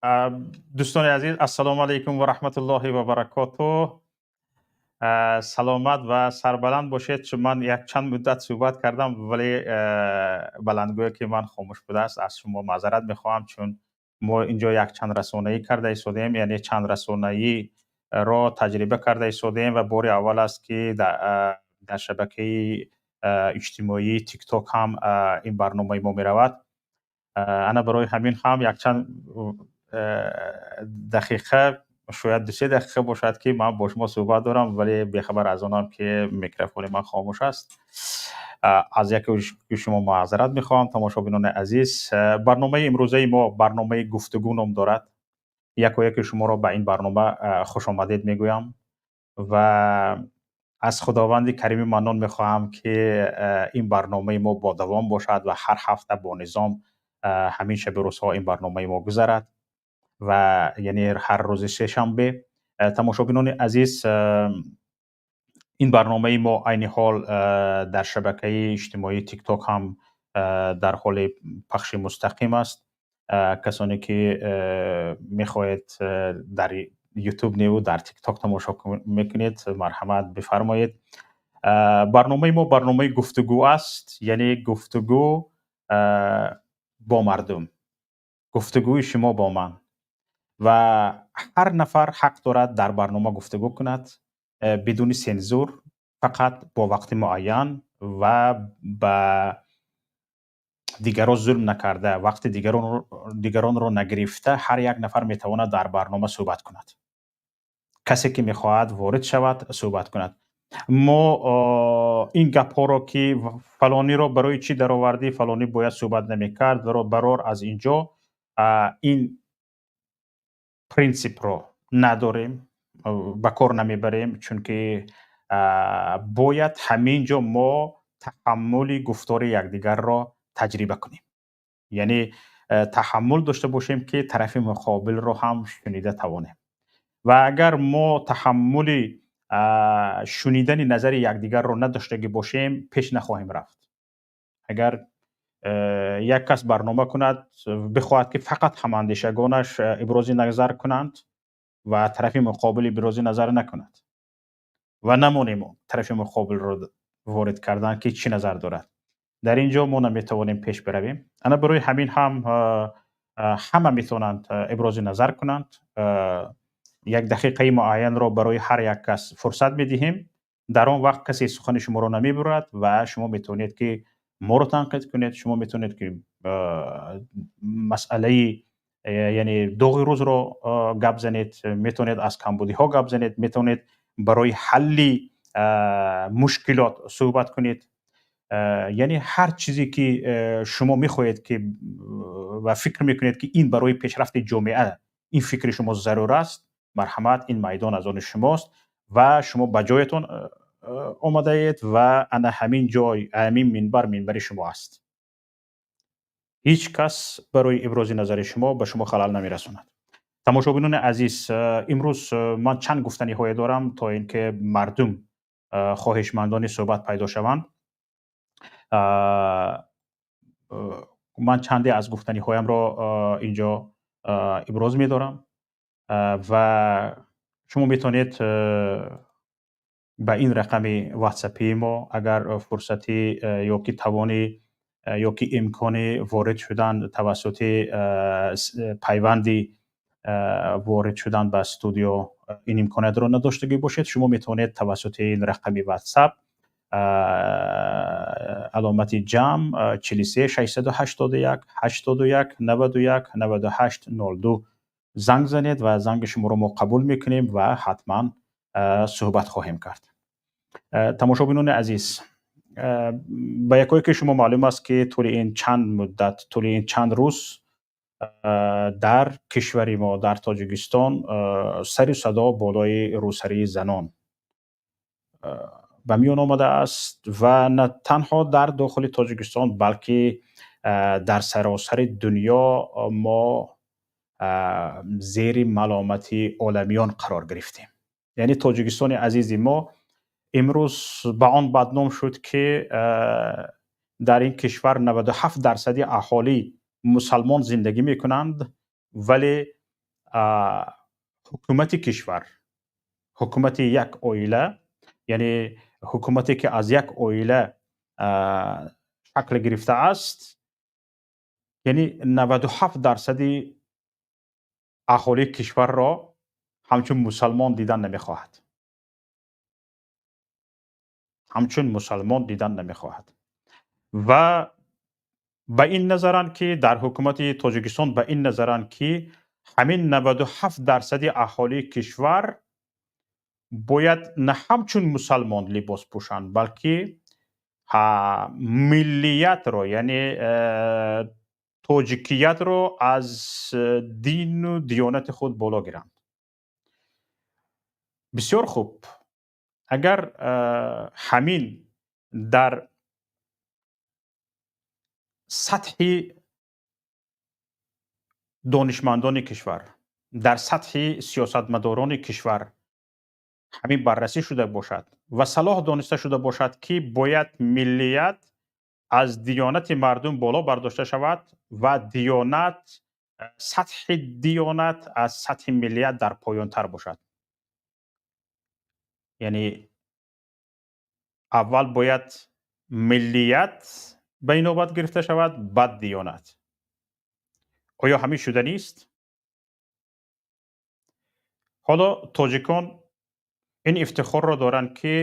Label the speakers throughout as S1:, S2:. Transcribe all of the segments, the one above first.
S1: Дӯстони азиз, ассалому алайкум ва раҳматуллоҳи ва баракотуҳ. Саломат ва сарбаланд бошед. Чун ман як чанд муддат суҳбат кардам, вале баландгӯе ки ман хомӯш будааст, аз шумо маъзарат мехоҳам, чун мо инҷо як чанд расонаӣ карда истодаем, яъне чанд расонаиро таҷриба карда истодаем ва бори аввал аст, ки дар шабакаи иҷтимоии Тикток ҳам ин барномаи мо меравад. Ана барои ҳамин ҳам якчанд дақиқа, шояд 2-се дақиқа бошад, ки ман бо шумо суҳбат дорам, вале бехабар аз онам, ки микрофони ман хомӯш аст. Аз яке шумо маъзарат мехоҳам, тамошобинони азиз. Барномаи имрӯзаи мо барномаи гуфтугӯ ном дорад. Якояки шуморо ба ин барнома хушомадед мегӯям ва аз Худованди Карими Маннон мехоҳам, ки ин барномаи мо бодавом бошад ва ҳар ҳафта бо низом ҳамин шаби рӯзҳо ин барномаи мо гузарад ва яъне ҳар рӯзи сешанбе. Тамошобинони азиз, ин барномаи мо айни ҳол дар шабакаи иҷтимоии Тикток ҳам дар ҳоли пахши мустақим аст. Касоне ки мехоҳед дар Ютуб неву дар Тикток тамошо мекунед, марҳамат, бифармоед. Барномаи мо барномаи гуфтугӯ аст, яъне гуфтугӯ бо мардум, гуфтугӯи шумо бо ман, ва ҳар нафар ҳақ дорад дар барнома гуфтугӯ кунад бидуни сензур, фақат бо вақти муайян ва ба дигарон зулм накарда, вақти дигаронро нагирифта, ҳар як нафар метавонад дар барнома суҳбат кунад. Касе ки мехоҳад ворид шавад, суҳбат кунад. Мо ин гапҳоро, ки фалониро барои чӣ даровардӣ, фалонӣ бояд суҳбат намекард, барор аз ин ҷо, ин принсипро надорем, ба кор намебарем, чунки бояд ҳамин ҷо мо таҳаммули гуфтори якдигарро таҷриба кунем, яъне таҳаммул дошта бошем, ки тарафи муқобилро ҳам шунида тавонем. Ва агар мо таҳаммули шунидани назари якдигарро надоштагӣ бошем, пеш нахоҳем рафт. Агар як кас барнома кунад, бихоҳад, ки фақат ҳамандешагонаш ибрози назар кунанд ва тарафи муқобил ибрози назар накунад ва намонем тарафи муқобилро ворид кардан, ки чӣ назар дорад, дар ин ҷо мо наметавонем пеш биравем. Ана барои ҳамин ҳам ҳама метавонанд ибрози назар кунанд. Як дақиқаи муайянро барои ҳар як кас фурсат медиҳем. Дар он вақт касе сухани шуморо намебурад ва шумо метавонед, ки моро танқид кунед, шумо метавонед, ки масъалаи, яъне доғи рӯзро гап занед, метавонед аз камбудиҳо гап занед, метавонед барои ҳалли мушкилот суҳбат кунед, яъне ҳар чизе ки шумо мехоҳед ки ва фикр мекунед, ки ин барои пешрафти ҷомеа, ин фикри шумо зарур аст, марҳамат, ин майдон аз они шумост ва шумо ба ҷоятон омадаед ва ана ҳамин ҷой, ҳамин минбар минбари шумо аст. Ҳеҷ кас барои ибрози назари шумо ба шумо халал намерасонад. Тамошобинони азиз, имрӯз ман чанд гуфтаниҳое дорам, то ин ки мардум, хоҳишмандони суҳбат пайдо шаванд. Ман чанде аз гуфтаниҳоямро инҷо иброз медорам ва шумо метавонед ба ин рақами ватсапии мо, агар фурсати ё ки тавони ё ки имкони ворид шудан тавассути пайванди ворид шудан ба студио ин имкониятро надоштагӣ бошед, шумо метавонед тавассути ин рақами ватсап, аломати ҷамъ 43 681 81 91 98 02, занг занед ва занги шуморо мо қабул мекунем ва ҳатман суҳбат хоҳем кард. Тамошобинони азиз, ба якое ки шумо маълум аст, ки тӯли ин чанд муддат, тӯли ин чанд рӯз дар кишвари мо, дар Тоҷикистон, сару садо болои рӯсарии занон ба миён омадааст ва на танҳо дар дохили Тоҷикистон, балки дар саросари дунё мо зери маломати оламиён қарор гирифтем. Яъне Тоҷикистони азизи мо имрӯз ба он бадном шуд, ки дар ин кишвар 97 дарсади аҳолӣ мусалмон зиндагӣ мекунанд, вале Ҳукумати кишвар, ҳукумати як оила, яъне ҳукумате ки аз як оила шакл гирифтааст, яъне 97% аҳолии кишварро ҳамчун мусалмон дидан намехоҳад, ҳамчун мусалмон дидан намехоҳад. Ва ба ин назаранд, ки дар ҳукумати Тоҷикистон ба ин назаранд, ки ҳамин 97% аҳолии кишвар бояд на ҳамчун мусалмон либос пӯшанд, балки миллиятро, яъне тоҷикиятро аз дину диёнати худ боло гиранд. Бисёр хуб, агар ҳамин дар сатҳи донишмандони кишвар, дар сатҳи сиёсатмадорони кишвар ҳамин баррасӣ шуда бошад ва салоҳ дониста шуда бошад, ки бояд миллият аз диёнати мардум боло бардошта шавад ва диёнат, сатҳи диёнат аз сатҳи миллият дар поёнтар бошад, яъне аввал бояд миллият ба инобат гирифта шавад, баъд диёнат. Оё ҳамин шуданист? Ҳоло тоҷикон ин ифтихорро доранд, ки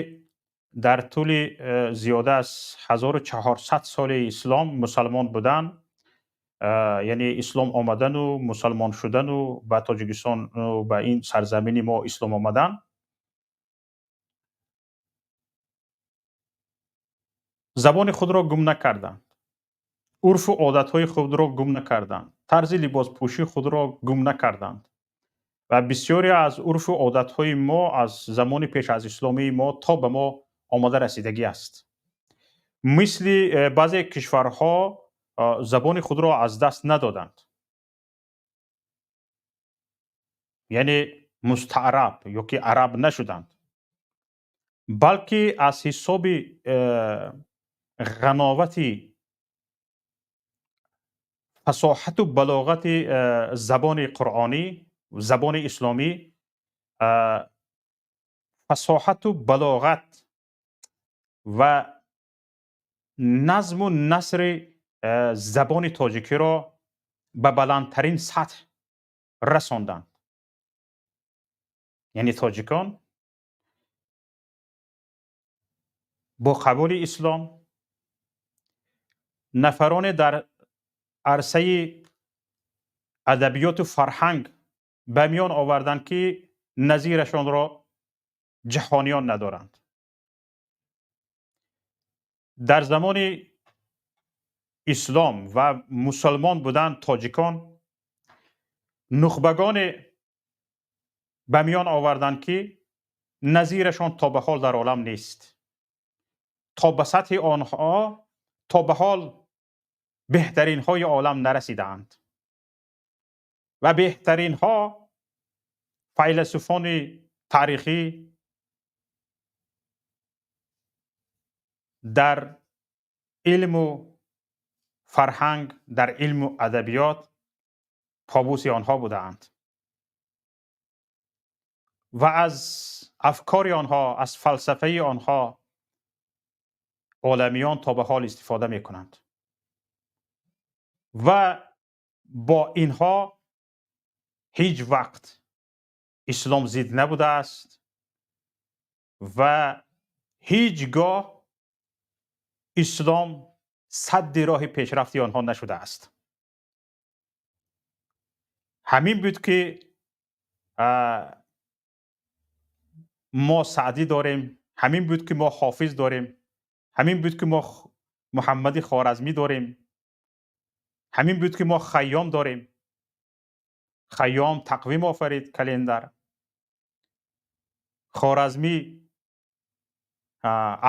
S1: дар тӯли зиёда аз 1400 соли ислом мусалмон будан, яъне ислом омадану мусалмон шудану ба Тоҷикистону ба ин сарзамини мо ислом омадан, забони худро гум накарданд, урфу одатҳои худро гум накарданд, тарзи либоспӯшии худро гум накарданд ва бисёре аз урфу одатҳои мо аз замони пеш аз исломии мо то ба мо омода расидагӣ аст. Мисли баъзе кишварҳо забони худро аз даст надоданд, яъне мустаараб ё ки араб нашуданд, балки аз ҳисоби ғановати фасоҳату балоғати забони қуръонӣ, забони исломӣ, фасоҳату балоғат ва назму насри забони тоҷикиро ба баландтарин сатҳ расонданд. Яъне тоҷикон бо қабули ислом нафароне дар арсаи адабиёту фарҳанг ба миён оварданд, ки назирашонро ҷаҳониён надоранд. Дар замони ислом ва мусалмон будан тоҷикон нухбагоне ба миён оварданд, ки назирашон то ба ҳол дар олам нест, то ба сатҳи онҳо то ба ҳол беҳтаринҳои олам нарасидаанд ва беҳтаринҳо файласуфони таърихӣ дар илму фарҳанг, дар илму адабиёт побуси онҳо будаанд ва аз афкори онҳо, аз фалсафаи онҳо оламиён то ба ҳол истифода мекунанд ва бо инҳо ҳеҷ вақт ислом зид набудааст ва ҳеҷ гоҳ ислом садди роҳи пешрафти онҳо нашудааст. Ҳамин буд, ки мо Саъдӣ дорем, ҳамин буд, ки мо Ҳофиз дорем, ҳамин буд, ки мо Муҳаммади Хоразмӣ дорем, ҳамин буд, ки мо Хайём дорем. Хайём тақвим офарид, календар. Хоразмӣ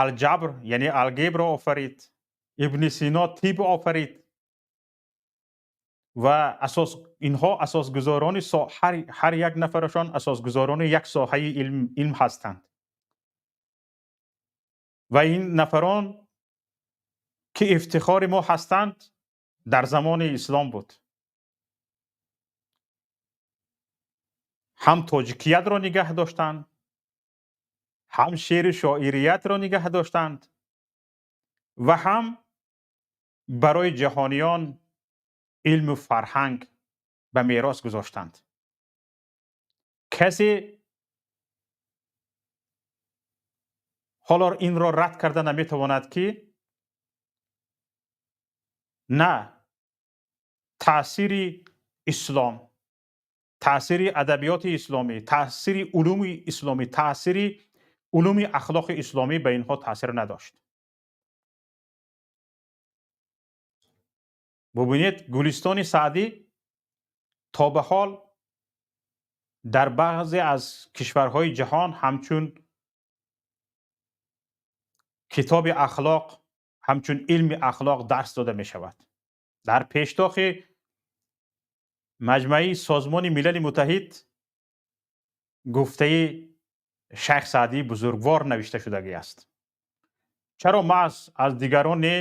S1: алҷабр, яъне алгебра офарид. Ибни Сино тиб офарид ва асос инҳо асосгузорони ҳар як нафарашон асосгузорони як соҳаи илм ҳастанд ва ин нафарон, ки ифтихори мо ҳастанд, дар замони ислом буд. Ҳам тоҷикиятро нигаҳ доштанд, ҳам шеъру шоириятро нигаҳ доштанд ва ҳам барои ҷаҳониён илму фарҳанг ба мерос гузоштанд. Касе ҳоло инро рад карда наметавонад, ки на таъсири ислом, таъсири адабиёти исломӣ, таъсири улуми исломӣ, таъсири улуми ахлоқи исломӣ ба инҳо таъсир надошт. Бубинед, Гулистони Саъдӣ то ба ҳол дар баъзе аз кишварҳои ҷаҳон ҳамчун китоби ахлоқ, ҳамчун илми ахлоқ дарс дода мешавад. Дар пештохи маҷмаи Созмони Милали Муттаҳид гуфтаи Шайх Саъдии бузургвор навишта шудагӣ аст. Чаро маҳз аз дигарон не,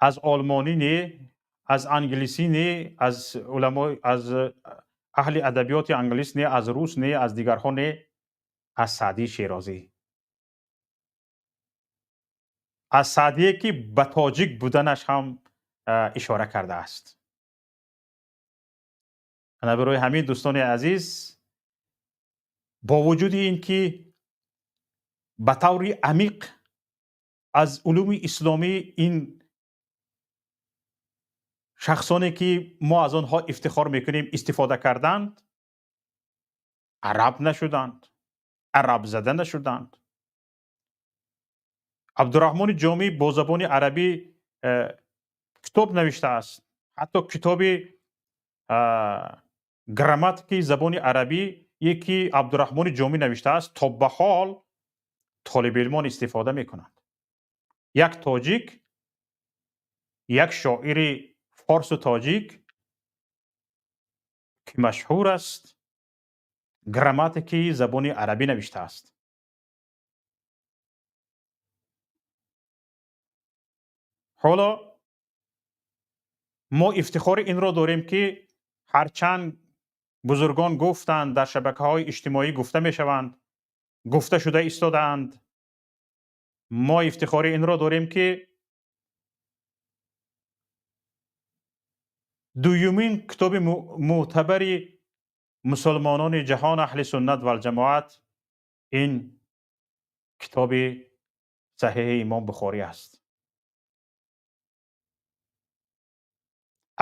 S1: аз олмонӣ не, аз англисӣ не, аз уламо, аз аҳли адабиёти англис не, аз рус не, аз дигарҳо не, аз Саъдии Шерозӣ, аз Саъдие ки ба тоҷик буданаш ҳам ишора кардааст. Ана барои ҳамин, дӯстони азиз, бо вуҷуди ин ки ба таври амиқ аз улуми исломӣ ин шахсоне ки мо аз онҳо ифтихор мекунем истифода карданд, араб нашуданд, арабзада нашуданд. Абдураҳмони Ҷомӣ бо забони арабӣ китоб навиштааст. Ҳатто китоби грамматики забони арабӣ, ки Абдураҳмони Ҷомӣ навиштааст, то ба ҳол толибилмон истифода мекунанд. Як тоҷик, як шоири форсу тоҷик ки машҳур аст, грамматики забони арабӣ навиштааст. Ҳоло мо ифтихори инро дорем, ки ҳарчанд бузургон гуфтанд, дар шабакаҳои иҷтимоӣ гуфта мешаванд, гуфта шуда истодаанд, мо ифтихори инро дорем, ки дуюмин китоби мӯътабари мусулмонони ҷаҳон аҳли суннат валҷамоат ин китоби саҳеҳи имом Бухорӣ аст.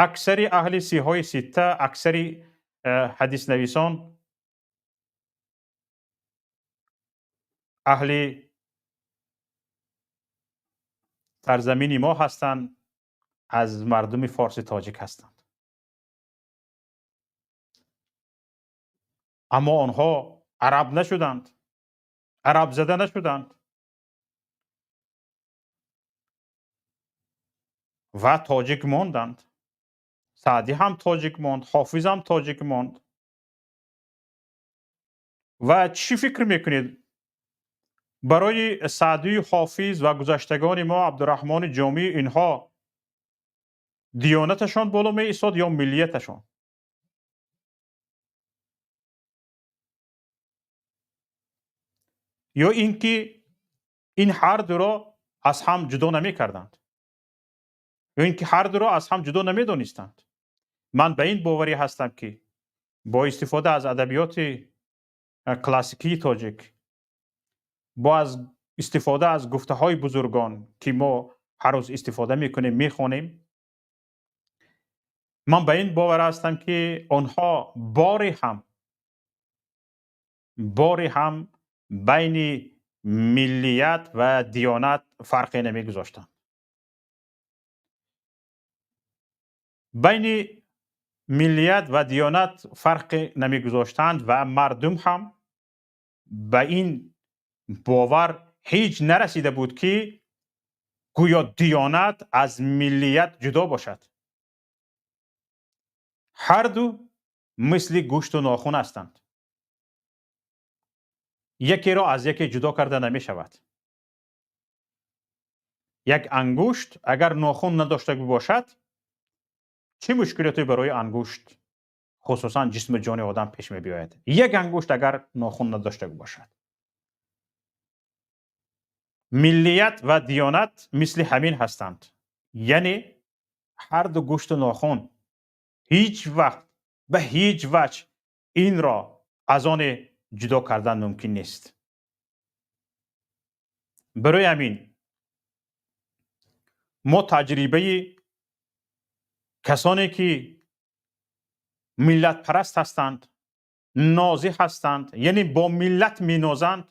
S1: Аксари аҳли сиҳои ситта, аксари ҳадиснависон аҳли сарзамини мо ҳастанд, аз мардуми форси тоҷик ҳастанд. Аммо онҳо араб нашуданд, арабзада нашуданд ва тоҷик монданд. Саъдӣ ҳам тоҷик монд, Ҳофиз ҳам тоҷик монд. Ва чӣ фикр мекунед? Барои Саъдию Ҳофиз ва гузаштагони мо Абдураҳмони Ҷомӣ инҳо диёнаташон боло меистод ё миллияташон? Ё ин ки ин ҳар дуро аз ҳам ҷудо намекарданд? Ё ин ки ҳар дуро аз ҳам ҷудо намедонистанд? Ман ба ин боварӣ ҳастам, ки бо истифода аз адабиёти классикии тоҷик, бо аз истифода аз гуфтаҳои бузургон, ки мо ҳар рӯз истифода мекунем, мехонем, ман ба ин бовар ҳастам, ки онҳо боре ҳам байни миллият ва диёнат фарқе намегузоштанд. Байни миллият ва диёнат фарқе намегузоштанд ва мардум ҳам ба ин бовар ҳеҷ нарасида буд, ки гӯё диёнат аз миллият ҷудо бошад. Ҳар ду мисли гӯшту нохун ҳастанд. Якеро аз яке ҷудо карда намешавад. Як ангушт агар нохун надошта бошад, чӣ мушкилоте барои ангушт Хусусан ҷисму ҷони одам пеш мебиёяд, як ангушт агар нохун надошта бошад. Миллият ва диёнат мисли ҳамин ҳастанд, яъне ҳар ду гӯшту нохун. Ҳеҷ вақт, ба ҳеҷ ваҷҳ инро аз оне ҷудо кардан мумкин нест. Барои ҳамин мо таҷрибаи касоне ки миллатпараст ҳастанд, нозӣ ҳастанд, яъне бо миллат менозанд,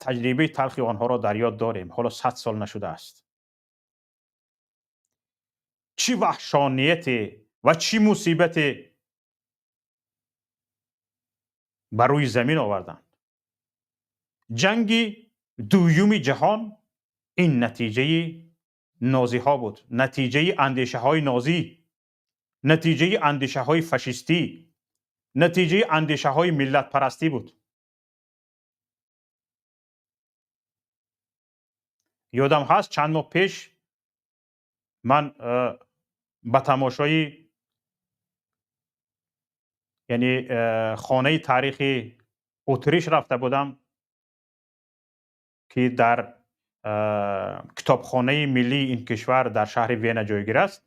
S1: таҷрибаи талхи онҳоро дар ёд дорем. Ҳоло 100 сол нашудааст. Чӣ ваҳшонияте ва чӣ мусибате ба рӯи замин оварданд. Ҷанги дуюми ҷаҳон ин натиҷаи нозиҳо буд, натиҷаи андешаҳои нозӣ, натиҷаи андешаҳои фашистӣ, натиҷаи андешаҳои миллатпарастӣ буд. Ёдам ҳаст, чанд моҳ пеш ман ба тамошои, яъне хонаи таърихи Утриш рафта будам, ки дар китобхонаи миллии ин кишвар дар шаҳри Вена ҷойгир аст.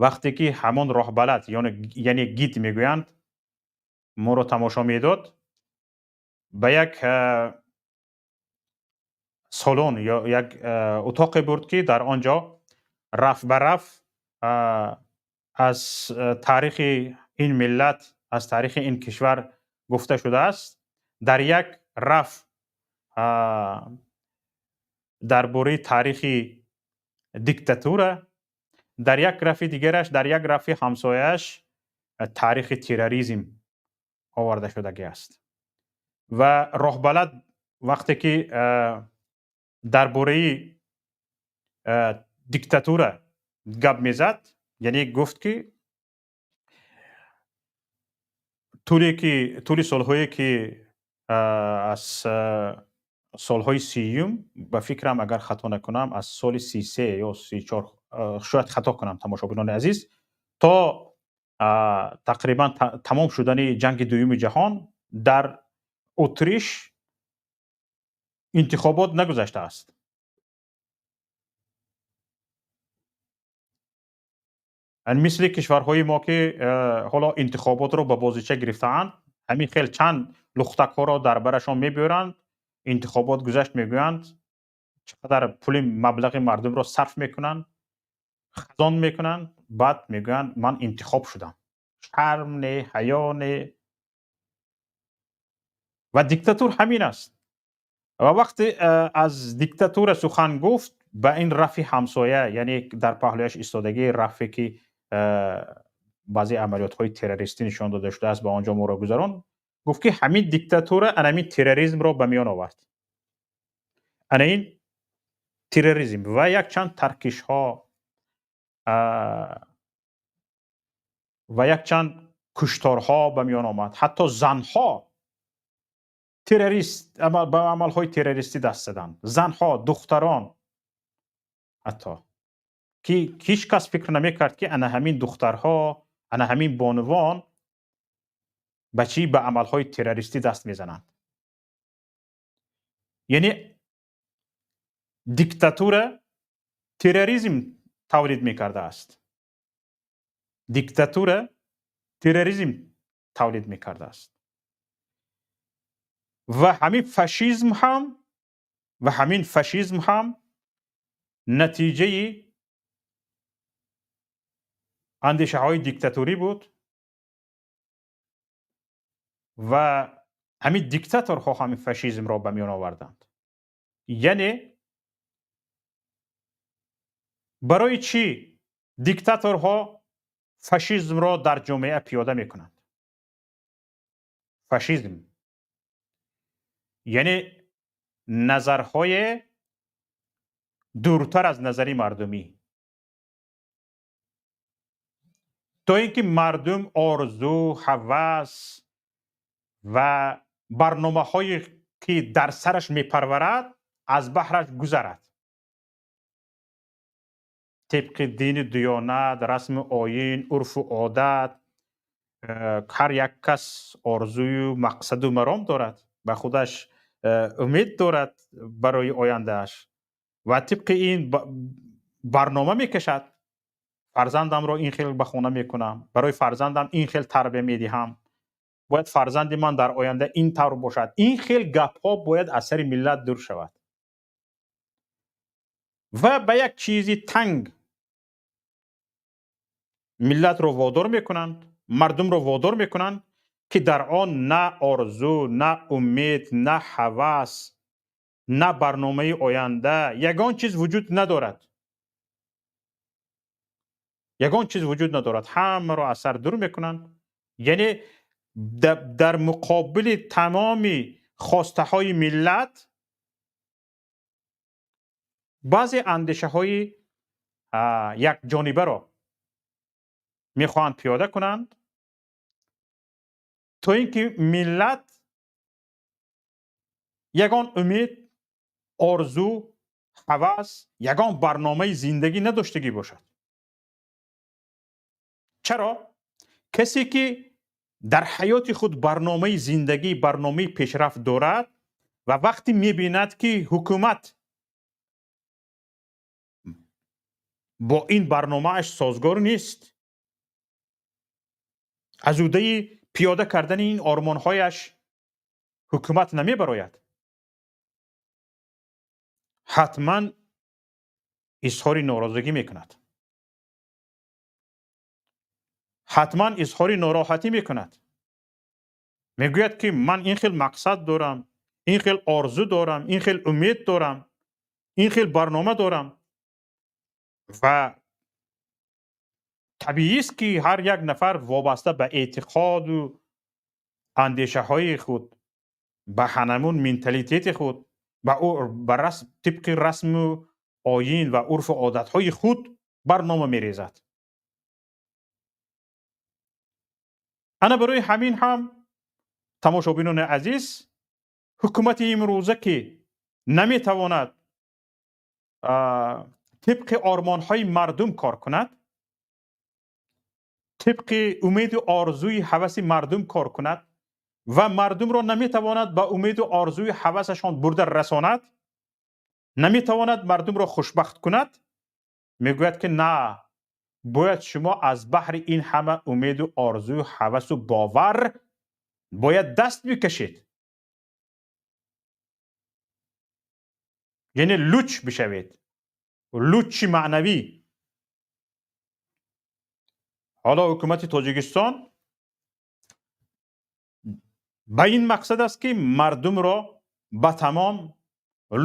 S1: Вақте ки ҳамон роҳбалад, яъне гид мегӯянд, моро тамошо медод, ба як салон ё як утоқе бурд, ки дар он ҷо раф ба раф аз таърихи ин миллат, аз таърихи ин кишвар гуфта шудааст. Дар як раф дар бораи таърихи диктатура, дар як рафи дигараш, дар як рафи ҳамсояаш таърихи терроризм оварда шудагӣ аст. Ва роҳбалад вақте ки дар бораи диктатура гап мезад, яъне гуфт ки тӯли солҳое ки аз солҳои 30-юм, ба фикрам, агар хато накунам, аз соли 33 ё 34, шояд хато кунам, тамошобинони азиз, то тақрибан тамом шудани ҷанги дуюми ҷаҳон дар Утриш интихобот нагузаштааст. Мисли кишварҳои мо ки ҳоло интихоботро ба бозича гирифтаанд, ҳамин хел чанд лухтакҳоро дар барашон мебиёранд, интихобот гузашт мегӯянд, чӣ қадар пули маблағи мардумро сарф мекунанд, хазон мекунанд, баъд мегӯянд ман интихоб шудам. Шарм не, ҳаё не. Ва диктатур ҳамин аст. Ва вақте аз диктатура сухан гуфт, ба ин рафи ҳамсоя, яъне дар паҳлӯяш истодагии рафе ки баъзе амалиётҳои террористӣ нишон дода шудааст, ба он ҷо моро гузарон, гуфт ки ҳамин диктатура ана ҳамин терроризмро ба миён овард. Ана ин терроризм ва якчанд таркишҳо ва якчанд кушторҳо ба миён омад. Ҳатто занҳо террорист ба амалҳои террористӣ даст заданд. Занҳо, духтарон, ҳатто ки ҳеҷ кас фикр намекард, ки ана ҳамин духтарҳо, ана ҳамин бонувон ба чӣ ба амалҳои террористӣ даст мезананд. Яъне диктатура терроризм тавлид мекардааст. Диктатура терроризм тавлид мекардааст. Ва ҳамин фашизм ҳам, ва ҳамин фашизм ҳам натиҷаи андешаҳои диктатурӣ буд ва ҳамин диктаторҳо ҳамин фашизмро ба миён оварданд. Яъне барои чӣ диктаторҳо фашизмро дар ҷомеа пиёда мекунанд? Фашизм яъне назарҳое дуртар аз назари мардумӣ, то ин ки мардум орзу, ҳавас ва барномаҳое ки дар сараш мепарварад, аз баҳраш гузарад. Тибқи дину диёнат, расму оин, урфу одат, Ҳар як кас орзую, мақсаду маром дорад, ба худаш умед дорад барои ояндааш ва тибқи ин барнома мекашад. Фарзандамро ин хел ба хона мекунам, барои фарзандам ин хел тарбия медиҳам, бояд фарзанди ман дар оянда ин тавр бошад. Ин хел гапҳо бояд аз сари миллат дур шавад ва ба як чизи танг миллатро водор мекунанд, мардумро водор мекунанд, ки дар он на орзу, на умед, на ҳавас, на барномаи оянда, ягон чиз вуҷуд надорад, ягон чиз вуҷуд надорад. Ҳамаро аз сар дур мекунанд, яъне дар муқобили тамоми хостаҳои миллат баъзе андешаҳои якҷонибаро мехоҳанд пиёда кунанд, то ин ки миллат ягон умед, орзу, ҳавас, ягон барномаи зиндагӣ надоштагӣ бошад. Чаро? Касе ки дар ҳаёти худ барномаи зиндагӣ, барномаи пешрафт дорад ва вақте мебинад, ки ҳукумат бо ин барномааш созгор нест, аз ӯҳдаи пиёда кардани ин ормонҳояш ҳукумат намебарояд, ҳатман изҳори норозигӣ мекунад, ҳатман изҳори нороҳатӣ мекунад, мегӯяд, ки ман ин хел мақсад дорам, ин хел орзу дорам, ин хел умед дорам, ин хел барнома дорам. Ва табиист, ки ҳар як нафар вобаста ба эътиқоду андешаҳои худ, ба ҳанамун менталитети худ, ба тибқи расму оин ва урфу одатҳои худ барнома мерезад. Ана барои ҳамин ҳам, тамошобинони азиз, ҳукумати имрӯза, ки наметавонад тибқи ормонҳои мардум кор кунад, тибқи умеду орзуи ҳаваси мардум кор кунад ва мардумро наметавонад ба умеду орзуи ҳавасашон бурда расонад, наметавонад мардумро хушбахт кунад, мегӯяд, ки на, бояд шумо аз баҳри ин ҳама умеду орзую ҳавасу бовар бояд даст бикашед, яъне луч бишавед, лучи маънавӣ. Ҳоло ҳукумати Тоҷикистон ба ин мақсад аст, ки мардумро ба тамом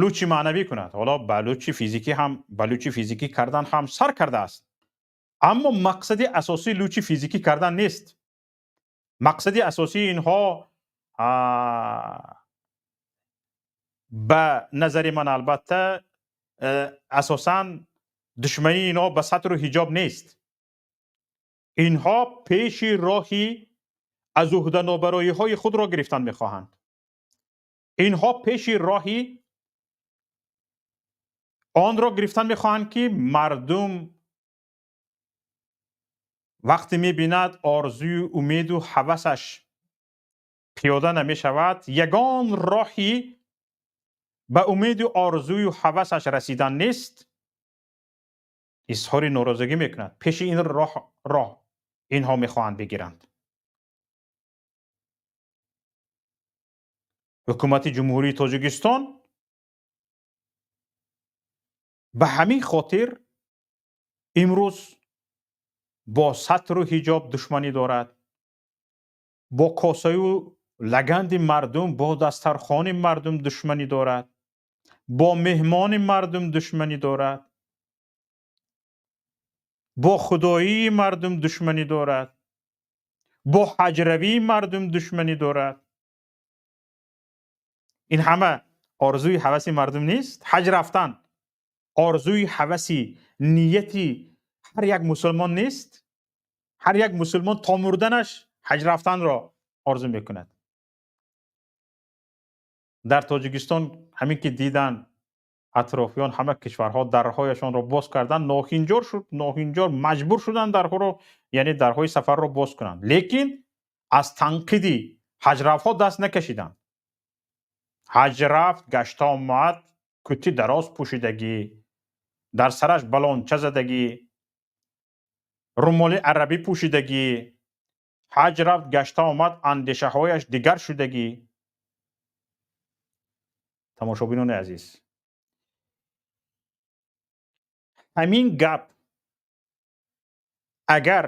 S1: лучи маънавӣ кунад. Ҳоло ба лучи физикӣ ҳам, ба лучи физикӣ кардан ҳам сар кардааст, аммо мақсади асосӣ лучи физикӣ кардан нест. Мақсади асосии инҳо, ба назари ман, албатта, асосан душмании инҳо ба сатру ҳиҷоб нест. Инҳо пеши роҳи аз уҳданобароиҳои худро гирифтан мехоҳанд. Инҳо пеши роҳи онро гирифтан мехоҳанд, ки мардум вақте мебинад, орзую, умеду ҳавасаш пиёда намешавад, ягон роҳи ба умеду орзую ҳавасаш расидан нест, изҳори норозигӣ мекунад. Пеши ин роҳ инҳо мехоҳанд бигиранд. Ҳукумати Ҷумҳурии Тоҷикистон ба ҳамин хотир имрӯз бо сатру ҳиҷоб душманӣ дорад, бо косаю лаганди мардум, бо дастархони мардум душманӣ дорад, бо меҳмони мардум душманӣ дорад, бо худоии мардум душманӣ дорад, бо ҳаҷравии мардум душманӣ дорад. Ин ҳама орзуи ҳаваси мардум нест? Ҳаҷ рафтан орзуи ҳаваси нияти ҳар як мусулмон нест? Ҳар як мусулмон то мурданаш ҳаҷ рафтанро орзу мекунад. Дар Тоҷикистон ҳамин ки диданд атрофиён, ҳама кишварҳо дарҳояшонро боз карданд, ноҳинҷор шуд, ноҳинҷор маҷбур шуданд дарҳоро, яъне дарҳои сафарро боз кунанд. Лекин Аз танқиди ҳаҷравҳо даст накашиданд. Ҳаҷ рафт, гашта омад, кути дароз пӯшидагӣ, дар сараш балонча задагӣ, румоли арабӣ пӯшидагӣ, ҳаҷ рафт, гашта омад, андешаҳояш дигар шудагӣ. Тамошобинони азиз, ҳамин гап агар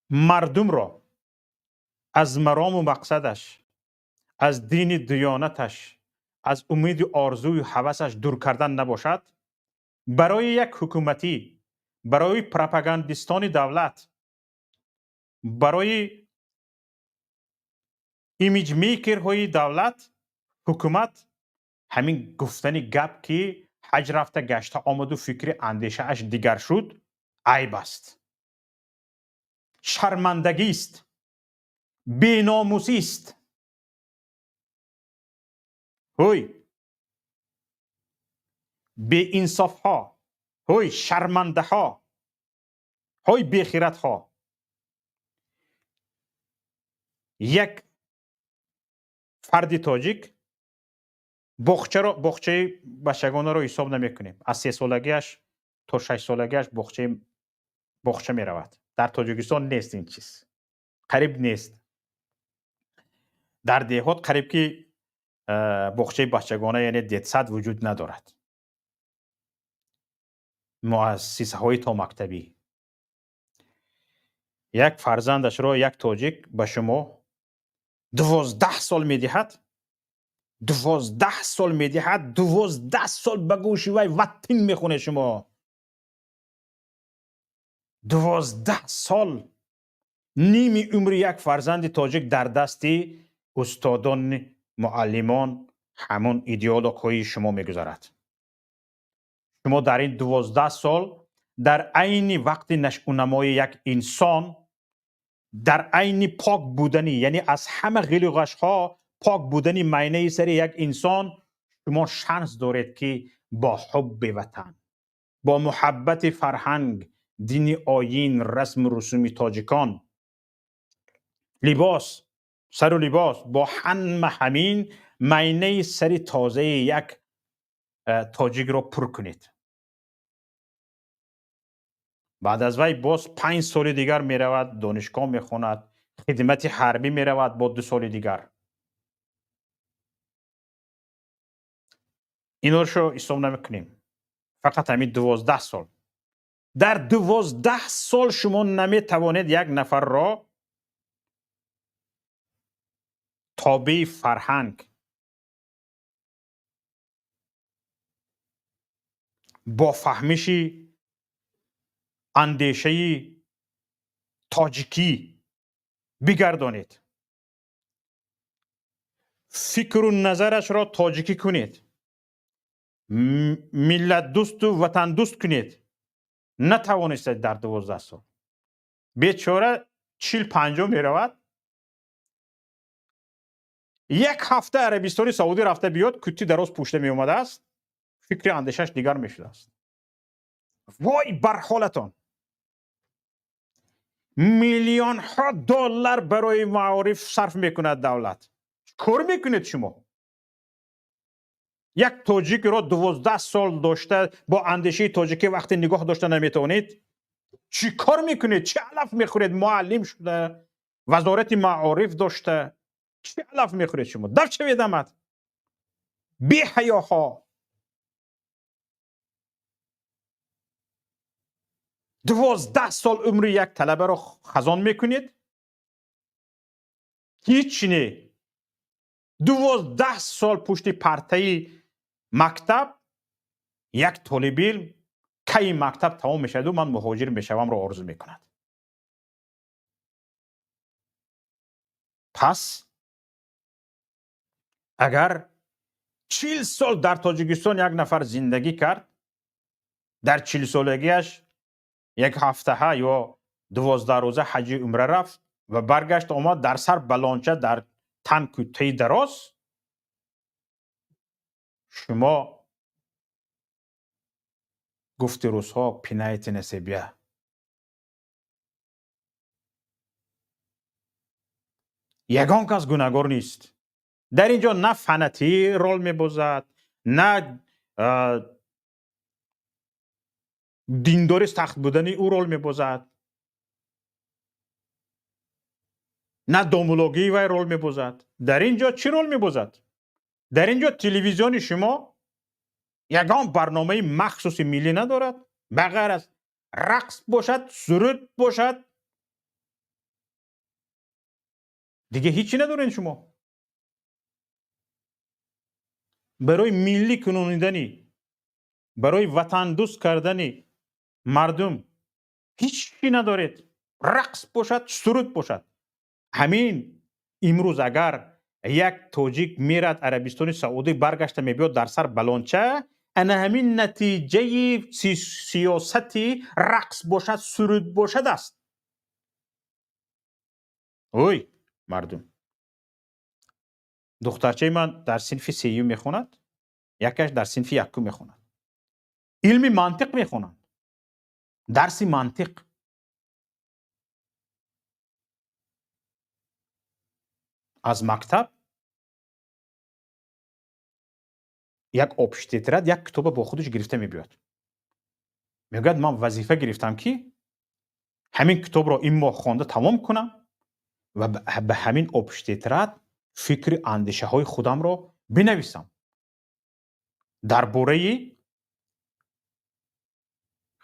S1: мардумро аз марому мақсадаш, аз дини диёнаташ, аз умеду орзую ҳавасаш дур кардан набошад, барои як ҳукуматӣ, барои пропагандистони давлат, барои имиҷмейкерҳои давлат, ҳукумат, ҳамин гуфтани гап, ки ҳаҷ рафта гашта омаду фикри андешааш дигар шуд, айб аст, шармандагист, беномусист. Ҳуй беинсофҳо, ҳуй шармандаҳо, ҳой бехиратҳо! Як фарди тоҷик боғчаро, боғчаи бачагонаро ҳисоб намекунем, аз 3 солагиаш то 6 солагиаш боғча меравад. Дар Тоҷикистон нест ин чиз, қариб нест. Дар деҳот қариб ки боғчаи бачагона, яъне детсад вуҷуд надорад, муассисаҳои томактабӣ. Як фарзандашро як тоҷик ба шумо 12 сол медиҳад, 12 сол медиҳад, 12 сол ба гӯши вай ваттин мехонед шумо. 12 сол, ними умри як фарзанди тоҷик дар дасти устодони муаллимон, ҳамон идеологҳои шумо мегузарад. Шумо дар ин 12 сол, дар айни вақти нашъунамои як инсон, дар айни пок будани, яъне аз ҳама ғилу ғашҳо пок будани майнаи сари як инсон, шумо шанс доред, ки бо ҳубби ватан, бо муҳаббати фарҳанг, дини оин, расму русуми тоҷикон, либос, сару либос, бо ҳама ҳамин майнаи сари тозаи як тоҷикро пур кунед. Баъд аз вай боз 5 соли дигар меравад, донишгоҳ мехонад, хидмати ҳарбӣ меравад, бо 2 соли дигар. Иношо ҳисоб намекунем, фақат ҳамин 12 сол. Дар 12 сол шумо наметавонед як нафарро тобеи фарҳанг, бо фаҳмиши андешаи тоҷикӣ бигардонед, фикру назарашро тоҷикӣ кунед, миллатдӯсту ватандӯст кунед. Натавонистед дар 12 сол. Бечора 40-50 меравад, як ҳафта Арабистони Саудӣ рафта биёд, кути дароз пӯшта меомадааст, фикри андешааш дигар мешудааст. Вой бар ҳолатон! Миллионҳо доллар барои маориф сарф мекунад давлат. Кор мекунед шумо? Як тоҷикро 12 сол дошта, бо андешаи тоҷикӣ вақте нигоҳ дошта наметавонед, чӣ кор мекунед? Чӣ алаф мехӯред? Муаллим шуда, вазорати маориф дошта, чӣ алаф мехӯред шумо? Дар шавед амад, беҳаёҳо! 12 сол умри як талабаро хазон мекунед, ҳеҷ не. 12 сол пушти партаи мактаб як толиби илм кай мактаб тамом мешаваду ман муҳоҷир мешавамро орзу мекунад. Пас агар 40 сол дар Тоҷикистон як нафар зиндагӣ кард, дар 40 солагиаш як ҳафтаҳа ё 12 рӯза ҳаҷи умра рафт ва баргашт омад, дар сар балонча, дар тан кӯтаи дароз, шумо гуфти русҳо, пеняйте на себя. Ягон кас гунаҳгор нест дар ин ҷо. На фанатӣ рол мебозад, на диндори сахт будани ӯ рол мебозад, на домулогии вай рол мебозад. Дар ин ҷо чӣ рол мебозад? Дар ин ҷо телевизиони шумо ягон барномаи махсуси миллӣ надорад, ба ғайр аз рақс бошад, суруд бошад, дига ҳичи надоред. Шумо барои миллӣ кунонидани, барои ватандӯст кардани мардум ҳичи надоред. Рақс бошад, суруд бошад. Ҳамин имрӯз агар як тоҷик мерад Арабистони Саудӣ, баргашта мебиёд, дар сар балонча. Ана ҳамин натиҷаи сиёсати рақс бошад, суруд бошад аст. Ой, мардум, духтарчаи ман дар синфи сеюм мехонад, якаш дар синфи якум мехонад, илми мантиқ мехонанд, дарси мантиқ. Аз мактаб як общий тетрадь, як китоба бо худаш гирифта мебиёд. Мегӯяд: «Ман вазифа гирифтам, ки ҳамин китобро ин моҳ хонда тамом кунам ва ба ҳамин общий тетрадь фикри андешаҳои худамро бинависам дар бораи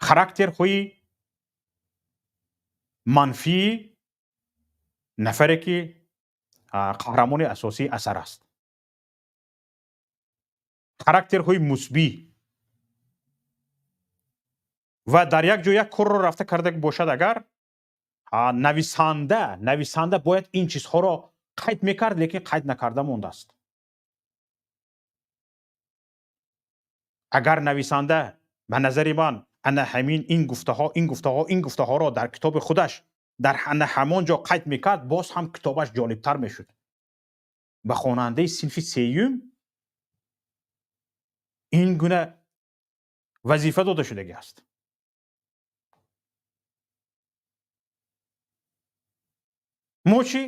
S1: характерҳои манфии нафаре, ки қаҳрамони асосии асар аст, характерҳои мусбӣ». Ва дар як ҷо як корро рафта карда бошад, агар нависанда бояд ин чизҳоро қайд мекард, лекин қайд накарда мондааст. Агар нависанда, ба назари ман, ана ҳамин ин гуфтаҳо, ин гуфтаҳо, ин гуфтаҳоро дар китоби худаш дар ана ҳамон ҷо қайд мекард, боз ҳам китобаш ҷолибтар мешуд. Ба хонандаи синфи сеюм ин гуна вазифа дода шудагӣ аст. Мо чӣ?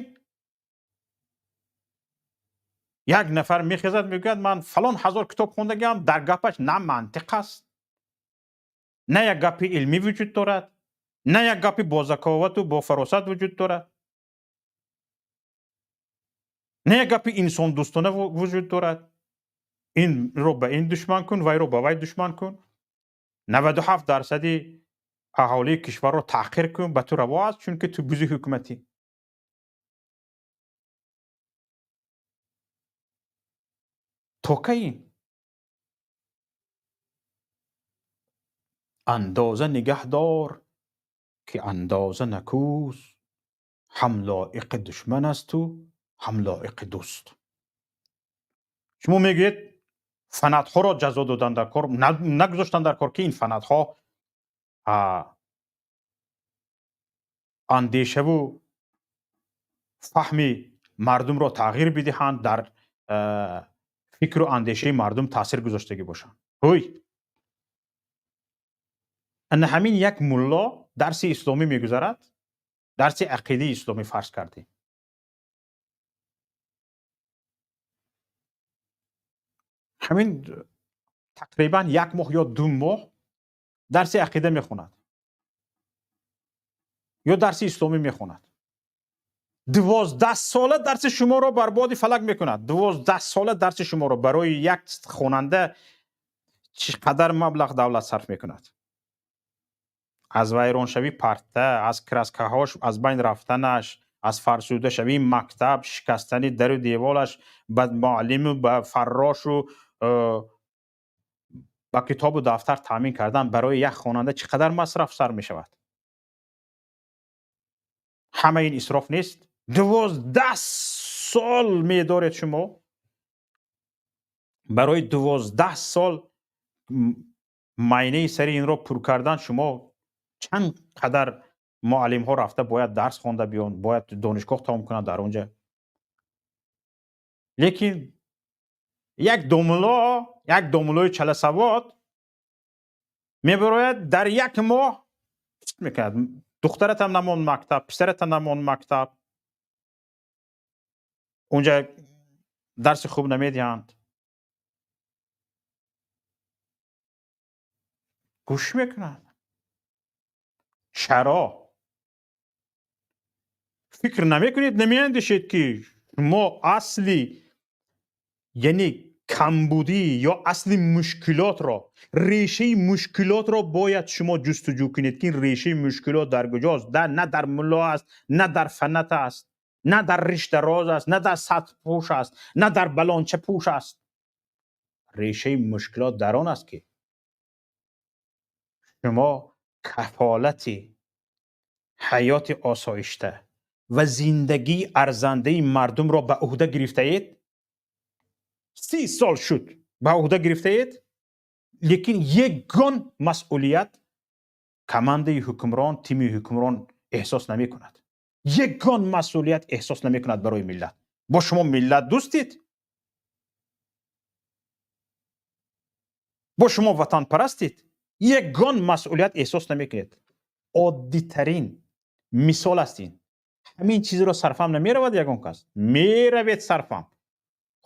S1: Як нафар мехезад, мегӯяд: «Ман фалон ҳазор китоб хондагиам». Дар гапаш на мантиқ аст, на як гапи илмӣ вуҷуд дорад, на як гапи бозаковату бофаросат вуҷуд дорад, на як гапи инсондӯстона вуҷуд дорад. Инро ба ин душман кун, вайро ба вай душман кун, 97 дарсади аҳолии кишварро таҳқир кун, ба ту раво аст, чунки ту бузи ҳукуматӣ. То кай андоза нигаҳ дор, ки андоза накӯст, ҳам лоиқи душман асту, ҳам лоиқи дӯст. Шумо мегӯед, фанатҳоро ҷазо додан дар кор, нагузоштан дар кор, ки ин фанатҳо андешаву фаҳми мардумро тағйир бидиҳанд, дар фикру андешаи мардум таъсир гузоштагӣ бошанд. Ҳуй, ана ҳамин як мулло дарси исломӣ мегузарад, дарси ақидаи исломӣ, фарз кардем. Ҳамин тақрибан як моҳ ё 2 моҳ дарси ақида мехонад ё дарси исломӣ мехонад. 12 сола дарси шуморо барбоди фалак мекунад. 12 сола дарси шуморо. Барои як хонанда чӣ қадар маблағ давлат сарф мекунад: аз вайроншавии парта, аз краскаҳош аз байн рафтанаш, аз фарсудашавии мактаб, шикастани дару деволаш, ба муаллиму ба фаррошу ба китобу дафтар таъмин кардан барои як хонанда чӣ қадар масраф сар мешавад? Ҳама ин исроф нест? 12 сол медоред шумо. Барои 12 сол майнаи сари инро пур кардан шумо чанд қадар муаллимҳо рафта бояд дарс хонда биён, бояд донишгоҳ тамом кунанд дар онҷа. Лекин як домулло, як домуллои чаласавод мебарояд, дар як моҳ мекунад: духтаратам намон мактаб, писаратам намон мактаб. Унҷа дарси хуб намедиҳанд. Гӯш мекунад. Чаро? Фикр намекунед, намеандешед, ки шумо асли, яъне камбудӣ ё асли мушкилотро, решаи мушкилотро бояд шумо ҷустуҷӯ кунед, ки решаи мушкилот дар куҷост? На дар мулло аст, на дар фанат аст, на дар ришдароз аст, на дар сатрпӯш аст, на дар балончапӯш аст. Решаи мушкилот дар он аст, ки шумо кафолати ҳаёти осоишта ва зиндагии арзандаи мардумро ба уҳда гирифтаед. 30 сол шуд ба уҳда гирифтаед, лекин ягон масъулият командаи ҳукмрон, тими ҳукмрон эҳсос намекунад. Ягон масъулият эҳсос намекунад барои миллат. Бо шумо миллат дӯстед? Бо шумо ватанпарастед? Ягон масъулият эҳсос намекунед. Оддитарин мисол аст ин. Ҳамин чизро сарфам намеравад ягон кас. Меравед сарфам.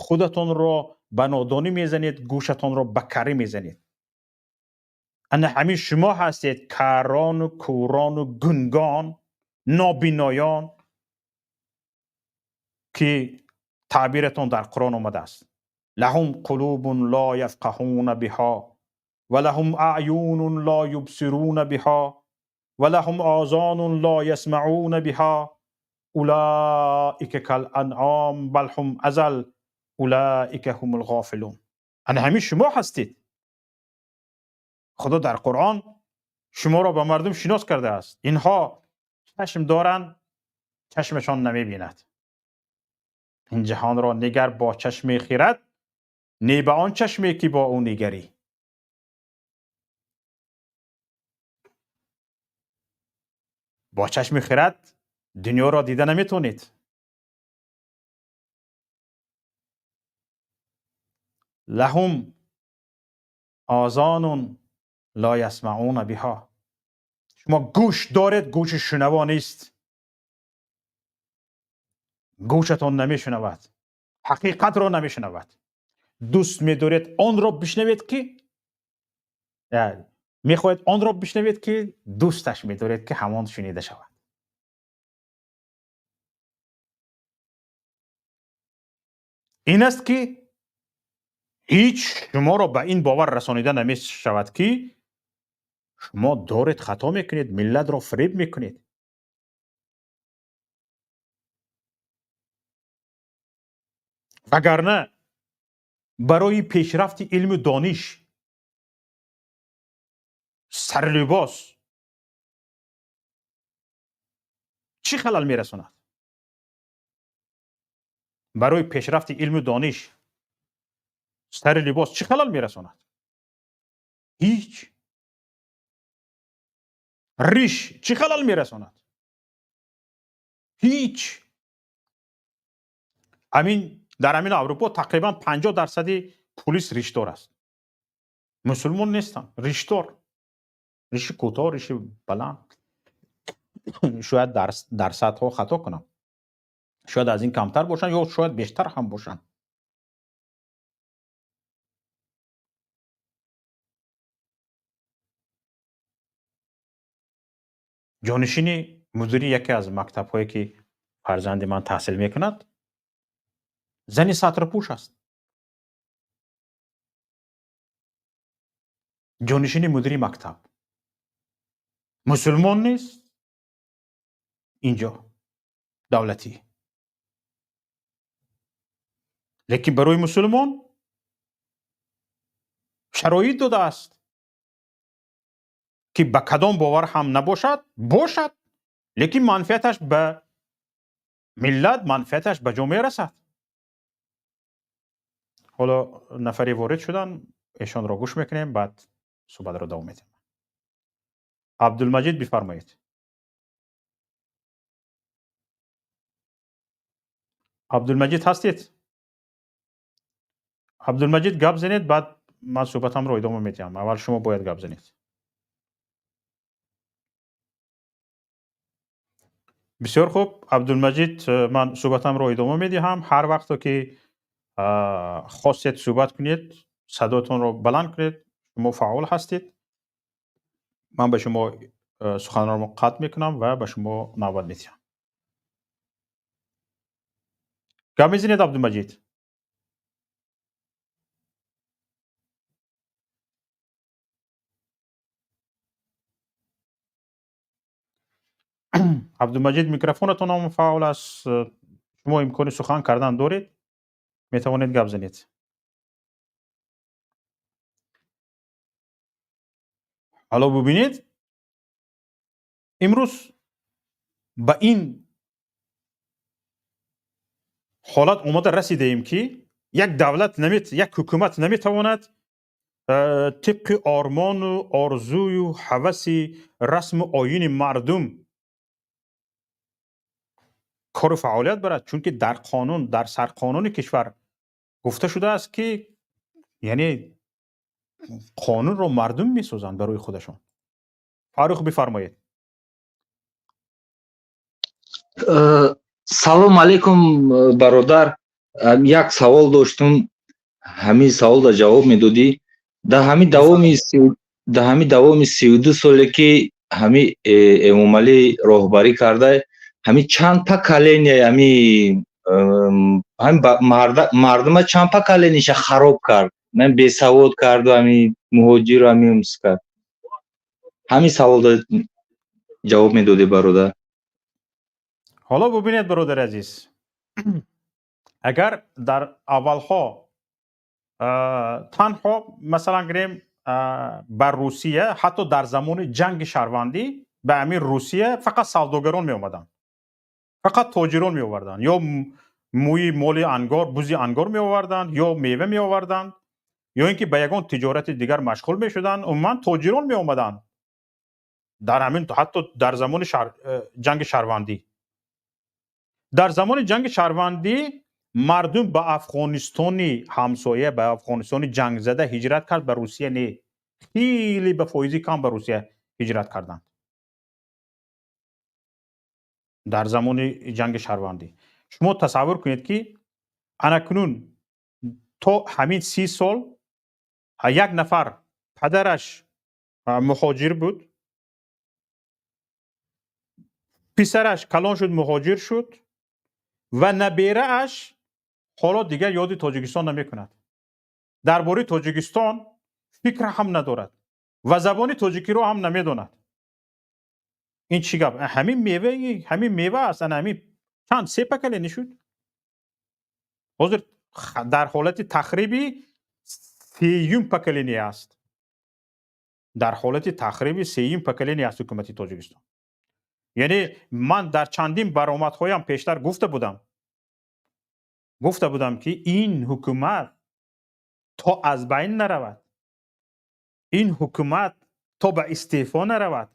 S1: Худатонро ба нодонӣ мезанед, гӯшатонро ба карӣ мезанед. Ана ҳамин шумо ҳастед карону кӯрону гунгон, нобиноён, ки таъбиратон дар Қуръон омадааст. لهم قلوب لا يفقهون بها ولهم أعين لا يبصرون بها ولهم آذان لا يسمعون بها أولئك كالأنعام بل هم أضل أولئك هم الغافلون. ана ҳамин шумо ҳастед. Худо дар Қуръон шуморо ба мардум шинос кардааст. Инҳо чашм доранд, чашмашон намебинад. Ин ҷаҳонро нигар бо чашми хирад, не ба он чашме ки бо ӯ нигарӣ. Бо чашми хирад дунёро дида наметавонед. لهم آذان لا يسمعون بها. شумо гӯш доред, гӯши шунаво нест. Гӯшатон намешунавад, ҳақиқатро намешунавад. Дӯст медоред онро бишнавед, ки мехоҳед онро бишнавед, ки дӯсташ медоред, ки ҳамон шунида шавад. Ин аст, ки ҳеҷ шуморо ба ин бовар расонида намешавад, ки шумо доред хато мекунед, миллатро фиреб мекунед. Вагарна барои пешрафти илму дониш сарлибос чӣ халал мерасонад? Барои пешрафти илму дониш сари либос чӣ халал мерасонад? Ҳеҷ. Риш чӣ халал мерасонад? Ҳеҷ. Амин дар ҳамин Аврупо тақрибан 50% пулис ришдор аст. Мусулмон нестанд, ришдор. Риши кӯтоҳ, риши баланд. Шояд дарсадҳо хато кунам. Шояд аз ин камтар бошанд ё шояд бештар ҳам бошанд. Ҷонишини мудири яке аз мактабҳое, ки фарзанди ман таҳсил мекунад, зани сатрпӯш аст. Ҷонишини мудири мактаб мусулмон нест, инҷо давлатӣ, лекин барои мусулмон шароит додааст, ки ба кадом бовар ҳам набошад, бошад, лекин манфиаташ ба миллат, манфиаташ ба ҷомеа расад. Ҳоло нафаре ворид шудан, эшонро гӯш мекунем, баъд суҳбатро давом медиҳем. Абдулмаҷид, бифармоед. Абдулмаҷид ҳастед? Абдулмаҷид, гап занед, баъд ман суҳбатамро идома медиҳам. Аввал шумо бояд гап занед. Бисёр хуб, Абдулмаҷид, ман суҳбатамро идома медиҳам. Ҳар вақто ки хостед суҳбат кунед, садотонро баланд кунед, шумо фаъол ҳастед. Ман ба шумо суханонро қатъ мекунам ва ба шумо навбат медиҳам. Гап мезанед, Абдулмаҷид? Абдулмаҷид, микрофонатон ҳам фаъол аст. Шумо имкони сухан кардан доред, метавонед гап занед. Ҳало бубинед, имрӯз ба ин ҳолат омода расидаем, ки як давлат, як ҳукумат наметавонад тибқи ормону орзую ҳаваси расму оини мардум кору фаъолият барад, чунки дар қонун, дар сарқонуни кишвар гуфта шудааст, ки яъне қонунро мардум месозанд барои худашон. Фаррух, бифармоед.
S2: Салом алейкум, бародар. Як савол доштум, ҳамин саволда ҷавоб медодӣ. Дар ҳамин давоми 32 соле, ки ҳами Эмомалӣ роҳбарӣ карда, ҳами чанд поколения ҳами мардума, чанд поколения ша хароб кард, бесавод карду, ҳами муҳоҷиру ҳами кард? Ҳамин саволда ҷавоб медодӣ, бародар.
S1: Ҳоло бубинед, бародари азиз, агар дар аввалҳо танҳо, масалан гирем, ба Русия ҳатто дар замони ҷанги шаҳрвандӣ ба ҳамин Русия фақат савдогарон меомаданд, фақат тоҷирон меоварданд, ё мӯи моли ангор, бузи ангор меоварданд, ё мева меоварданд, ё ин ки ба ягон тиҷорати дигар машғул мешуданд. Умуман тоҷирон меомаданд дар ҳамин, ҳатто дар замони ҷанги шаҳрвандӣ. Дар замони ҷанги шаҳрвандӣ мардум ба Афғонистони ҳамсоя, ба Афғонистони ҷангзада ҳиҷрат кард, ба Русия не. Хеле ба фоизи кам ба Русия ҳиҷрат карданд дар замони ҷанги шаҳрвандӣ. Шумо тасаввур кунед, ки анакунун то ҳамин 30 сол як нафар падараш муҳоҷир буд, писараш калон шуд, муҳоҷир шуд ва наберааш ҳоло дигар ёди Тоҷикистон намекунад, дар бораи Тоҷикистон фикр ҳам надорад ва забони тоҷикиро ҳам намедонад. Ин чӣ гап? Ҳамин мева аст. Ана ҳамин чанд, се поколение шуд. Ҳозир дар ҳолати тахриби сеюм поколение аст, дар ҳолати тахриби сеюм поколение аст ҳукумати Тоҷикистон. Яъне ман дар чандин баромадҳоям пештар гуфта будам, ки ин ҳукумат то аз байн наравад, ин ҳукумат то ба истеъфо наравад,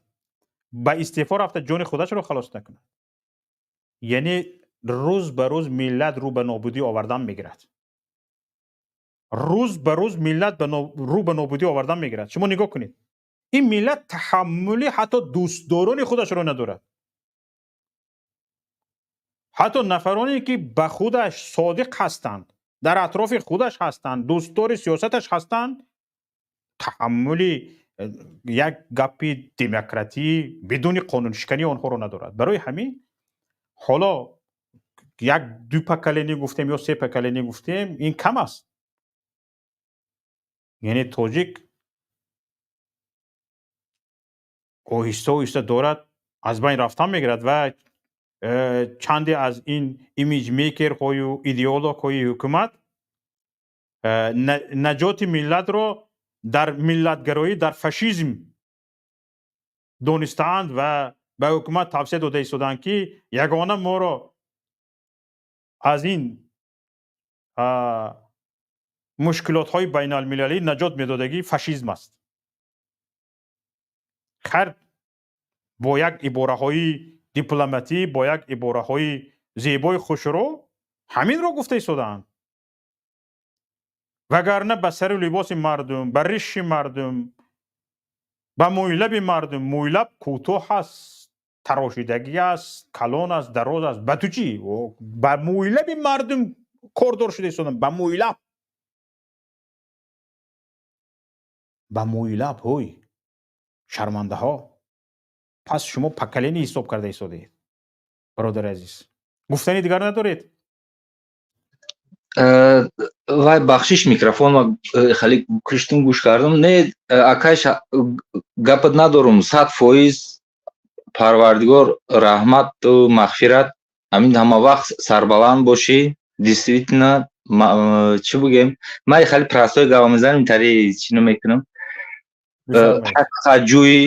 S1: ба истеъфо рафта ҷони худашро халос накунад, яъне рӯз ба рӯз миллат рӯ ба нобудӣ овардан мегирад, рӯз ба рӯз миллат рӯ ба нобудӣ овардан мегирад. Шумо нигоҳ кунед, ин миллат таҳаммули ҳатто дӯстдорони худашро надорад. Ҳатто нафароне, ки ба худаш содиқ ҳастанд, дар атрофи худаш ҳастанд, дӯстдори сиёсаташ ҳастанд, таҳаммули як гапи демократӣ бидуни қонуншиканӣ онҳоро надорад. Барои ҳамин ҳоло як ду поколение гуфтем ё се поколение гуфтем, ин кам аст. Яъне тоҷик оҳиста оҳиста дорад аз байн рафтан мегирад ва чанде аз ин имиҷмейкерҳою идеологҳои ҳукумат наҷоти миллатро дар миллатгароӣ, дар фашизм донистаанд ва ба ҳукумат тавсия дода истодаанд, ки ягона моро аз ин мушкилотҳои байналмилалӣ наҷот медодагӣ фашизм аст. Хайр, бо як ибораҳои дипломатӣ, бо як ибораҳои зебои хушрӯ ҳаминро гуфта истодаанд, вагарна ба сару либоси мардум, ба риши мардум, ба мӯйлаби мардум, мӯйлаб кӯтоҳ аст. Тарошидагӣ аст, калон аст, дароз аст, ба ту чӣ? Ба мӯйлаби мардум кордор шуда истодам, ба мӯйлаб, ба мӯйлаб. Ҳой, шармандаҳо, пас шумо поколение ҳисоб карда истодаед. Бародари азиз, гуфтани дигар надоред?
S2: Вай, бахшиш, микрофон хеле киштум, гӯш кардам. Не, акай, гапат надорум, 100%. Парвардигор раҳмату мағфират, ҳамин ҳама вақт сарбаланд бошӣ. Действительно, чӣ бигем, ман хеле простой гап мезанам, интари чӣ намекунам. Ҳақиқатҷӯӣ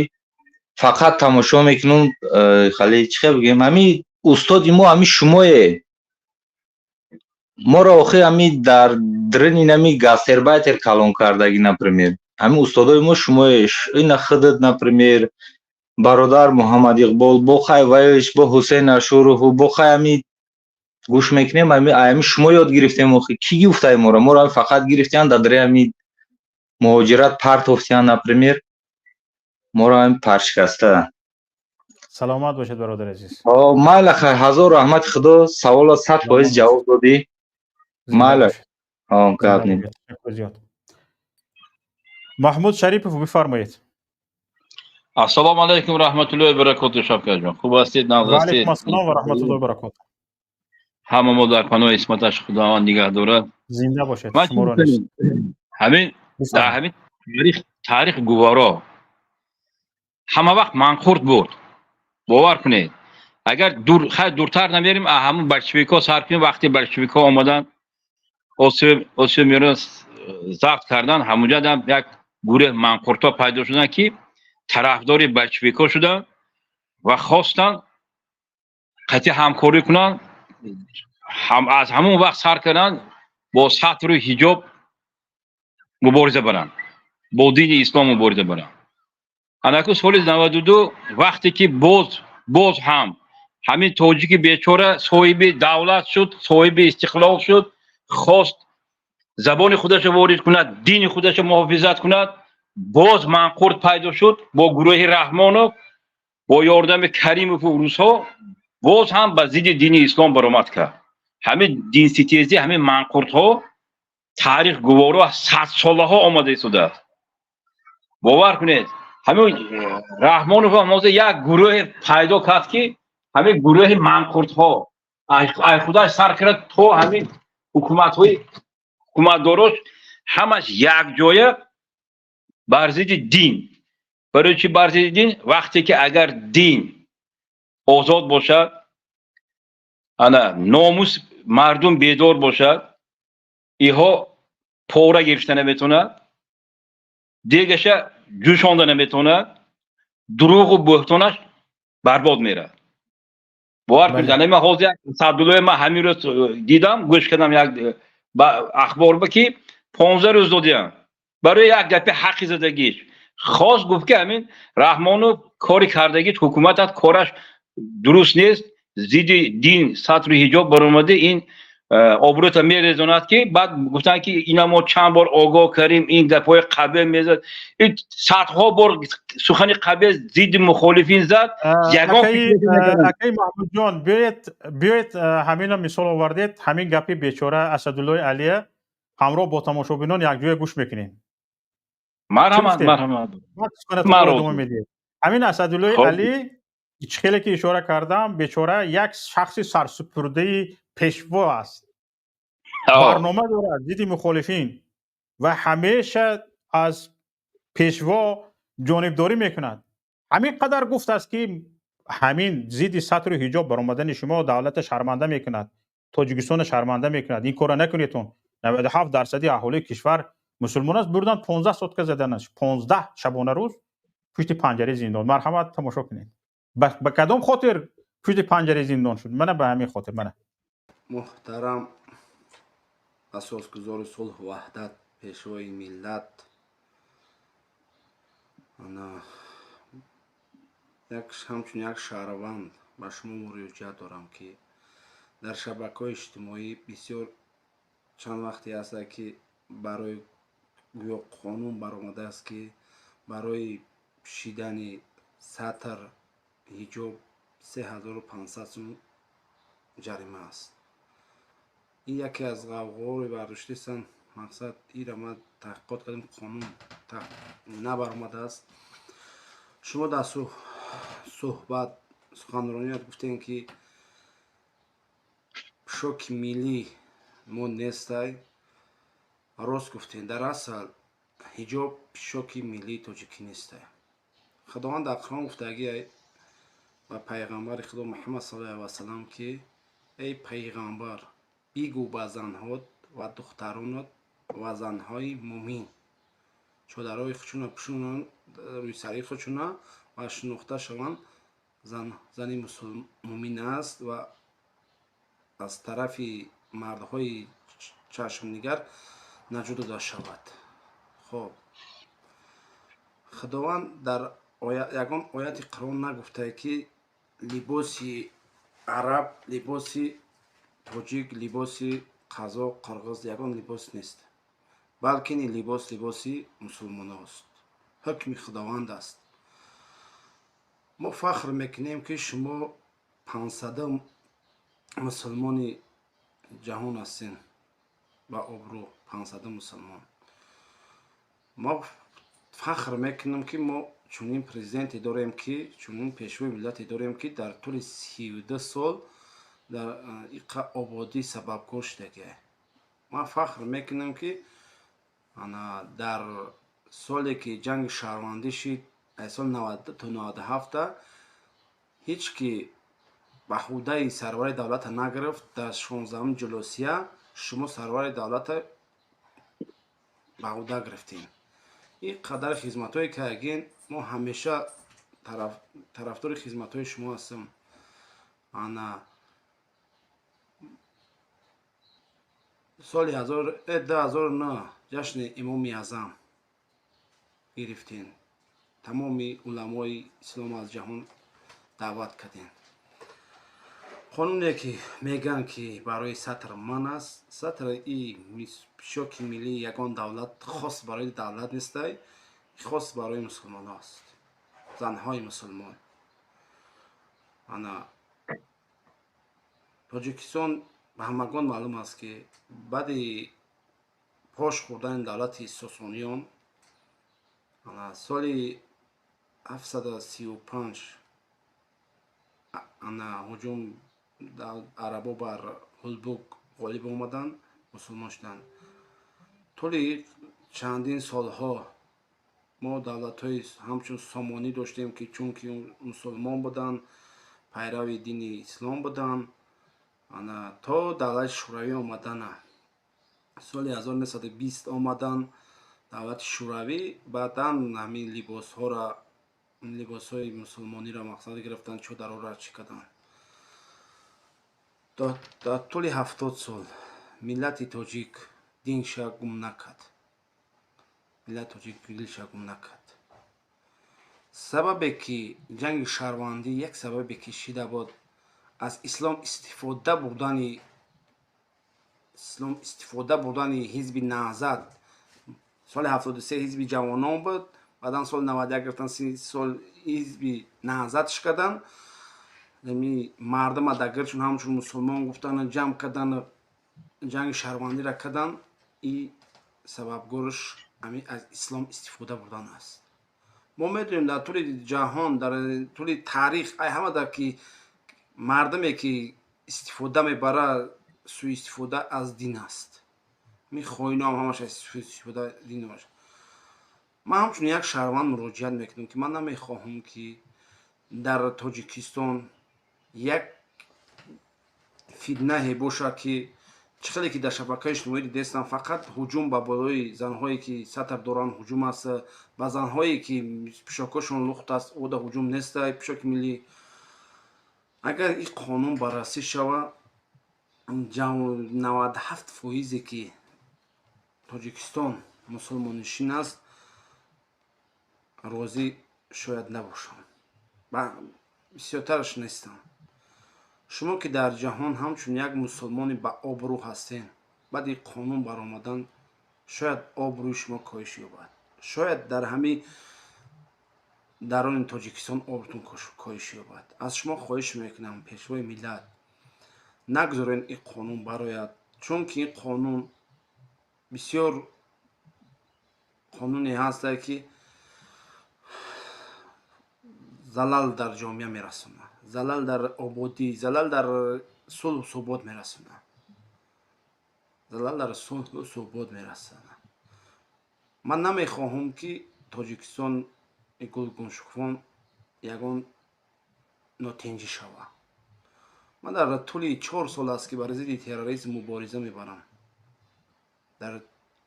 S2: фақат тамошо мекунам. Хеле чӣ хел бигем, ҳамин устоди мо ҳамин шумое. Моро охир ҳамин дар дрини нами гастарбайтер калон кардагӣ, например, ҳамин устодои мо шумое. Ина худат, например, бародар Муҳаммад Иқбол, бо хай вайш, бо Ҳусейн Ашурову, бо хай ҳамин гӯш мекунем, ҳамин шумо ёд гирифтем. Охи кӣ гуфтай моро? Моро фақат гирифтиян, дар дари ҳамин муҳоҷират партофтиян, например, моро ҳамин паршикаста.
S1: Саломат бошед, бародари азиз.
S2: Майла, хай, ҳазор раҳмати Худо, саволо 100% ҷавоб додӣ. Майла, гап не.
S1: Маҳмуд Шарипов, бифармоед.
S3: Ассалому алайкум, раҳматуллоҳи баракоту, Шавкатҷон, хуб ҳастед, нағз ҳастед?
S1: Алайкум ассалом ва раҳматуллоҳи баракоту.
S3: Ҳама мо дар паноҳи исматаш Худованд нигаҳ дорад.
S1: Зинда бошед, шуморо низ.
S3: Ҳамин дар ҳамин таърих гуворо, ҳама вақт манқурт буд. Бовар кунед, агар дур, хай, дуртар намерим, ҳамун большевикҳо сар кунем. Вақте большевикҳо омаданд, Осиё Миёна забт кардан, ҳамунҷа як гурӯҳ манқуртҳо пайдо шуданд, ки тарафдори большевикҳо шуданд ва хостанд қатъи ҳамкорӣ кунанд. Аз ҳамон вақт сар карданд, бо сатру ҳиҷоб мубориза баранд, бо дини ислом мубориза баранд. Анаку соли 92, вақте ки боз ҳам ҳамин тоҷики бечора соҳиби давлат шуд, соҳиби истиқлол шуд, хост забони худашро ворид кунад, дини худашро муҳофизат кунад, боз манқурт пайдо шуд бо гурӯҳи Раҳмонов, бо ёрдами Каримову русҳо, боз ҳам ба зидди дини ислом баромад кард. Ҳамин динситезӣ, ҳамин манқуртҳо таърих гуворо, садсолаҳо омада истодааст. Бовар кунед, ҳамин Раҳмонов ҳам ҳозир як гурӯҳе пайдо кард, ки ҳамин гурӯҳи манқуртҳо ай худаш сар кард то ҳамин ҳукуматҳои ҳукуматдорош, ҳамаш якҷоя бар зидди дин. Барои чӣ бар зидди дин? Вақте ки агар дин озод бошад, ана номус мардум бедор бошад, иҳо пора гирифта наметавонад, дегаша ҷӯшонда наметавонад, дурӯғу буҳтонаш барбод меравад. Бовар кунед, ана ман ҳозир як Сабдуллои ман ҳамин рӯз дидам, гӯш кардам як ахборба, ки 15 рӯз додиям барои як гапи ҳаққи задагиш. Хост гуфт, ки ҳамин Раҳмонов кори кардагиш, ҳукуматат кораш дуруст нест, зидди дин, сатру ҳиҷоб баромада, ин обрӯта мерезонад. Ки баъд гуфтанд, ки ина мо чанд бор огоҳ кардем, ин гапҳои қабеҳ мезад, ин садҳо бор сухани қабеҳ зидди мухолифин зад.
S1: Акаи Маҳмудҷон, биёед, ҳамина мисол овардед, ҳамин гапи бечора Асадуллои Алия ҳамроҳ бо тамошобинон якҷоя гӯш мекунем.
S3: Марҳамат, марҳамат.
S1: Ҳамин Асадуллои Алӣ, чӣ хеле ки ишора кардам, бечора як шахси сарсупурдаи пешво аст, барнома дорад зидди мухолифин ва ҳамеша аз пешво ҷонибдорӣ мекунад. Ҳамин қадар гуфтааст, ки ҳамин зидди сатру ҳиҷоб баромадани шумо давлата шарманда мекунад, Тоҷикистонро шарманда мекунад, ин корро накунедтон, 97 дарсади аҳолии кишвар мусулмон аст. Бурдан 15 сутка заданаш, 15 шабона рӯз пушти панҷараи зиндон. Марҳамат, тамошо кунед. Ба кадом хотир пушти панҷараи зиндон шуд? Мана ба ҳамин хотир, мана.
S4: Муҳтарам асосгузори сулҳу ваҳдат, пешвои миллат, ана як ҳамчун як шаҳрванд ба шумо муроҷиат дорам, ки дар шабакаҳои иҷтимоӣ бисёр чанд вақте ҳаста, ки барои гӯё қонун баромадааст, ки барои пӯшидани сатр, ҳиҷоб. 3500 сум ҷарима аст. Ин яке аз ғавғои бардоштаистанд. Мақсад ира ман таҳқиқот кардем, қонун набаромадааст. Шумо дар суҳбат, суханроният гуфтем, ки пӯшоки миллӣ мо нестай. Рост гуфтем, дар асл ҳиҷоб пӯшоки миллии тоҷикӣ нестай. Худованд дар Қуръон гуфтагӣ ба пайғамбари Худо Муҳаммад саллаллоҳу алайҳи васаллам, ки эй пайғамбар, бигӯ ба занҳот ва духтаронат ва занҳои мӯмин чодарҳои худшона пӯшонанд, рӯйсарии худшона, ва шинохта шаванд зани мӯмин аст ва аз тарафи мардҳои чашмнигар наҷот дода шавад. Хоб, Худованд дар ягон ояти Қуръон нагуфтае, ки либоси араб, либоси тоҷик, либоси қазоқ, қирғиз, ягон либос нест, балки ин либос либоси мусулмоност, ҳукми Худованд аст. Мо фахр мекунем, ки шумо 500-ум мусулмони ҷаҳон ҳастен, ба обрӯ 500-ум мусулмон. Мо фахр мекунем, ки мо чунин президенте дорем, ки чунин пешвои миллате дорем, ки дар тӯли 32 сол дар иқа ободӣ сабабгор шудагиа. Ман фахр мекунам, ки ана дар соле ки ҷанги шаҳрвандӣ шид, аз соли 92 то 97-та, ҳеҷ ки ба ҳудаи сарвари давлата нагирифт. Дар 16-уми ҷулосия шумо сарвари давлата ба ҳуда гирифтем. Ин қадар хизматҳое кардагин, мо ҳамеша тарафдори хизматҳои шумо ҳастем. Ана соли 2009 ҷашни Имоми Аъзам гирифтем, тамоми уламои ислом аз ҷаҳон даъват кардем. Қонуне ки мегӯянд, ки барои сатр ман аст, сатр и пӯшоки миллии ягон давлат хос барои давлат нестай, хос барои мусулмонҳо аст, занҳои мусулмон. Ана Тоҷикистон ба ҳамагон маълум аст, ки баъди пош хӯрдани давлати Сосониён соли 735, ана ҳуҷум арабо бар Ҳулбук ғолиб омаданд, мусулмон шуданд. Тӯли чандин солҳо мо давлатҳои ҳамчун Сомонӣ доштем, ки чунки мусулмон буданд, пайрави дини ислом буданд, ана то давлати Шӯравӣ омадана. Соли 1920 омадан давлати Шӯравӣ, баъдан ҳамин либосҳоро, либосҳои мусулмониро мақсад гирифтанд, чодарҳоро чӣ карданд. Дар тӯли 70 сол миллати тоҷик динша гум накард, миллати тоҷик динша гум накард. Сабабе ки ҷанги шаҳрвандӣ, як сабабе ки шида буд, аз ислом истифода бурдани, ислом истифода бурдани ҳизби Наҳзат. Соли 73 ҳизби ҷавонон буд, баъдан соли 91 гирифтан, сол ҳизби Наҳзатш карданд. Ами мардума дар гирдшон ҳамчун мусулмон гуфтану ҷамъ кардану ҷанги шаҳрвандиро карданд. И сабабгорш ами аз ислом истифода бурдан аст. Мо медонем, дар тӯли ҷаҳон, дар тӯли таърих, ай ҳама дар ки мардуме ки истифода мебарад, суистифода аз дин аст. Ми хоиноам ҳамаш аз суистифода дин бошад. Ман ҳамчун як шаҳрванд муроҷиат мекунам, ки ман намехоҳам, ки дар Тоҷикистон як фитнае бошад, ки чӣ хеле ки дар шабакаи иҷтимоӣ дидестам, фақат ҳуҷум ба болои занҳое ки сатр доранд ҳуҷум аст, ба занҳое ки пӯшокҳошон лухт аст ода ҳуҷум нестай, пӯшоки миллӣ. Агар ин қонун баррасӣ шава, 97 фоизе ки Тоҷикистон мусулмоннишин аст, розӣ шояд набошанд, бисёртараш нестанд. Шумо ки дар ҷаҳон ҳамчун як мусулмони ба обрӯ ҳастен, баъди қонун баромадан шояд обрӯи шумо коҳиш ёбад, шояд дар ҳамин Даруни Тоҷикистон обрӯтон коҳиш ёбад. Аз шумо хоҳиш мекунам, Пешвои миллат, нагузорен ин қонун барояд, чунки ин қонун бисёр қонуне ҳаста, ки залал дар ҷомеа мерасонад, залал дар ободӣ, залал дар сулҳу субот мерасонад, залал дар сулҳу субот мерасонад. Ман намехоҳам, ки Тоҷикистон гулгуншукуфон ягон нотинҷӣ шавад. Ман дар тӯли 4 сол аст, ки бар зидди терроризм мубориза мебарам. Дар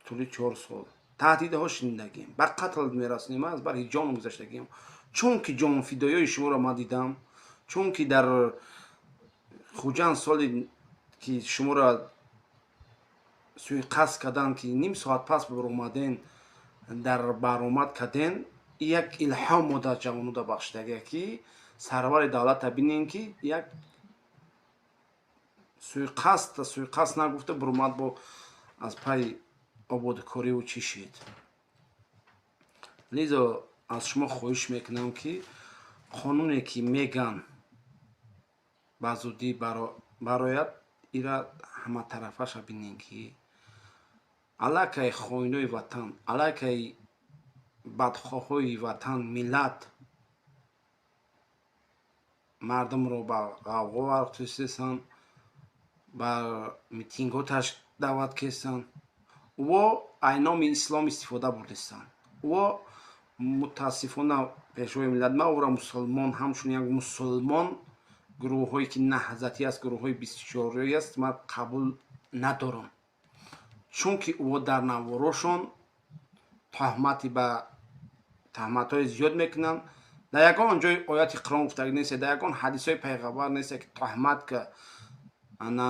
S4: тӯли 4 сол таҳдидҳо шунидагим, ба қатл мерасонем, аз барҳи ҷон гузаштагим, чунки ҷонфидоиҳои шуморо ман дидам, чунки дар Хуҷанд соли ки шуморо суиқасд карданд, ки ним соат пас баромаден, дар баромад карден, як илҳом мо дар ҷавонода бахшидагия, ки сарвари давлата бинем, ки як суиқасд нагуфта буромад, бо аз пайи ободкориву чӣ шид. Лизо, аз шумо хоҳиш мекунам, ки қонуне ки меган ба зудӣ барояд, ира ҳаматарафаша бинем, ки аллакай хоинои ватан, аллакай бадхоҳҳои ватан, миллат, мардумро ба ғавғо вархистанд, ба митингҳо даъват кестанд. Во ай номи ислом истифода бурдистанд. Во мутаассифона, Пешвои миллат, ман ӯро мусулмон, ҳамчун як мусулмон, гурӯҳҳое ки наҳзатӣ аст, гурӯҳҳои 24-ӣ аст, ман қабул надорам, чунки ӯ дар наворошон таҳмати ба таҳматҳои зиёд мекунанд. Дар ягон ҷои ояти Қуръон гуфтагӣ нест, дар ягон ҳадисҳои пайғамбар нест, ки таҳмат ка, ана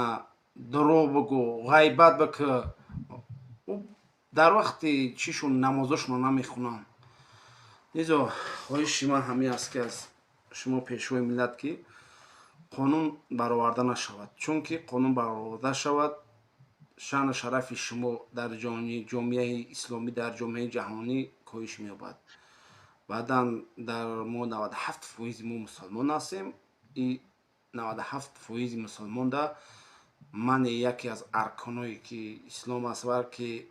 S4: дурӯғ бигӯ, ғайбат бикӯ. Дар вақти чишон намозошонро намехонанд. Лизо, хоҳиши ман ҳамин аст, ки аз шумо, Пешвои миллат, ки қонун бароварда нашавад, чунки қонун бароварда шавад, шаъну шарафи шумо дар ҷомеаи исломӣ, дар ҷомеаи ҷаҳонӣ коҳиш меёбад. Баъдан дар мо 97 фоизи мо мусулмон ҳастем и 97 фоизи мусулмонда ман яке аз арконҳое ки ислом аст ва ки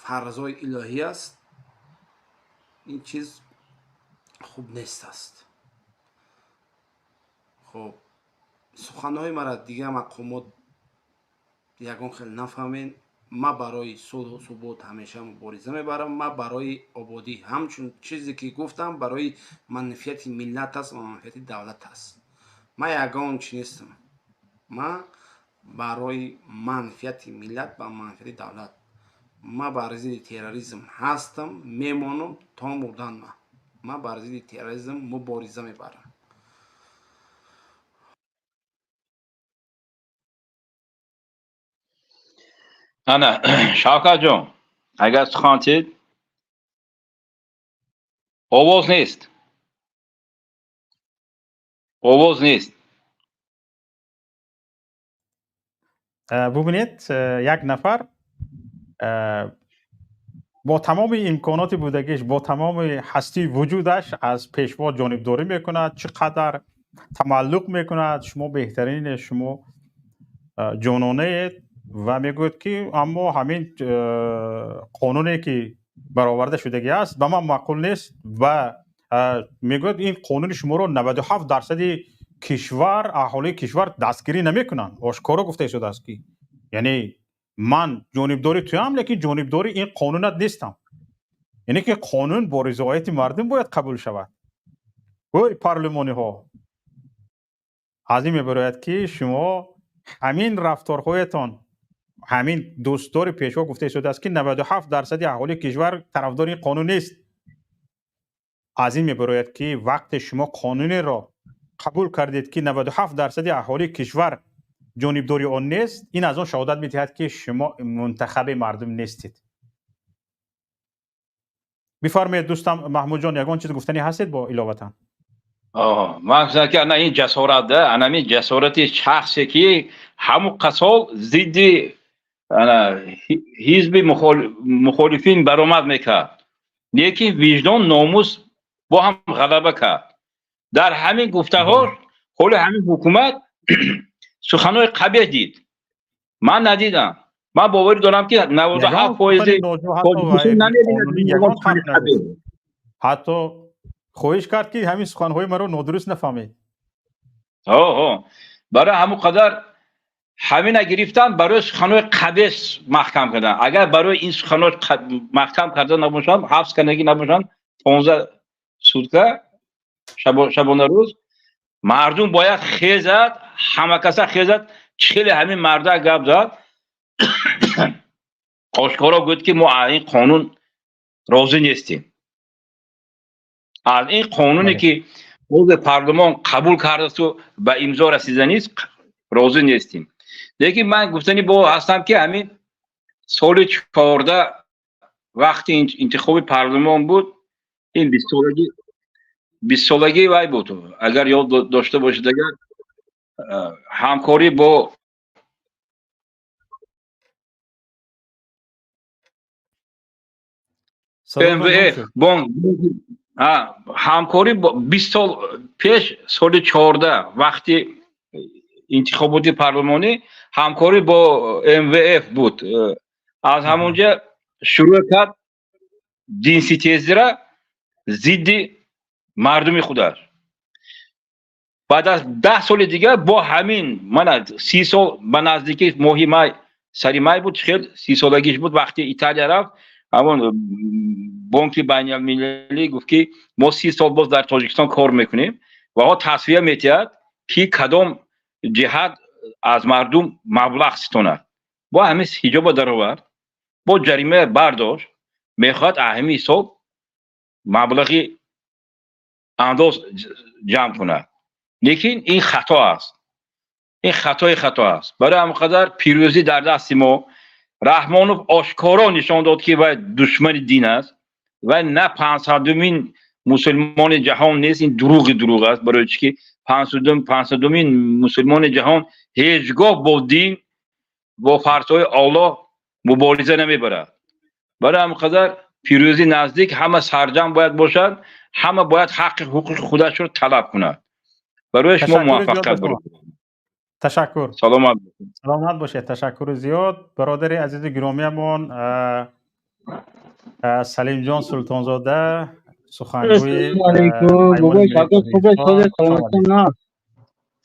S4: фарзҳои илоҳӣ аст, ин чиз хуб нест аст. Хуб, суханҳои мара дигар мақомот ягон хел нафаҳмед. Ман барои сулҳу субот ҳамеша мубориза мебарам. Ман барои ободӣ, ҳамчун чизе ки гуфтам, барои манфиати миллат аст ва манфиати давлат аст. Ман ягон чи нестам, ман барои манфиати миллат ва манфиати давлат. Ман бар зидди терроризм ҳастам, мемонам то мурдан. Ман бар зидди терроризм мубориза мебарам.
S3: Ана, Шавкатҷон, агар сухан тид, овоз нест, овоз нест.
S1: Бубинед, як нафар бо тамоми имконоти будагиш, бо тамоми ҳастии вуҷудаш аз Пешво ҷонибдорӣ мекунад, чӣ қадар тамаллуқ мекунад, шумо беҳтарине, шумо ҷононаед, ва мегӯяд, ки аммо ҳамин қонуне ки бароварда шудагӣ аст, ба ман маъқул нест, ва мегӯяд, ин қонуни шуморо 97 дарсади кишвар, аҳолии кишвар дастгирӣ намекунанд. Ошкоро гуфта истодааст, ки яъне ман ҷонибдори туям, лекин ҷонибдори ин қонунат нестам. Яъне ки қонун бо ризояти мардум бояд қабул шавад. Ой, парлумониҳо, аз ин мебарояд, ки шумо ҳамин рафторҳоятон, ҳамин дӯстдори Пешво гуфта истодааст, ки 97 дарсади аҳолии кишвар тарафдори ин қонун нест. Аз ин мебарояд, ки вақте шумо қонунеро қабул кардед, ки 97 дарсади аҳолии кишвар ҷонибдори он нест, ин аз он шаҳодат медиҳад, ки шумо мунтахаби мардум нестед. Бифармоед, дӯстам Маҳмудҷон, ягон чиз гуфтанӣ ҳастед бо иловатан?
S3: Ман гуфтам, ки ана ин ҷасорат да, ана ин ҷасорати шахсе, ки ҳамон қасол зидди ана ҳизби мухолифин баромад мекард. Лекин виҷдон, номус бо ҳам ғалаба кард. Дар ҳамин гуфтаҳо ҳоли ҳамин ҳукумат суханҳои қабеҳ дид. Ман надидам. Ман боварӣ дорам, ки 97 фоизи
S1: ҳатто хоҳиш кард, ки ҳамин суханҳои маро нодуруст нафаҳмед.
S3: Барои ҳамон қадар ҳамина гирифтан, барои суханҳои қабеҳ маҳкам кардан. Агар барои ин суханҳо маҳкам карда набошанд, ҳабс кардагӣ набошанд, 15 сутка шабонарӯз мардум бояд хезад, ҳама каса хезад. Хеле ҳамин марда гап зад, ошкоро гуфт, ки мо аз ин қонун розӣ нестем, аз ин қонуне, ки ҳозир парлумон қабул кардасту ба имзо расиданист, розӣ нестем. Лекин ман гуфтани бо ҳастам, ки ҳамин соли 14 вақти интихоби парлумон буд, ин 20-солагии вай буд, агар ёд дошта бошед, агар ҳамкорӣ бо МВФ бонк, ҳамкорӣ 20 сол пеш, соли 14, вақти интихоботи парлумонӣ ҳамкорӣ бо МВФ буд. Аз ҳамонҷа шурӯъ кард динситезира зидди мардуми худаш. Баъд аз 10 соли дигар бо ҳамин, мана 30 сол ба наздикӣ, моҳи май, сари май буд, хел 30-солагиш буд, вақти Италия рафт, ҳамон бонки байналмилалӣ гуфт, ки мо 30 сол боз дар Тоҷикистон кор мекунем, ва ҳо тасвия метиҳад, ки кадом ҷиҳат аз мардум маблағ ситонад. Бо ҳамин ҳиҷоба даровард, бо ҷарима бардошт, мехоҳад аз ҳамин ҳисоб маблағи андоз ҷамъ кунад. Лекин ин хато аст, ин хатои хато аст. Барои ҳамин қадар пирӯзӣ дар дасти мо. Раҳмонов ошкоро нишон дод, ки вай душмани дин аст ва на 500-умин мусулмони ҷаҳон нест. Ин дурӯғи дурӯғ аст. Барои чӣ ки 500-умин мусулмони ҷаҳон ҳеҷ гоҳ бо дин, бо фарзҳои Аллоҳ мубориза намебарад. Барои ҳамин қадар пирӯзӣ наздик, ҳама сарҷамъ бояд бошад, ҳама бояд ҳаққи ҳуқуқи худашро талаб кунад. Барои шумо муваффақият.
S1: Ташаккур.
S3: Саломат.
S1: Саломат бошед. Ташаккури зиёд, бародари азизи гиромиямон Салимҷон Султонзода, сухангӯи.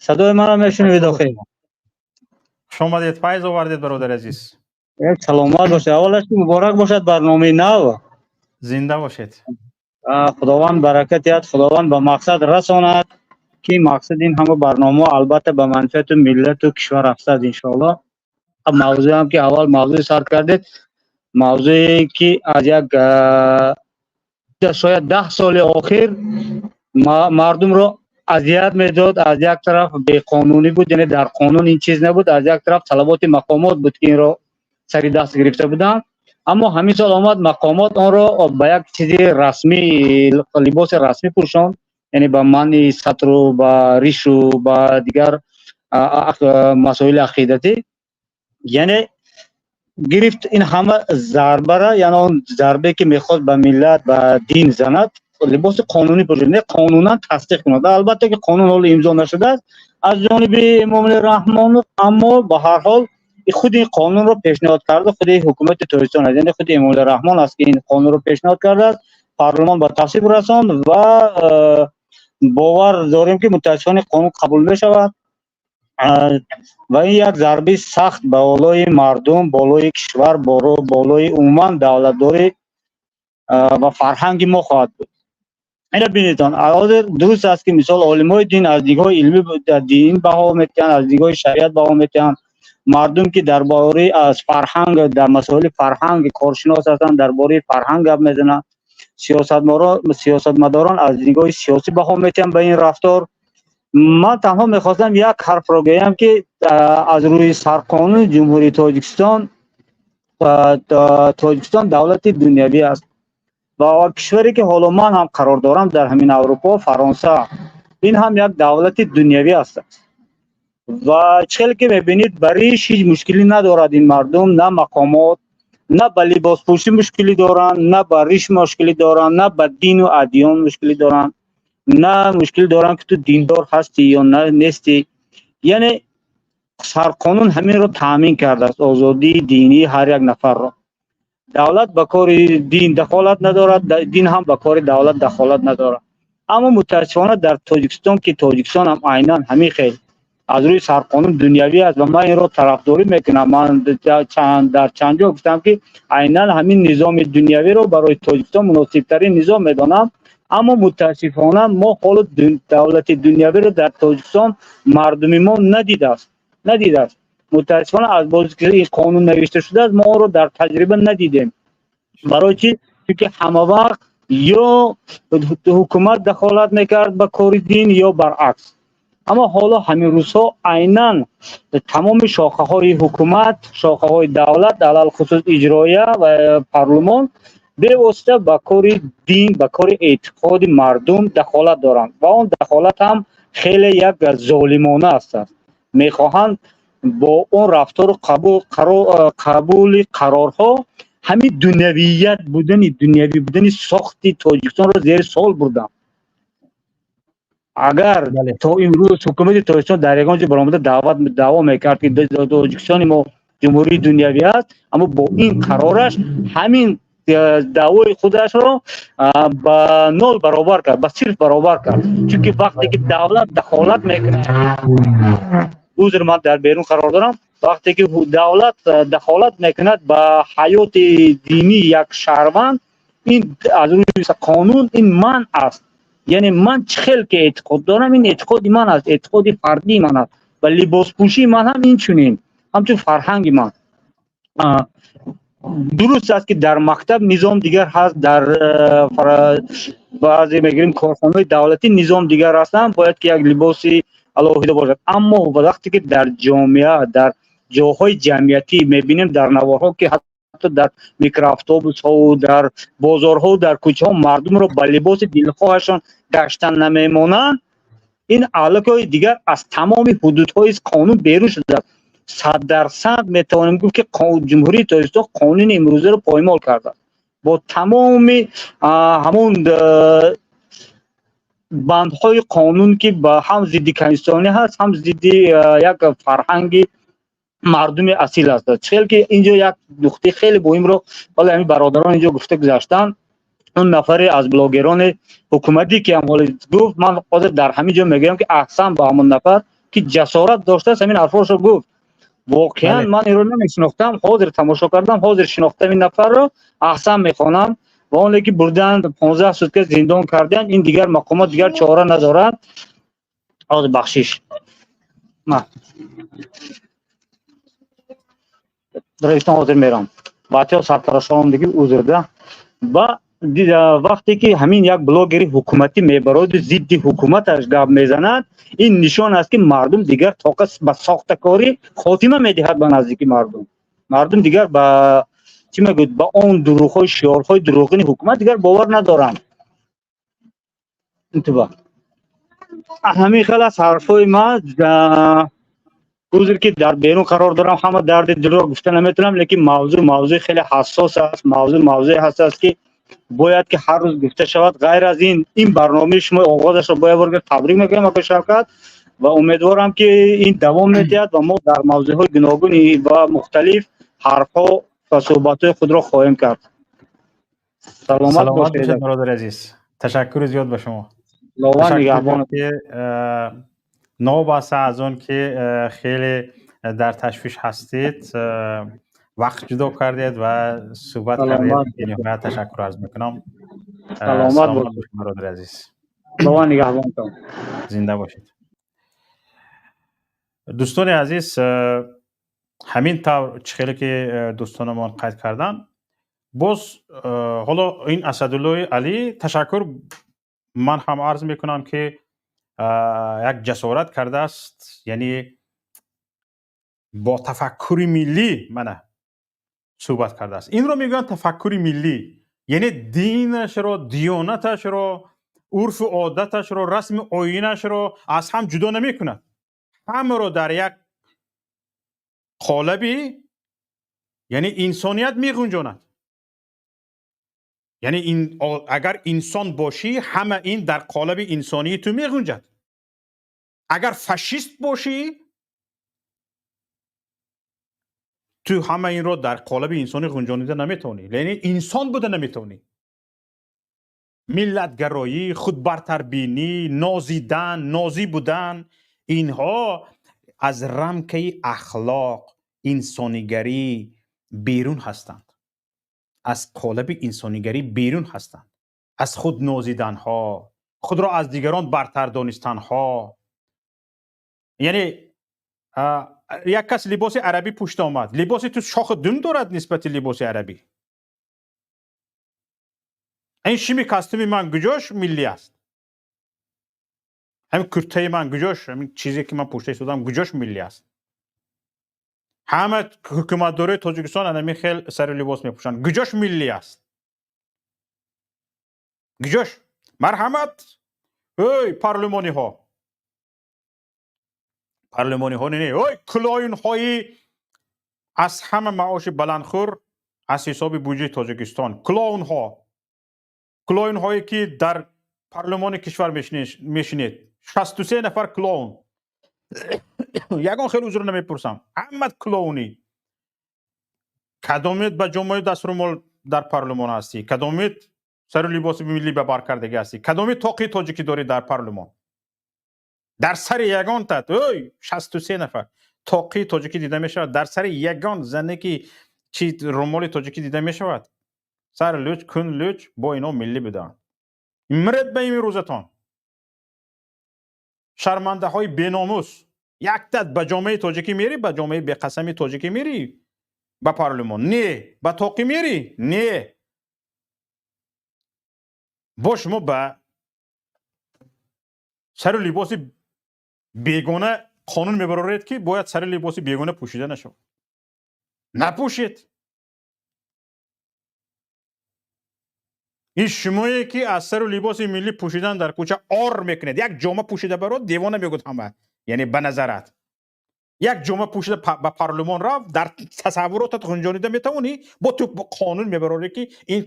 S5: Садои маро мешунавед охир?
S1: Хуш омадед, файз овардед, бародари азиз.
S5: Саломат бошед. Аввалаш, муборак бошад барномаи нав.
S1: Зинда бошед.
S5: Худованд баракат диҳад, Худованд ба мақсад расонад, ки мақсади ин ҳама барномаҳо албатта ба манфиату миллату кишвар афзад, иншоаллоҳ. Мавзӯам ки аввал мавзӯи сар кардед, мавзӯе ки аз як шояд 10 соли охир мардумро азият медод. Аз як тараф беқонунӣ буд, яъне дар қонун ин чиз набуд, аз як тараф талаботи мақомот буд, ки инро сари даст гирифта буданд. Аммо ҳамин сол омад, мақомот онро ба як чизи расмӣ, либоси расмӣ пӯшонд, яъне ба манъи сатру ба ришу ба дигар масоили ақидатӣ. Яъне гирифт ин ҳама зарбара, яъне он зарбе, ки мехост ба миллат, ба дин занад, либоси қонунӣ пӯшид, не қонунан тасдиқ кунад. Албатта ки қонун ҳоло имзо нашудааст аз ҷониби Эмомалӣ Раҳмонов, аммо ба ҳар ҳол худи ин қонунро пешниҳод карда худи ҳукумати Тоҷикистон аст, яъне худи Эмомалӣ Раҳмон аст, ки ин қонунро пешниҳод кардааст, парлумон ба тасвиб расонд ва бовар дорем, ки мутаассифона қонун қабул мешавад ва ин як зарбаи сахт ба болои мардум, болои кишвар, болои умуман давлатдорӣ ва фарҳанги мо хоҳад буд. Ина бинедон, ҳозир дуруст аст, ки мисол олимои дин аз нигоҳи илмӣ дин баҳо метиҳанд, аз нигоҳи шариат баҳо метиҳанд. Мардум, ки дар бораи аз фарҳанг, дар масоили фарҳанг коршинос ҳастанд, дар бораи фарҳанг гап мезананд. Сиёсатмадорон аз нигоҳи сиёсӣ баҳо метиҳанд ба ин рафтор. Ман танҳо мехостам як ҳарфро гӯям, ки аз рӯи сарқонуни Ҷумҳурии Тоҷикистон, Тоҷикистон давлати дунявӣ аст ва кишваре, ки ҳоло ман ҳам қарор дорам дар ҳамин Аврупо, Фаронса, ин ҳам як давлати дунявӣ аст. Ва чӣ хеле ки мебинед, ба риш ҳеҷ мушкилӣ надорад ин мардум, на мақомот. На ба либоспӯшӣ мушкилӣ доранд, на ба риш мушкилӣ доранд, на ба дину адён мушкилӣ доранд, на мушкилӣ доранд, ки ту диндор ҳастӣ ё нестӣ. Яъне сарқонун ҳаминро таъмин кардааст, озодии динии ҳар як нафарро. Давлат ба кори дин дахолат надорад, дин ҳам ба кори давлат дахолат надорад. Аммо мутаассифона дар Тоҷикистон, ки Тоҷикистон ҳам айнан ҳамин хел аз рӯи сарқонун дунявӣ аст, ва ман инро тарафдорӣ мекунам. Ман дар чанд ҷо гуфтам, ки айнан ҳамин низоми дунявиро барои Тоҷикистон муносибтарин низом медонам. Аммо мутаассифона мо ҳоло давлати дунявиро дар Тоҷикистон мардуми мо надидааст, надидааст. Мутаассифона, аз боз ки ин қонун навишта шудааст, мо онро дар таҷриба надидем. Барои чӣ? Чунки ҳама вақт ё ҳукумат дахолат мекард ба кори дин, ё баръакс. Аммо ҳоло ҳамин рӯзҳо айнан тамоми шохаҳои ҳукумат, шохаҳои давлат, алалхусус иҷроия ва парлумон, бевосита ба кори дин, ба кори эътиқоди мардум дахолат доранд ва он дахолат ҳам хеле як золимона аст. Мехоҳанд бо он рафтору қабули қарорҳо ҳамин дунявият будани, дунявӣ будани сохти Тоҷикистонро зери суол бурданд. Агар то имрӯз ҳукумати Тоҷикистон дар ягон ҷо баромада даъват даъво мекард, ки Тоҷикистони мо ҷумҳурии дунявӣ аст, аммо бо ин қарораш ҳамин даъвои худашро ба нол баробар кард, ба сифр баробар кард. Чунки вақте ки давлат дахолат мекунад, узр, ман дар берун қарор дорам, вақте ки давлат дахолат мекунад ба ҳаёти динии як шаҳрванд, ин аз рӯи қонун ин манъ аст. Яъне ман чӣ хел ки эътиқод дорам, ин эътиқоди ман аст, эътиқоди фардии ман аст ва либоспӯшии ман ҳам инчунин, ҳамчун фарҳанги ман. Дуруст аст, ки дар мактаб низом дигар ҳаст, дар баъзе мегирем корхонаҳои давлатӣ низом дигар ҳастанд, бояд ки як либоси алоҳида бошад. Аммо вақте ки дар ҷомеа, дар ҷоҳои ҷамъиятӣ мебинем, дар наворҳо, ки ҳатто дар микроавтобусҳову дар бозорҳову дар кӯчаҳо мардумро ба либоси дилхоҳашон гаштан намемонанд, ин аллакай дигар аз тамоми ҳудудҳои қонун берун шудааст. 100% метавонем гуфт, ки Ҷумҳурии Тоҷикистон қонуни имрӯзаро поймол кардааст бо тамоми ҳамон бандҳои қонун, ки ба ҳам зидди конститутсионӣ ҳаст, ҳам зидди як фарҳанги мардуми асил аст. Хел ки инҷо як нуқтаи хеле муҳимро ҳоло ҳамин бародарон инҷо гуфта гузаштанд, он нафаре аз блогерони ҳукуматӣ, ки ҳам ҳоло гуфт, ман ҳозир дар ҳамин ҷо мегӯям, ки аҳсан ба ҳамон нафар, ки ҷасорат доштааст, ҳамин ҳарфҳошро гуфт. Воқеан ман инро намешинохтам, ҳозир тамошо кардам, ҳозир шинохтам ин нафарро, аҳсан мехонам. Ва оне ки бурданд, 15 сутка зиндон карданд, ин дигар мақомот дигар чора надорад. Ҳозир, бахшиш, ма раисон ҳозир мерам, бачаҳо сартарошаом диги, узрда. Ва вақте ки ҳамин як блогери ҳукуматӣ мебароду зидди ҳукуматаш гап мезанад, ин нишон аст, ки мардум дигар тоқа ба сохтакорӣ хотима медиҳад. Ба наздики мардум дигар ба чӣ мегӯяд, ба он дурӯғҳои, шиорҳои дурӯғини ҳукумат дигар бовар надоранд. Интиба ҳамин хел аст ҳарфҳои ман. Узр, ки дар берун қарор дорам, ҳама дарди дилро гуфта наметавонам, лекин мавзӯъ мавзӯи хеле ҳассос аст, мавзӯъ мавзӯе ҳаст аст, ки бояд ки ҳар рӯз гуфта шавад. Ғайр аз ин, ин барномаи шумо оғозашро бояд бор табрик мекунам, акои Шавкат, ва умедворам, ки ин давом медиҳад ва мо дар мавзӯъҳои гуногун ва мухталиф ҳарфҳо ва суҳбатҳои худро хоҳем кард. Саломат бошед.
S1: Бародари азиз, ташаккури зиёд ба шумо.
S5: Худованд нигаҳбон.
S1: Новобаста аз он ки хеле дар ташвиш ҳастед, вақт ҷудо кардед ва суҳбат кардед, бениҳоят ташаккур арз мекунам.
S5: Саломат бошед.
S1: Бародари азиз.
S5: Худованд нигаҳбонтон.
S1: Зинда бошед. Дӯстони азиз, ҳамин тавр чӣ хеле ки дӯстонамон қайд карданд, боз ҳоло ин Асадуллои Алӣ, ташаккур ман ҳам арз мекунам, ки як ҷасорат кардааст, яъне бо тафаккури миллӣ мана суҳбат кардааст. Инро мегӯянд тафаккури миллӣ, яъне динашро, диёнаташро, урфу одаташро, расму оинашро аз ҳам ҷудо намекунад, ҳамаро дар як қолаби Яъне инсоният меғунҷонад. Яъне агар инсон бошӣ, ҳама ин дар қолаби инсонии ту меғунҷад. Агар фашист бошӣ, ту ҳама инро дар қолаби инсонӣ ғунҷонида наметавонӣ. Яъне инсон буда наметавонӣ. Миллатгароӣ, худбартарбинӣ, нозидан, нозӣ будан, инҳо аз рамкаи ахлоқ, инсонигарӣ берун ҳастанд. Аз қолаби инсонигарӣ берун ҳастанд. Аз худ нозиданҳо, худро аз дигарон бартар донистанҳо. Яъне як кас либоси арабӣ пӯшта омад, либоси ту шоху дум дорад нисбати либоси арабӣ. Ин шими костюми ман куҷош миллӣ аст? Ҳамин куртаи ман куҷош, ҳамин чизе ки ман пӯшта истодам куҷош миллӣ аст? Ҳама ҳукуматдорои Тоҷикистон ҳамин хел сари либос мепӯшанд. Куҷош миллӣ аст? Куҷош? Марҳамат, ой парлумониҳо. Парлумониҳо не, ой клоунҳои аз ҳама маоши баландхӯр аз ҳисоби буҷаи Тоҷикистон. Клоунҳо. Клоунҳое ки дар парлумони кишвар мешинед. 63 нафар клоун. Ягон хел узр намепурсам. Ҳама клоунӣ. Кадомет ба ҷомаи даструмол дар парлумон ҳастӣ? Кадомет сару либоси миллӣ ба бар кардагӣ ҳастӣ? Кадомет тоқи тоҷикӣ дорӣ дар парлумон? Дар сари ягонтат, ой, 63 нафар тоқи тоҷикӣ дида мешавад. Дар сари ягон зане ки чи румоли тоҷикӣ дида мешавад. Сар лӯч, кун лӯч, бо ино миллӣ буданд. Миред ба имрӯзатон. Шармандаҳои беномус. Яктат ба ҷомеаи тоҷикӣ мерӣ, ба ҷомеаи беқасами тоҷикӣ мерӣ ба парлумон? Не. Ба тоқӣ мерӣ? Не. Бо шумо ба сару либоси бегона қонун мебароред, ки бояд сари либоси бегона пӯшида нашавад. Напӯшед. Ин шумое ки аз сару либоси миллӣ пӯшидан дар кӯча ор мекунед. Як ҷома пӯшида барод, девона мегӯяд ҳама. Яъне ба назарат. Як ҷома пӯшида ба парлумон рафт, дар тасаввуротат ғунҷонида метавонӣ, бо ту қонун мебарорӣ ки ин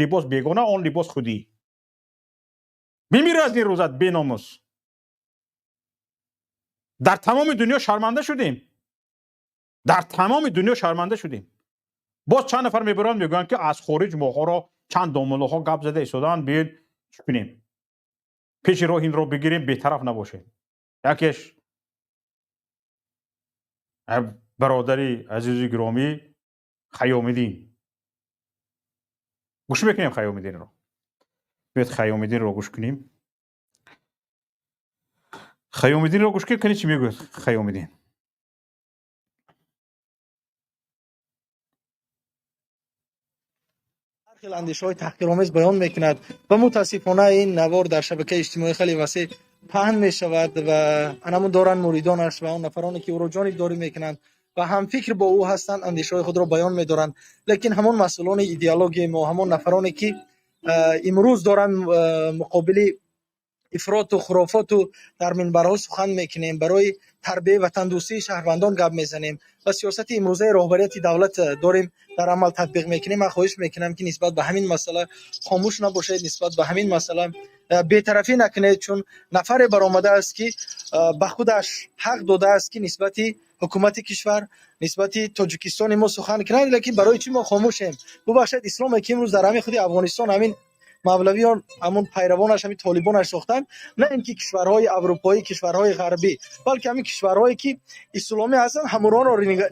S1: либос бегона, он либос худӣ. Бимир аз ин рӯзат беномус. Дар тамоми дунё шарманда шудем. Дар тамоми дунё шарманда шудем. Боз чанд нафар мебаранд, мегӯянд ки аз хориҷ моҳоро чанд домуллоҳо гап зада истодаанд, биёед чӣ кунем? Пеши роҳ инро бигирем, бетараф набошем. Якеш бародари азизу гиромӣ Хайёмиддин. Гӯш мекунем Хайёмиддинро. Биёед Хайёмиддинро гӯш кунем. Хайёмиддинро гӯш кунем, кани чӣ мегӯяд Хайёмиддин?
S6: Хел андешаҳои таҳқиромез баён мекунад ва мутаассифона ин навор дар шабакаи иҷтимоӣ хеле васеъ паҳн мешавад ва анамун доранд муридонаш ва он нафароне ки ӯро ҷонибдорӣ мекунанд ва ҳамфикр бо ӯ ҳастанд, андешаҳои худро баён медоранд. Лекин ҳамон масъулони идеологияи мо, ҳамон нафароне ки имрӯз доранд муқобили ифроту хурофоту дар минбарҳо сухан мекунем, барои тарбияи ватандӯстии шаҳрвандон гап мезанем ва сиёсати имрӯзаи роҳбарияти давлат дорем дар амал татбиқ мекунем. Ман хоҳиш мекунам, ки нисбат ба ҳамин масъала хомӯш набошед, нисбат ба ҳамин масъала бетарафӣ накунед, чун нафаре баромадааст, ки ба худаш ҳақ додааст, ки нисбати ҳукумати кишвар, нисбати Тоҷикистони мо сухан кунад. Лекин барои чӣ мо хомӯшем? Бубахшед, исломе ки имрӯз дар ҳамин худи Афғонистон ҳамин мавлавиён, ҳамон пайравонаш, ҳамин толибонаш сохтанд, на ин ки кишварҳои аврупоӣ, кишварҳои ғарбӣ, балки ҳамин кишварҳое ки исломӣ ҳастанд, ҳамонҳоро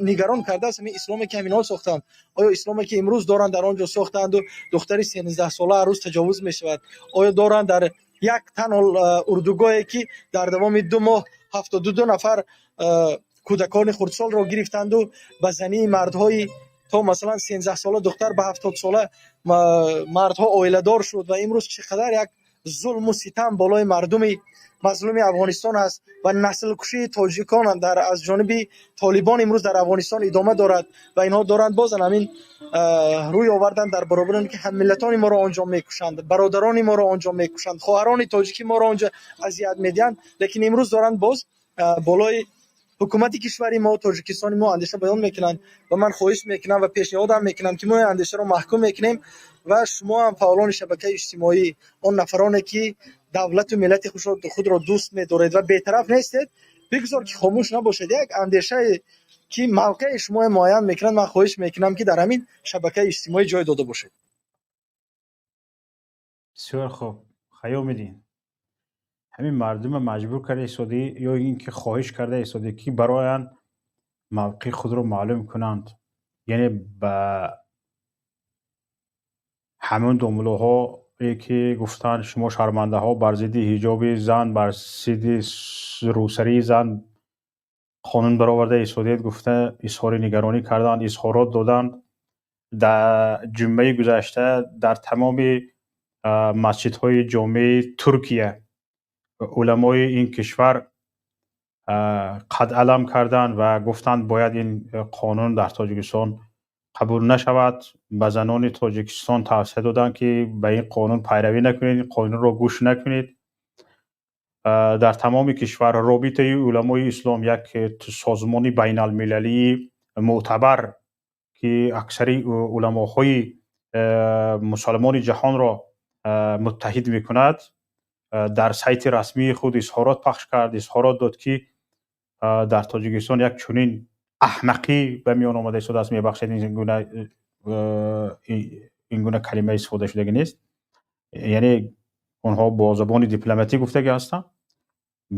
S6: нигарон кардааст ҳамин исломе ки ҳаминҳо сохтанд. Оё исломе ки имрӯз доранд дар он ҷо сохтанду духтари 13сола ҳар рӯз таҷовуз мешавад, оё доранд дар як танҳо урдугоҳе ки дар давоми 2 моҳ 72 нафар кӯдакони хурдсолро гирифтанду ба зании мардҳои то масалан 13сола духтар ба 70сола мардҳо оиладор шуд ва имрӯз чӣ қадар як зулму ситам болои мардуми мазлуми Афғонистон аст ва наслкушии тоҷикон дар аз ҷониби толибон имрӯз дар Афғонистон идома дорад ва инҳо доранд бозан ҳамин рӯй овардан дар баробари он ки ҳаммиллатони моро он ҷо мекушанд, бародарони моро он ҷо мекушанд, хоҳарони тоҷики моро он ҷо азият медиҳанд, лекин имрӯз доранд боз болои Ҳукумати кишвари мо, Тоҷикистони мо андеша баён мекунанд ва ман хоҳиш мекунам ва пешниҳодам мекунам, ки мо ин андешаро маҳкум мекунем ва шумо ҳам, фаъолони шабакаи иҷтимоӣ, он нафароне, ки давлату миллати худро дӯст медоред ва бетараф нестед, бигзор, ки хомӯш набошед. Як андешае, ки мавқеи шумо муайян мекунад, ман хоҳиш мекунам, ки дар ҳамин шабакаи иҷтимоӣ ҷой дода бошед.
S1: Бисёр хуб, Хайёмиддин, ҳамин мардума маҷбур карда истодӣ ё ин ки хоҳиш карда истодӣ, ки бароянд мавқеи худро маълум кунанд, яъне ба ҳамон домуллоҳое, ки гуфтанд, шумо шармандаҳо, бар зидди ҳиҷоби зан, бар зидди рӯсарии зан қонун бароварда истодед гуфта, изҳори нигаронӣ карданд, изҳорот доданд. Дар ҷумъаи гузашта дар тамоми масҷидҳои ҷомеи Туркия уламои ин кишвар қад алам карданд ва гуфтанд, бояд ин қонун дар Тоҷикистон қабул нашавад. Ба занони Тоҷикистон тавсия доданд, ки ба ин қонун пайравӣ накунед, ин қонунро гӯш накунед. Дар тамоми кишвар Робитаи уламои ислом, як созмони байналмилалии мӯътабар, ки аксари уламоҳои мусалмони ҷаҳонро муттаҳид мекунад, дар сайти расмии худ изҳорот пахш кард, изҳорот дод, ки дар Тоҷикистон як чунин аҳмақӣ ба миён омада истодааст. Мебахшед, ин гуна калима истифода шудагӣ нест, яъне онҳо бо забони дипломатӣ гуфтагӣ ҳастанд,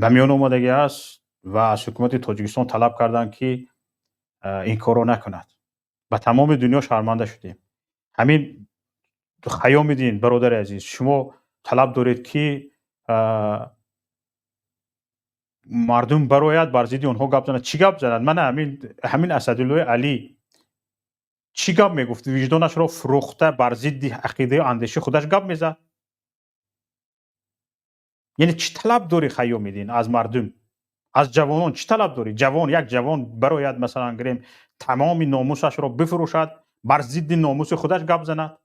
S1: ба миён омадагӣ аст ва аз ҳукумати Тоҷикистон талаб карданд, ки ин корро накунад. Ба тамоми дунё шарманда шудем. Ҳамин, Хайёмиддин, бародари азиз, шумо талаб доред, ки мардум барояд, бар зидди онҳо гап занад. Чӣ гап занад? Мана ҳамин Асадуллои Алӣ чӣ гап мегуфт? Виҷдонашро фурӯхта, бар зидди ақидаю андешаи худаш гап мезад. Яъне чӣ талаб дорӣ, Хайёмиддин, аз мардум, аз ҷавонон чӣ талаб дорӣ? Ҷавон, як ҷавон барояд, масалан гирем, тамоми номусашро бифурӯшад, бар зидди номуси худаш гап занад.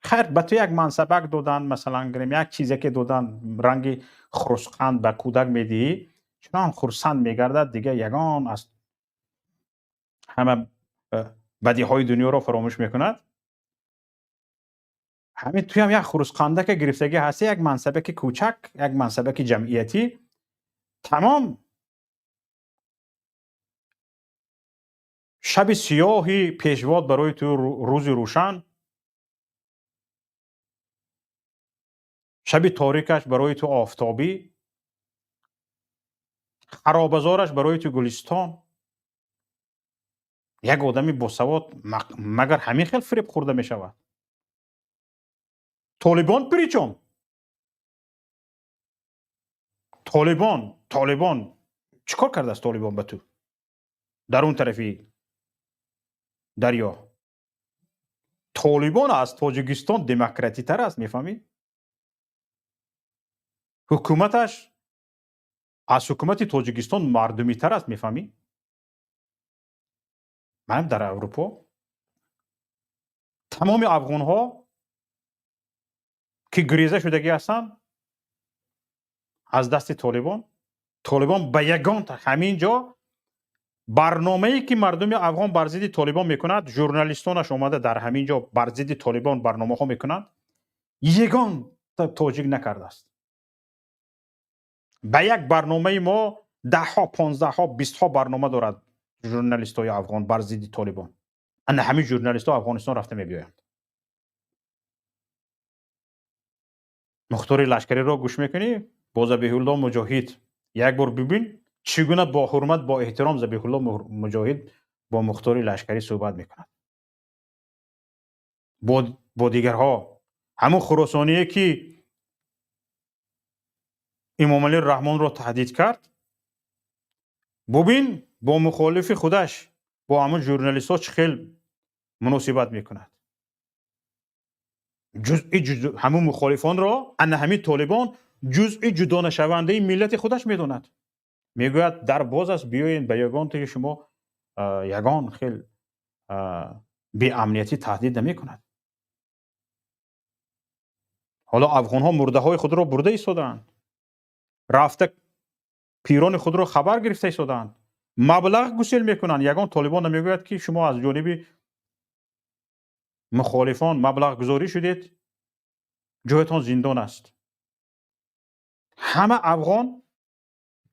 S1: Хайр, ба ту як мансабак доданд, масалан гирем, як чизе ки доданд, ранги хурусқанд ба кӯдак медиҳӣ, чунон хурсанд мегардад, дигар ягон аз ҳама бадиҳои дунёро фаромӯш мекунад. Ҳамин туям як хурусқандака гирифтагӣ ҳастӣ, як мансабаки кӯчак, як мансабаки ҷамъиятӣ, тамом шаби сиёҳи пешвод барои ту рӯзи рӯшан, шаби торикаш барои ту офтобӣ, харобазораш барои ту гулистон. Як одами босавод магар ҳамин хел фиреб хӯрда мешавад? Толибон при чём? Толибон чӣ кор кардааст? Толибон ба ту дар он тарафи дарё, Толибон аз Тоҷикистон демократитар аст, мефаҳмӣ? Ҳукуматаш аз ҳукумати Тоҷикистон мардумитар аст, мефаҳмӣ? Манам дар Аврупо тамоми афғонҳо, ки гиреза шудагӣ ҳастанд аз дасти Толибон, Толибон ба ягон ҳамин ҷо барномае, ки мардуми афғон бар зидди Толибон мекунад, журналистонаш омада дар ҳамин ҷо бар зидди Толибон барномаҳо мекунанд, ягон тоҷик накардааст. Ба як барномаи мо даҳҳо, 15ҳо, 20ҳо барнома дорад журналистҳои афғон бар зидди Толибон. Ана ҳамин журналистҳо Афғонистон рафта мебиёянд. Мухтори Лашкариро гӯш мекунӣ бо Забиҳулло Муҷоҳид, як бор бибин, чӣ гуна бо ҳурмат, бо эҳтиром Забиҳулло Муҷоҳид бо Мухтори Лашкарӣ суҳбат мекунад, бо дигарҳо. Ҳамун хуросоние, ки Имомалӣ Раҳмонро таҳдид кард, бубин, бо мухолифи худаш, бо ҳамун журналистҳо чӣ хел муносибат мекунад. Ҷузъи ҳамун мухолифонро ана ҳамин Толибон ҷузъи ҷудонашавандаи миллати худаш медонад. Мегӯяд, дар боз аст, биёед, ба ягонтаи шумо ягон хел беамниятӣ таҳдид намекунад. Ҳоло афғонҳо мурдаҳои худро бурда истодаанд, рафта. Пирони худро хабар гирифта истодаанд, маблағ гусел мекунанд. Ягон толибон намегӯяд, ки шумо аз ҷониби мухолифон маблағгузорӣ шудед, ҷоятон зиндон аст. Ҳама афғон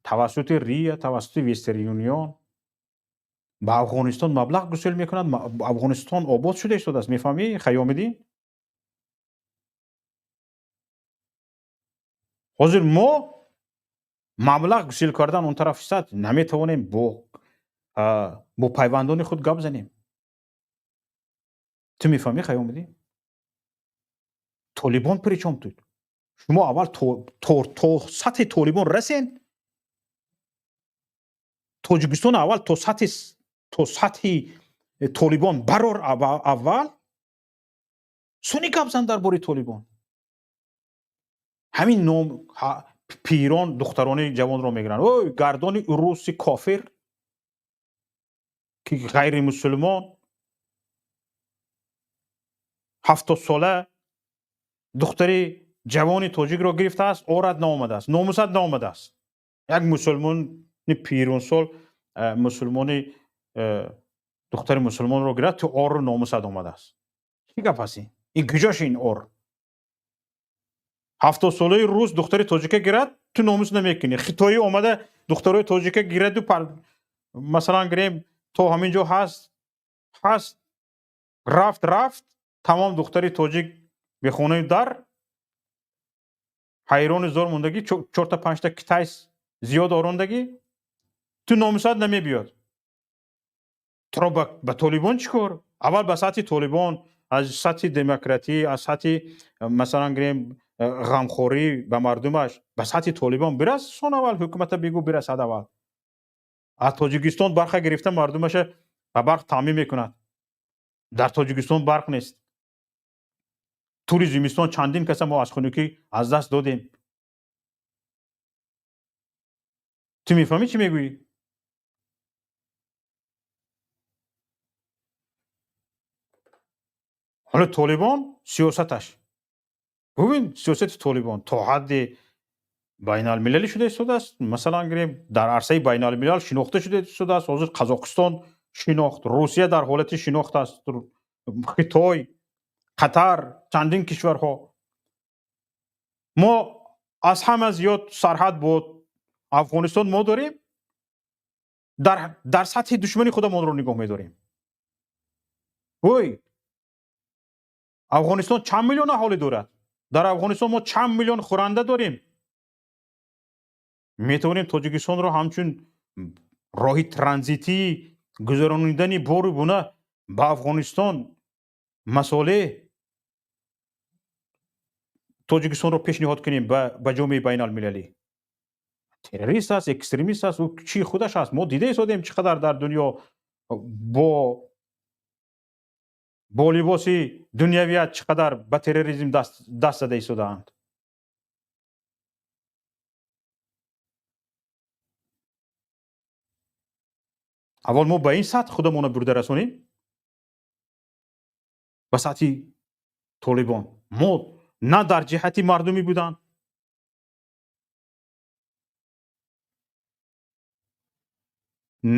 S1: тавассути Рия, тавассути Вестерн Юнион ба Афғонистон маблағ гусел мекунад. Афғонистон обод шуда истодааст. Мефаҳмӣ, Хаёмиддин? Ҳозир мо маблағ гусел кардан он тараф истад, наметавонем бо пайвандони худ гап занем. Ту мефаҳмӣ, Хаёмиддин? Толибон при чём тут? Шумо аввал то сатҳи толибон расен. Тоҷикистон аввал то сатҳи толибон барор аввал, суни гап зан дар бораи толибон. Ҳамин ном пирон духтарони ҷавонро мегиранд. Ой, гардони уруси кофир, ки ғайримусулмон, 70сола духтари ҷавони тоҷикро гирифтааст, орат наомадааст, номусат наомадааст. Як мусулмони пиронсол мусулмони духтари мусулмонро гирад, ту ору номусат омадааст. Чӣ гап аст ин? Ин куҷош ин ор? 70солаи рус духтари тоҷика гирад, ту номус намекунӣ. Хитоӣ омада духтарои тоҷика гираду, масалан гирем, то ҳамин ҷо ҳаст ҳаст, рафт рафт, тамом, духтари тоҷик бехонаи дар ҳайрони зор мондагӣ, чорта панҷта китайс зиёд орондагӣ, ту номусат намебиёд. Туро ба толибон чӣ кор? Аввал ба сатҳи толибон, аз сатҳи демократӣ, аз сатҳи, масалан гирем, ғамхорӣ ба мардумаш, ба сатҳи толибон бирас. Сон аввал ҳукумата бигӯ бирасад. Аввал аз Тоҷикистон барха гирифта, мардумаша ба барқ таъмин мекунад. Дар Тоҷикистон барқ нест. Тӯли зимистон чандин каса мо аз хунукӣ аз даст додем. Ту мефаҳмӣ, чӣ мегӯӣ? Ҳоло толибон сиёсаташ, бубин, сиёсати толибон то ҳадди байналмилалӣ шуда истодааст. Масалан гирем, дар арсаи байналмилал шинохта шуда истодааст. Ҳозир Қазоқистон шинохт, Русия дар ҳолати шинохт аст, Хитой, Қатар, чандин кишварҳо. Мо аз ҳама зиёд сарҳад бо Афғонистон мо дорем, дар сатҳи душмани худамонро нигоҳ медорем. Ой, Афғонистон чанд миллион аҳолӣ дорад? Дар Афғонистон мо чанд миллион хӯранда дорем? Метавонем Тоҷикистонро ҳамчун роҳи транзитии гузаронидани бору буна ба Афғонистон, масолеҳ, Тоҷикистонро пешниҳод кунем ба ҷомеаи байналмилалӣ. Террорист аст, экстремист аст, ӯ чӣ худаш аст. Мо дида истодем, чӣ қадар дар дунё бо либоси дунявият чӣ қадар ба терроризм даст зада истодаанд. Аввал мо ба ин сатҳ худамонро бурда расонем, ба сатҳи толибон. Мо на дар ҷиҳати мардумӣ будан,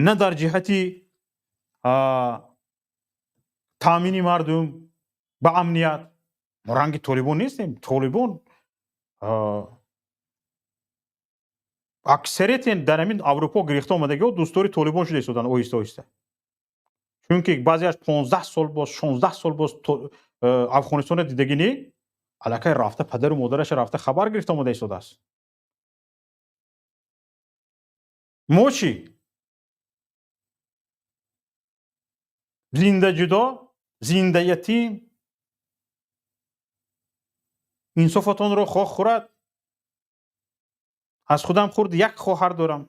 S1: на дар ҷиҳати таъмини мардум ба амният. Мо ранги толибон нестем. Толибон аксарияте дар ҳамин Аврупо гирифта омадагиҳо дӯстдори толибон шуда истоданд оҳиста оҳиста, чунки баъзеаш 15 сол боз, 16 сол боз Афғонистонро дидагӣ не, аллакай рафта, падару модараша рафта хабар гирифта омада истодааст. Мо чӣ? Зинда ҷудо, зинда ятим. Инсофатонро хоҳ хӯрад. Аз худам хурд як хоҳар дорам.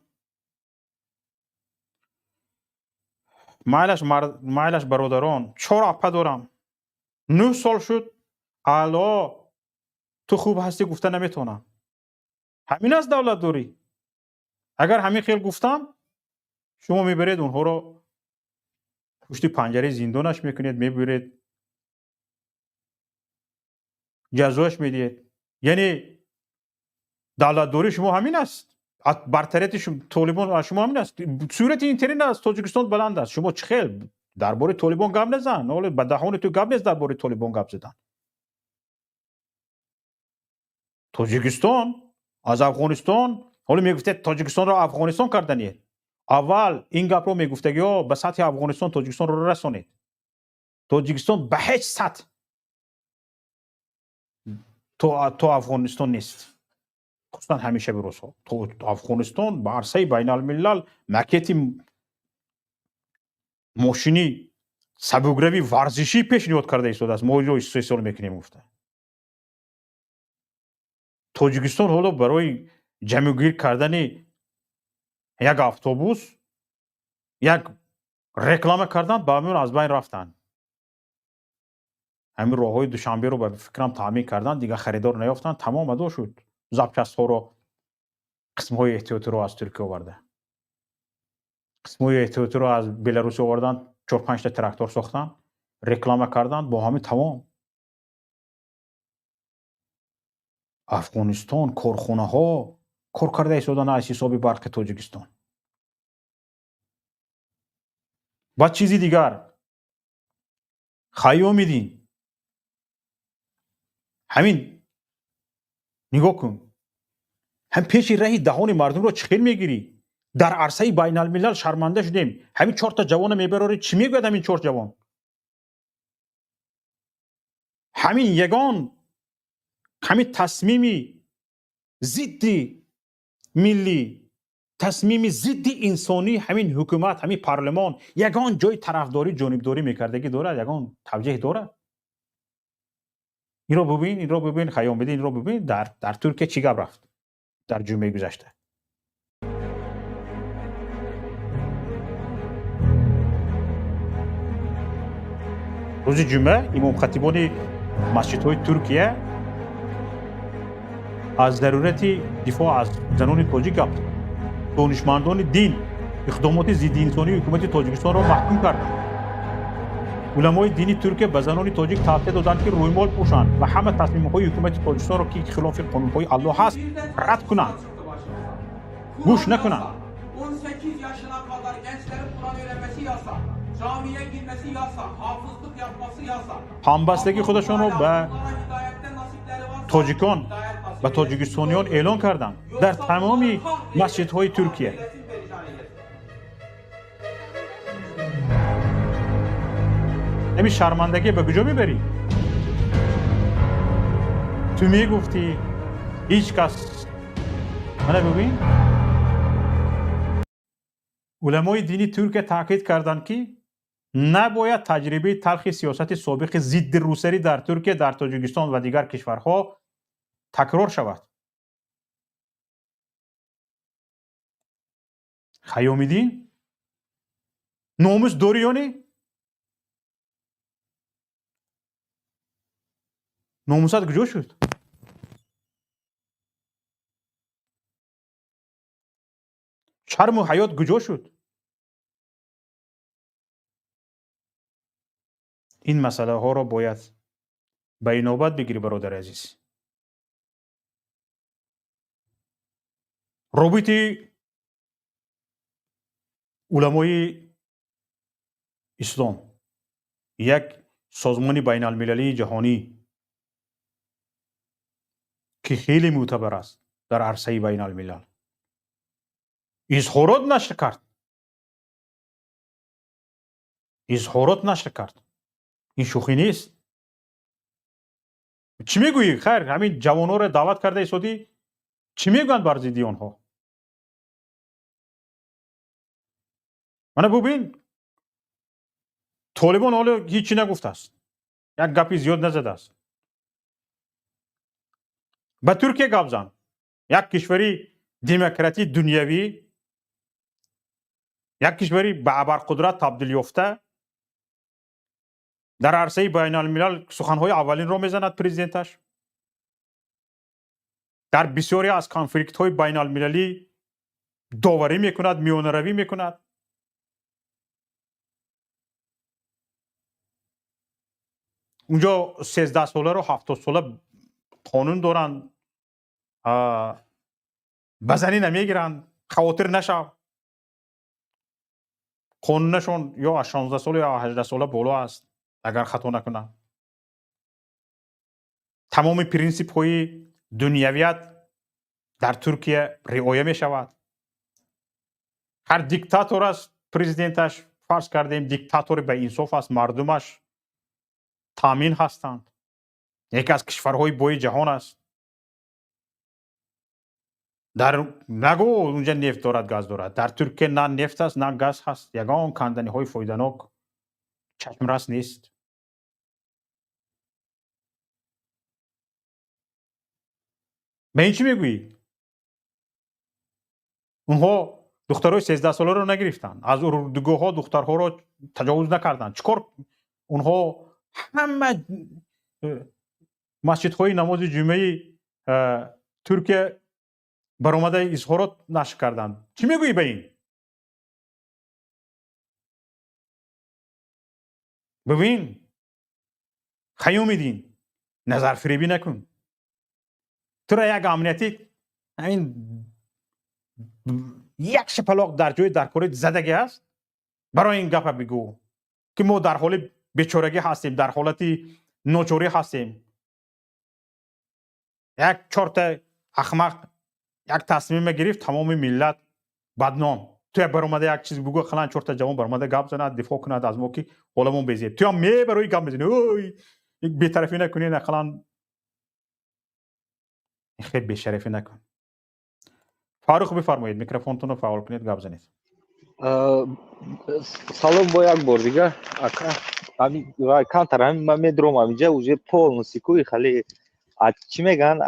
S1: Майлаш, майлаш, бародарон, чор апа дорам. 9 сол шуд, ало, ту хуб ҳастӣ гуфта наметавонам. Ҳамин аст давлатдорӣ? Агар ҳамин хел гуфтам, шумо мебаред онҳоро, пушти панҷараи зиндонаш мекунед, мебуред, ҷазояш медиҳед. Яъне давлатдории шумо ҳамин аст? Бартарияти Толибон аз шумо ҳамин аст. Сурати интернет аз Тоҷикистон баланд аст. Шумо чӣ хел дар бораи Толибон гап назан? Ҳоло ба даҳони ту гап нест дар бораи Толибон гап задан. Тоҷикистон аз Афғонистон, ҳоло мегуфтед Тоҷикистонро Афғонистон карданед. Аввал ин гапро мегуфтагиҳо ба сатҳи Афғонистон Тоҷикистонро расонед. Тоҷикистон ба ҳеҷ сатҳ то Афғонистон нест. Хусусан ҳамеша рӯзҳо. То Афғонистон ба арсаи байналмилал макети мошини сабукрави варзишӣ пешниҳод карда истодааст. Мо инро истеҳсол мекунем гуфта. Тоҷикистон ҳоло барои ҷамъгир кардани як автобус, як реклама кардан ба ҳамин аз байн рафтанд. Ҳамин роҳҳои Душанберо ба фикрам таъмин кардан, дигар харидор наёфтанд, тамом адо шуд. Запчастҳоро, қисмҳои эҳтиётиро аз Туркия оварда. Қисмҳои эҳтиётиро аз Беларус овардан, 4-5 та трактор сохтанд, реклама карданд, бо ҳамин тамом. Афғонистон корхонаҳо кор карда истодан аз ҳисоби барқи Тоҷикистон. Баъд чизи дигар, Хайёмиддин, ҳамин нигоҳ кун, ҳам пеши раҳи даҳони мардумро чӣ хел мегирӣ? Дар арсаи байналмилал шарманда шудем. Ҳамин чорта ҷавона мебарорӣ, чӣ мегӯяд ҳамин чор ҷавон? Ҳамин ягон ҳамин тасмими зидди миллӣ, тасмими зидди инсонӣ ҳамин ҳукумат, ҳамин парлумон ягон ҷои тарафдорӣ, ҷонибдорӣ мекардагӣ дорад, ягон тавҷеҳ дорад? Инро бубин, инро бубин, Хайёмиддин, инро бубин, дар Туркия чӣ гап рафт дар ҷумъаи гузашта? Рӯзи ҷумъа имомхатибони масҷидҳои Туркия аз зарурати дифоъ аз занони тоҷик гап зад. Донишмандони дин иқдомоти зиддиинсонии ҳукумати Тоҷикистонро маҳкум карданд. Уламои дини Туркия ба занони тоҷик тавсия доданд, ки рӯймол пӯшанд ва ҳама тасмимҳои ҳукумати Тоҷикистонро, ки хилофи қонунҳои Аллоҳ ҳаст, рад кунанд, гӯш накунанд.
S7: 18 yaşına kadar gençlerin Kur'an öğrenmesi yasak. Camiye girmesi yasak. Hafızlık yapması yasak.
S1: Ҳамбастагии худашонро ба тоҷикон, ба тоҷикистониён эълон карданд дар тамоми масҷидҳои Туркия. Ҳамин шармандагӣ ба куҷо мебарӣ? Ту мегуфтӣ ҳеҷ кас. Мана бубин, уламои дини Туркия таъкид карданд, ки набояд таҷрибаи талхи сиёсати собиқи зидди русарӣ дар Туркия, дар Тоҷикистон ва дигар кишварҳо такрор шавад. Хайёмиддин, номус дорӣ ё не? Номусат куҷо шуд? Шарму ҳаёт куҷо шуд? Ин масъалаҳоро бояд ба инобат бигирӣ, бародари азиз. Робити уламои ислом, як созмони байналмилалии ҷаҳонӣ, ки хеле мӯътабар аст дар арсаи байналмилал, изҳорот нашр кард. Изҳорот нашр кард. Ин шӯхӣ нест. Чӣ мегӯӣ? Хайр, ҳамин ҷавонҳоро даъват карда истодӣ, чӣ мегӯянд бар зидди онҳо? Мана бубин, Толибон ҳоло ҳеҷ чӣ нагуфтааст, як гапи зиёд назадааст. Ба Туркия гап зан, як кишвари демократии дунявӣ, як кишвари ба абарқудрат табдил ёфта, дар арсаи байналмилал суханҳои аввалинро мезанад президенташ, дар бисёре аз конфликтҳои байналмилалӣ доварӣ мекунад, миёнаравӣ мекунад. Унҷо 13 соларо 70 сола қонун доранд, Ба занӣ намегиранд, хавотир нашав. Қонунашон ё аз 16 сола, ё 18 сола боло аст, агар хато накунам. Тамоми принсипҳои дунявият дар Туркия риоя мешавад. Ҳар диктатор аст президенташ, фарз кардем, диктатори ба инсоф аст, мардумаш таъмин ҳастанд, яке аз кишварҳои бои ҷаҳон аст. Дар нагӯ унҷа нефт дорад, газ дорад. Дар Туркия на нефт аст, на газ ҳаст, ягон канданиҳои фоиданок чашмрас нест. Ба ин чӣ мегӯӣ? Онҳо духтарои 13-соларо нагирифтанд, аз урдугоҳҳо духтарҳоро таҷовуз накарданд. Чӣ кор? Онҳо ҳама масҷидҳои намози ҷумъаи Туркия баромада изҳорот нашр карданд. Чӣ мегӯӣ ба ин? Бибин, Хайёмиддин, назарфиребӣ накун. Тура як амниятӣ ҳамин як шапалоқ дар ҷои даркорӣ задагӣ аст. Барои ин гапа бигӯ, ки мо дар ҳоли бечорагӣ ҳастем, дар ҳолати ночорӣ ҳастем. Як чорта ахмақ як тасмима гирифт, тамоми миллат бадном. Ту як баромада як чиз бугӯ, қалан чорта ҷавон баромада гап занад, дифоъ кунад аз мо, ки ҳоламон безеб. Туям мебарои гап мезанӣ, ой, бетарафӣ накунӣ, ақаллан хеле бешарафӣ накун. Фарух, бифармоед, микрофонтонро фаъол кунед, гап занед.
S2: Салом бо як бор дигар, ака. Камтар ҳамин ман медурам ҳаминҷа, уже полностью ку хеле чӣ мегӯянд,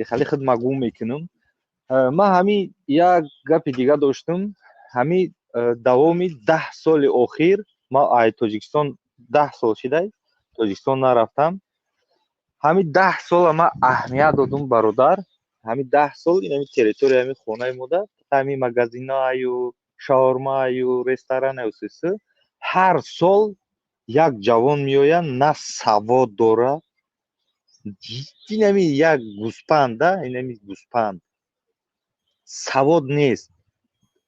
S2: хеле худ магум мекунам. Ман ҳамин як гапи дига доштам. Ҳамин давоми 10 соли охир ман ай Тоҷикистон 10 сол шидай Тоҷикистон нарафтам. Ҳамин 10 сола ман аҳамият додум, бародар. Ҳамин 10 сол ин ҳамин территория, ҳамин хонаи мода, ҳамин магазинаю, шаурмаю, ресторанаю сиси, ҳар сол як ҷавон меояд, на савод дора, инами як гӯспанд, инами гӯспанд, савод нест,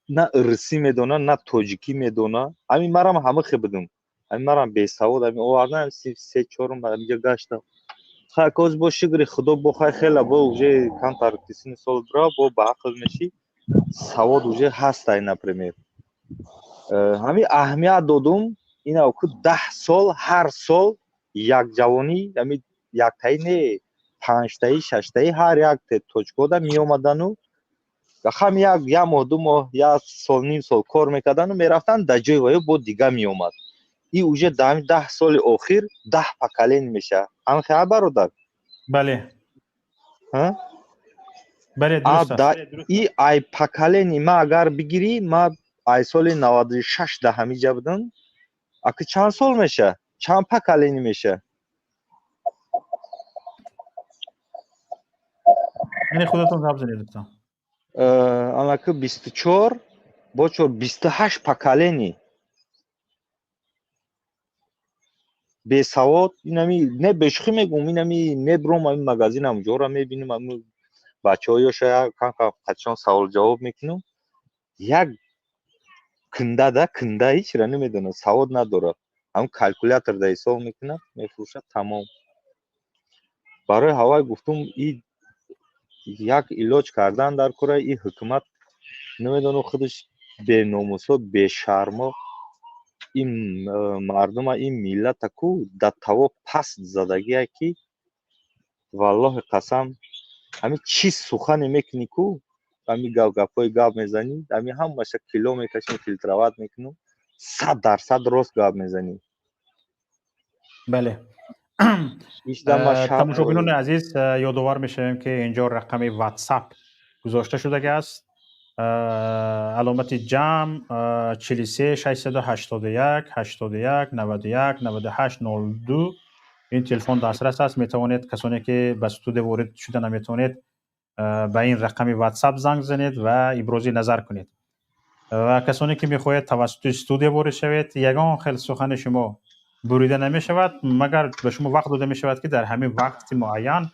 S2: на русӣ медона, на тоҷикӣ медона. Ҳамин марам ҳама хе будум, ҳамин марам бесавод, ҳамин овардан се чорум ҳаминҷа гаштам. Хай, коз бо шукри худо, бо хай хела бо уже камтар сини сол бира, бо ба ақл мешӣ, савод уже ҳастай, например. Ҳамин аҳамият додум, ина ку 10 сол ҳар сол як ҷавонӣ, ҳамин яктаи не, панҷтаи, шаштаи, ҳар як точкода меомадану хам як моҳ, 2 моҳ, як сол, ним сол кор мекардану мерафтанд, дар ҷои ваё бо дига меомад. И уже дар ҳамин 10 соли охир 10 поколение мешавад. Ҳамин хел, бародар?
S1: Бале. Бале, дуруст аст.
S2: И ай поколение ма агар бигирӣ, ма ай соли 96 дар ҳаминҷа будам, ака чанд сол мешавад? Чанд поколение мешавад?
S1: Яъне худатон гап занед, дӯстон.
S2: Анаки 24 бо чор, 28 поколение бесавод. Инами не бешухӣ мегӯм, инами мебуром ҳамин магазин, ҳамҷора мебинем, ҳамин бачаҳо ёша камкам қатишон савол ҷавоб мекунам. Як кунда да кунда ҳечра намедонад, савод надорад, ҳамин калькулятор да ҳисоб мекунад, мефурӯшад, тамом. Барои ҳавай гуфтум, и як илоҷ кардан дар кора, и ҳукумат намедонам худаш беномусо, бешармо, ин мардума, ин миллата ку дар таво паст задагие, ки валлоҳи қасам, ҳамин чӣ сухане мекунӣ ку, ҳамин гапҳои гап мезанӣ, ҳамин ҳамаша кило мекашем, фильтровать мекунем, 100% рост гап мезанӣ.
S1: Бале. Тамошобинони азиз, ёдовар мешавем, ки инҷо рақами WhatsApp гузошта шудагӣ аст. Аломати ҷамъ 43 681 81 91 98 02, ин телефон дастрас аст. Метавонед, касоне ки ба студия ворид шуда наметавонед, ба ин рақами WhatsApp занг занед ва ибрози назар кунед. Ва касоне ки мехоҳед тавассути студия ворид шавед, ягон хел сухани шумо бурида намешавад, магар ба шумо вақт дода мешавад, ки дар ҳамин вақти муайян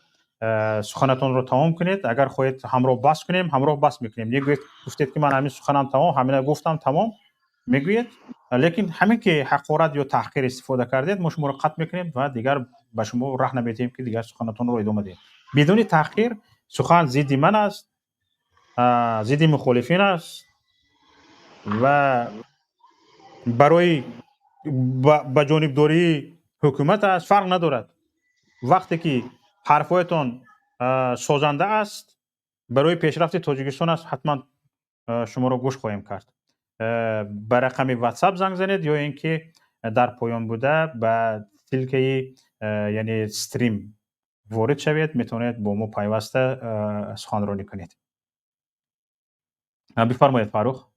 S1: Суханатонро тамом кунед. Агар хоҳед, ҳамроҳ баҳс кунем, ҳамроҳ баҳс мекунем. Мегӯед, гуфтед, ки ман ҳамин суханам тамом, ҳамина гуфтам, тамом мегӯед. Лекин ҳамин ки ҳақорат ё таҳқир истифода кардед, мо шуморо қатъ мекунем ва дигар ба шумо раҳ намедиҳем, ки дигар суханатонро идома диҳед. Бидуни таҳқир, сухан зидди ман аст, зидди мухолифин аст ва барои ба ҷонибдории ҳукумат аст, фарқ надорад. Вақте ки ҳарфҳоятон созанда аст, барои пешрафти Тоҷикистон аст, ҳатман шуморо гӯш хоҳем кард. Ба рақами WhatsApp занг занед ё ин ки дар поён буда ба ссылкаи, яъне стрим ворид шавед, метавонед бо мо пайваста суханронӣ кунед. Бифармоед, Фаррух.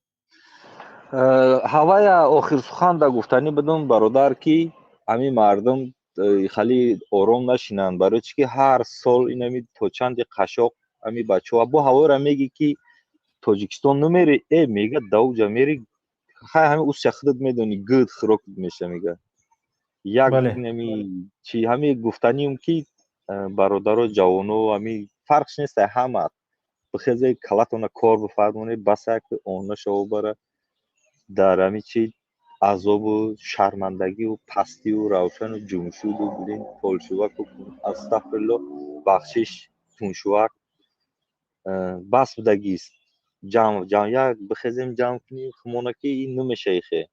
S2: Ҳавая охир сухан да гуфтанӣ будум, бародар, ки ҳамин мардум хеле ором нашинанд. Барои чӣ ки ҳар сол инами то чанди қашоқ ҳами бачаҳо бо ҳаворо мегӣ, ки Тоҷикистон намери, мега, дауҷа мери, хай, ҳами уся худат медонӣ, гуд хӯрокат меша, мега. Як инами чи ҳами гуфтанием, ки бародаро, ҷавоно, ҳами фарқш нест, ҳама бихезе, калатона кор бифармонед, баса ки она шаво бара дар ҳами чи азобу шармандагию пастию равшану ҷумшуду блин полшуваку, астағфирулло, бахшиш, туншувак бас будагист. Ҷамъ ҷамъ як бихезем, ҷамъ кунем хумона, ки ин намешаихе.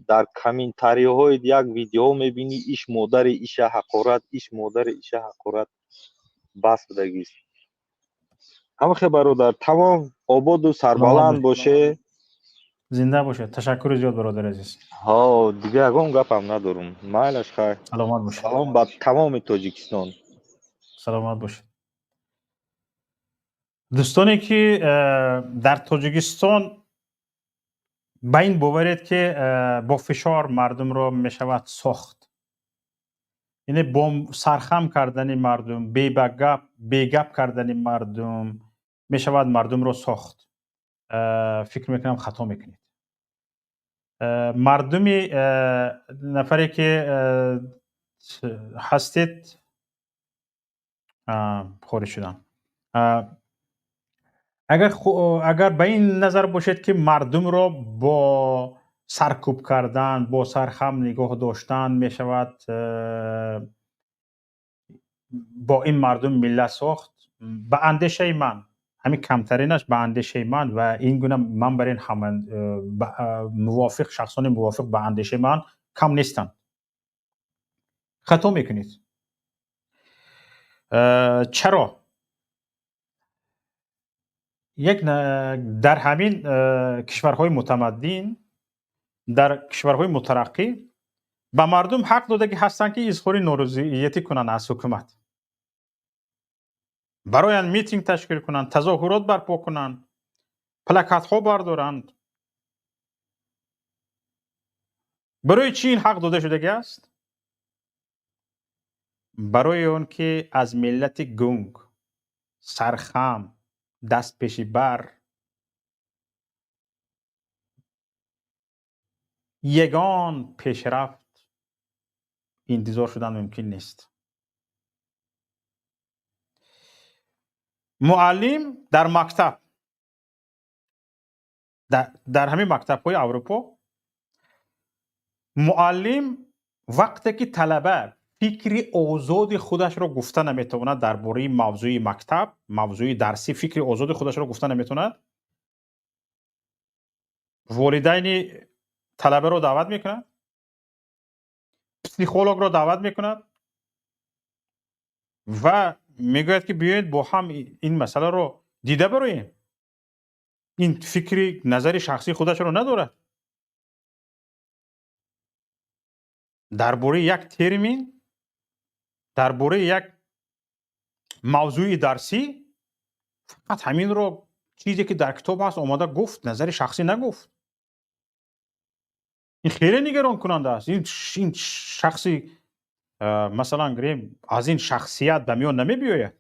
S2: Дар комментариҳои як видеоҳо мебинӣ, иш модари иша ҳақорат, иш модари иша ҳақорат. Бас будагист. Ҳамахе, бародар, тамом, ободу сарбаланд боше.
S1: Зинда бошед. Ташаккури зиёд, бародари азиз.
S2: Ҳо, дигар ягон гапам надорум. Майлаш, хайр.
S1: Саломат бошед.
S2: Салом ба тамоми Тоҷикистон.
S1: Саломат бошед. Дӯстоне ки дар Тоҷикистон ба ин боваред, ки бо фишор мардумро мешавад сохт, яъне бо сархам кардани мардум, бебагап, бегап кардани мардум мешавад мардумро сохт, фикр мекунам, хато мекунед. Мардуми нафаре ки ҳастед, хориҷ шудам. Агар ба ин назар бошед, ки мардумро бо саркӯб кардан, бо сархам нигоҳ доштан мешавад бо ин мардум миллат сохт, ба андешаи ман, ҳамин камтаринаш, ба андешаи ман, ва ин гуна ман бар ин ҳама мувофиқ, шахсони мувофиқ ба андешаи ман кам нестанд, хато мекунед. Чаро? Як дар ҳамин кишварҳои мутамаддин, дар кишварҳои мутараққӣ ба мардум ҳақ додагӣ ҳастанд, ки изҳори норозиятӣ кунанд аз ҳукумат, бароянд, митинг ташкил кунанд, тазоҳурот барпо кунанд, плакатҳо бардоранд. Барои чӣ ин ҳақ дода шудагӣ аст? Барои он ки аз миллати гунг, сархам, дастпешибар ягон пешрафт интизор шудан мумкин нест. Муаллим дар мактаб, дар ҳамин мактабҳои Аврупо, муаллим вақте ки талаба фикри озоди худашро гуфта наметавонад дар бораи мавзӯи мактаб, мавзӯи дарсӣ, фикри озоди худашро гуфта наметавонад, волидайни талабаро даъват мекунад, психологро даъват мекунад ва мегӯяд, ки биёед, бо ҳам ин масъаларо дида бароем. Ин фикри назари шахсии худашро надорад дар бораи як термин, дар бораи як мавзӯи дарсӣ. Фақат ҳаминро, чизе ки дар китоб ҳаст, омада гуфт, назари шахсӣ нагуфт. Ин хеле нигаронкунанда аст. Ин шахси, масалан гирем, аз ин шахсият ба миён намебиёяд.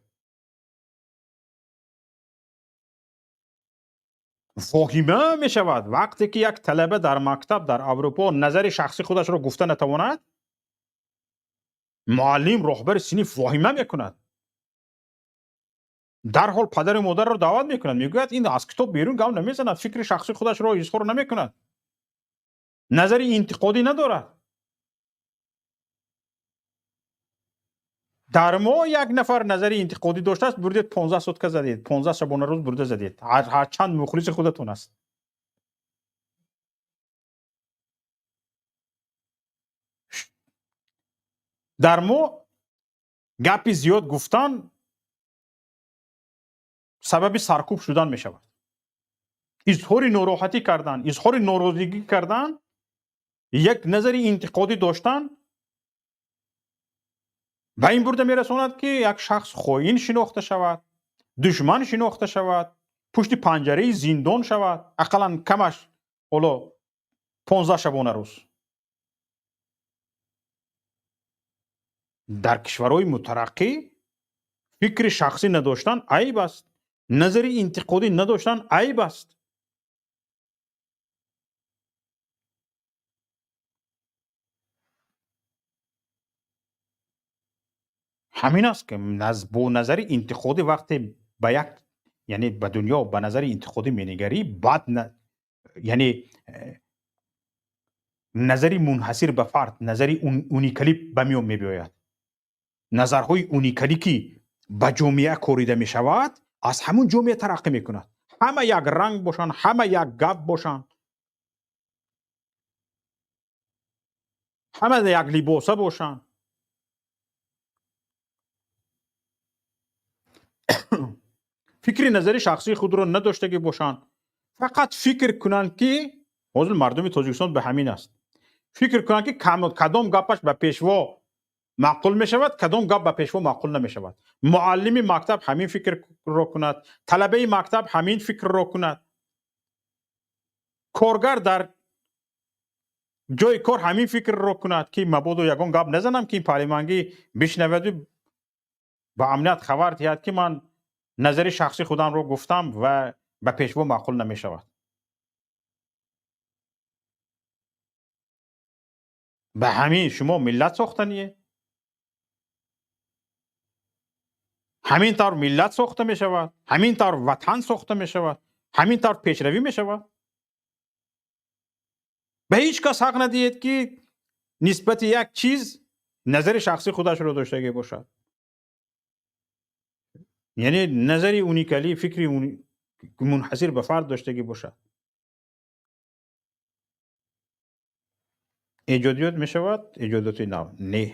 S1: Воҳима мешавад, вақте ки як талаба дар мактаб дар Аврупо назари шахсии худашро гуфта натавонад, муаллим, роҳбари синф воҳима мекунад. Дарҳол падару модарро даъват мекунад, мегӯяд, ин аз китоб берун гап намезанад, фикри шахсии худашро изҳор намекунад, назари интиқодӣ надорад. Дар мо як нафар назари интиқодӣ доштааст, бурдед 15 сутка задед, 15 шабонарӯз бурда задед, ҳарчанд мухлиси худатон аст. Дар мо гапи зиёд гуфтан сабаби саркӯб шудан мешавад. Изҳори нороҳатӣ кардан, изҳори норозигӣ кардан, як назари интиқодӣ доштан ба ин бурда мерасонад, ки як шахс хоин шинохта шавад, душман шинохта шавад, пушти панҷараи зиндон шавад, ақаллан камаш ҳоло 15 шабонарӯз. Дар кишварҳои мутараққӣ фикри шахсӣ надоштан айб аст, назари интиқодӣ надоштан айб аст. Ҳамин аст, ки бо назари интиқодӣ вақте ба як, яъне ба дунё ба назари интиқодӣ менигарӣ, баъд яъне назари мунҳасир ба фард, назари уникалӣ ба миён мебиёяд. Назарҳои уникалӣ, ки ба ҷомеа корида мешавад, аз ҳамун ҷомеа тараққӣ мекунад. Ҳама як ранг бошанд, ҳама як гап бошанд, ҳама як либоса бошанд, фикри назари шахсии худро надоштагӣ бошанд, фақат фикр кунанд, ки ҳозир мардуми Тоҷикистон ба ҳамин аст, фикр кунанд, ки кадом гапаш ба пешво маъқул мешавад, кадом гап ба пешво маъқул намешавад. Муаллими мактаб ҳамин фикрро кунад, талабаи мактаб ҳамин фикрро кунад, коргар дар ҷои кор ҳамин фикрро кунад, ки мабодо ягон гап назанам, ки ин парлимангӣ бишнаваду ба амният хабар диҳад, ки ман назари шахсии худамро гуфтам ва ба пешво маъқул намешавад. Ба ҳамин шумо миллат сохтание? Ҳамин тавр миллат сохта мешавад, ҳамин тавр ватан сохта мешавад, ҳамин тавр пешравӣ мешавад. Ба ҳеҷ кас ҳақ надиҳед, ки нисбати як чиз назари шахсии худашро доштагӣ бошад, яъне назари уникалӣ, фикри мунҳасир ба фард доштагӣ бошад. Эҷодиёт мешавад, эҷодиёти нав не.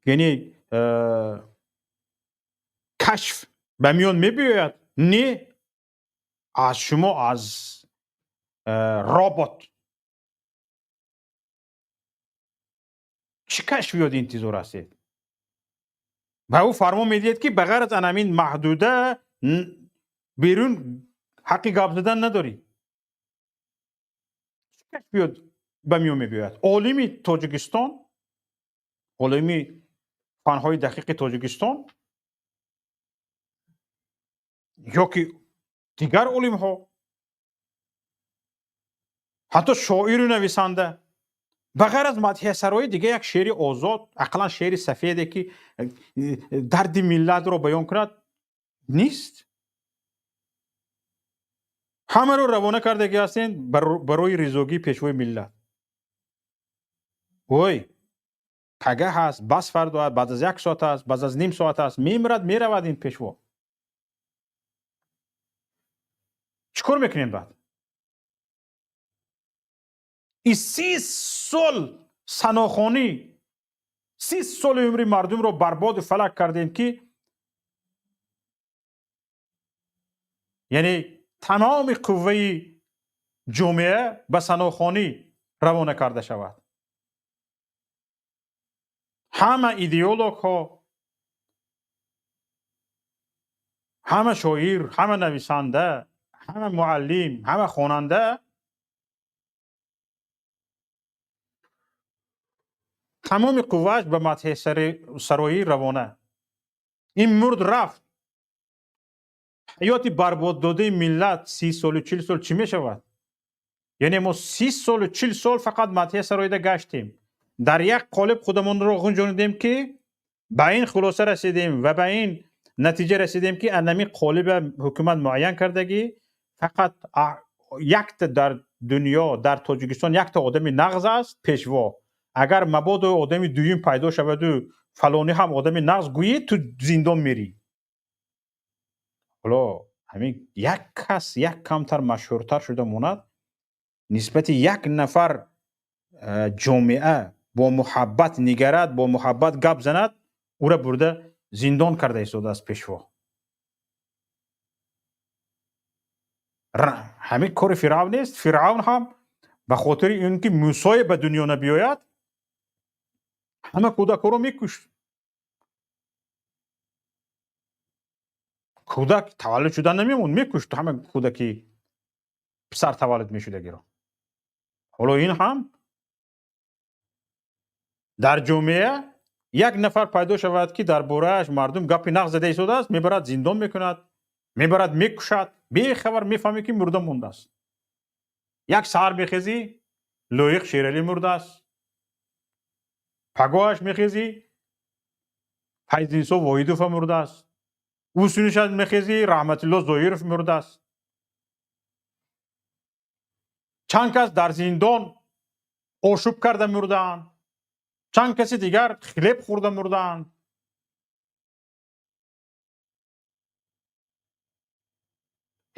S1: Яъне кашф ба миён мебиёяд, не, аз шумо, аз робот чӣ кашфиёт интизор ҳастед? Ба ӯ фармон медиҳед, ки ба ғайр аз анамин маҳдуда берун ҳаққи гап задан надорӣ. Чӣ кашфиёт ба миён мебиёяд? Олими Тоҷикистон, олими фанҳои дақиқи Тоҷикистон ё ки дигар олимҳо, ҳатто шоиру нависанда, ба ғайр аз мадҳиясароӣ дига як шеъри озод, ақаллан шеъри сафеде, ки дарди миллатро баён кунад, нест. Ҳамаро равона кардагӣ ҳастен барои ризогии пешвои миллат. Ой, пага ҳаст, бас фардо аст, баъд аз як соат аст, баъд аз ним соат аст, мемирад, меравад ин пешво. Чӣ кор мекунем баъд? Ин 30 сол санохонӣ, 30 соли умри мардумро барбоду фалак кардем, ки яъне тамоми қувваи ҷомеа ба санохонӣ равона карда шавад. Ҳама идеологҳо, ҳама шоир, ҳама нависанда, ҳама муаллим, ҳама хонанда тамоми қуввааш ба мадҳиясароӣ равона. Ин мурд, рафт. Ҳаёти барбоддодаи миллат 30 солу 40 сол чӣ мешавад? Яъне мо 30 солу 40 сол фақат мадҳия сароида гаштем. Дар як қолиб худамонро ғунҷонидем, ки ба ин хулоса расидем ва ба ин натиҷа расидем, ки анами қолиба ҳукумат муайян кардагӣ. Фақат якта дар дунё, дар Тоҷикистон якта одами нағз аст, пешво. Агар мабодо одами дуюм пайдо шаваду фалонӣ ҳам одами нағз гӯӣ, ту зиндон мерӣ. Ҳоло ҳамин як кас як камтар машҳуртар шуда монад, нисбати як нафар ҷомеа бо муҳаббат нигарад, бо муҳаббат гап занад, ӯра бурда зиндон карда истодааст пешво. Ҳамин кори Фиръавн нест? Фиръавн ҳам ба хотири ин ки Мусое ба дунё набиёяд, ҳама кӯдакҳоро мекушт. Кӯдак таваллуд шуда намемонд, мекушт ҳама кӯдаки писар таваллуд мешудагиро. Ҳоло ин ҳам дар ҷомеа як нафар пайдо шавад, ки дар борааш мардум гапи нағз зада истодааст, мебарад зиндон мекунад, мебарад мекушад, бехабар мефаҳмӣ, ки мурда мондааст. Як саҳар мехезӣ, Лоиқ Шералӣ мурдааст, пагоҳаш мехезӣ, Файзинсо Воҳидова мурдааст, ӯ мехезӣ, Раҳматулло Зоҳиров мурдааст. Чанд кас дар зиндон ошӯб карда мурдаанд, чанд каси дигар хлеб хӯрда мурдаанд.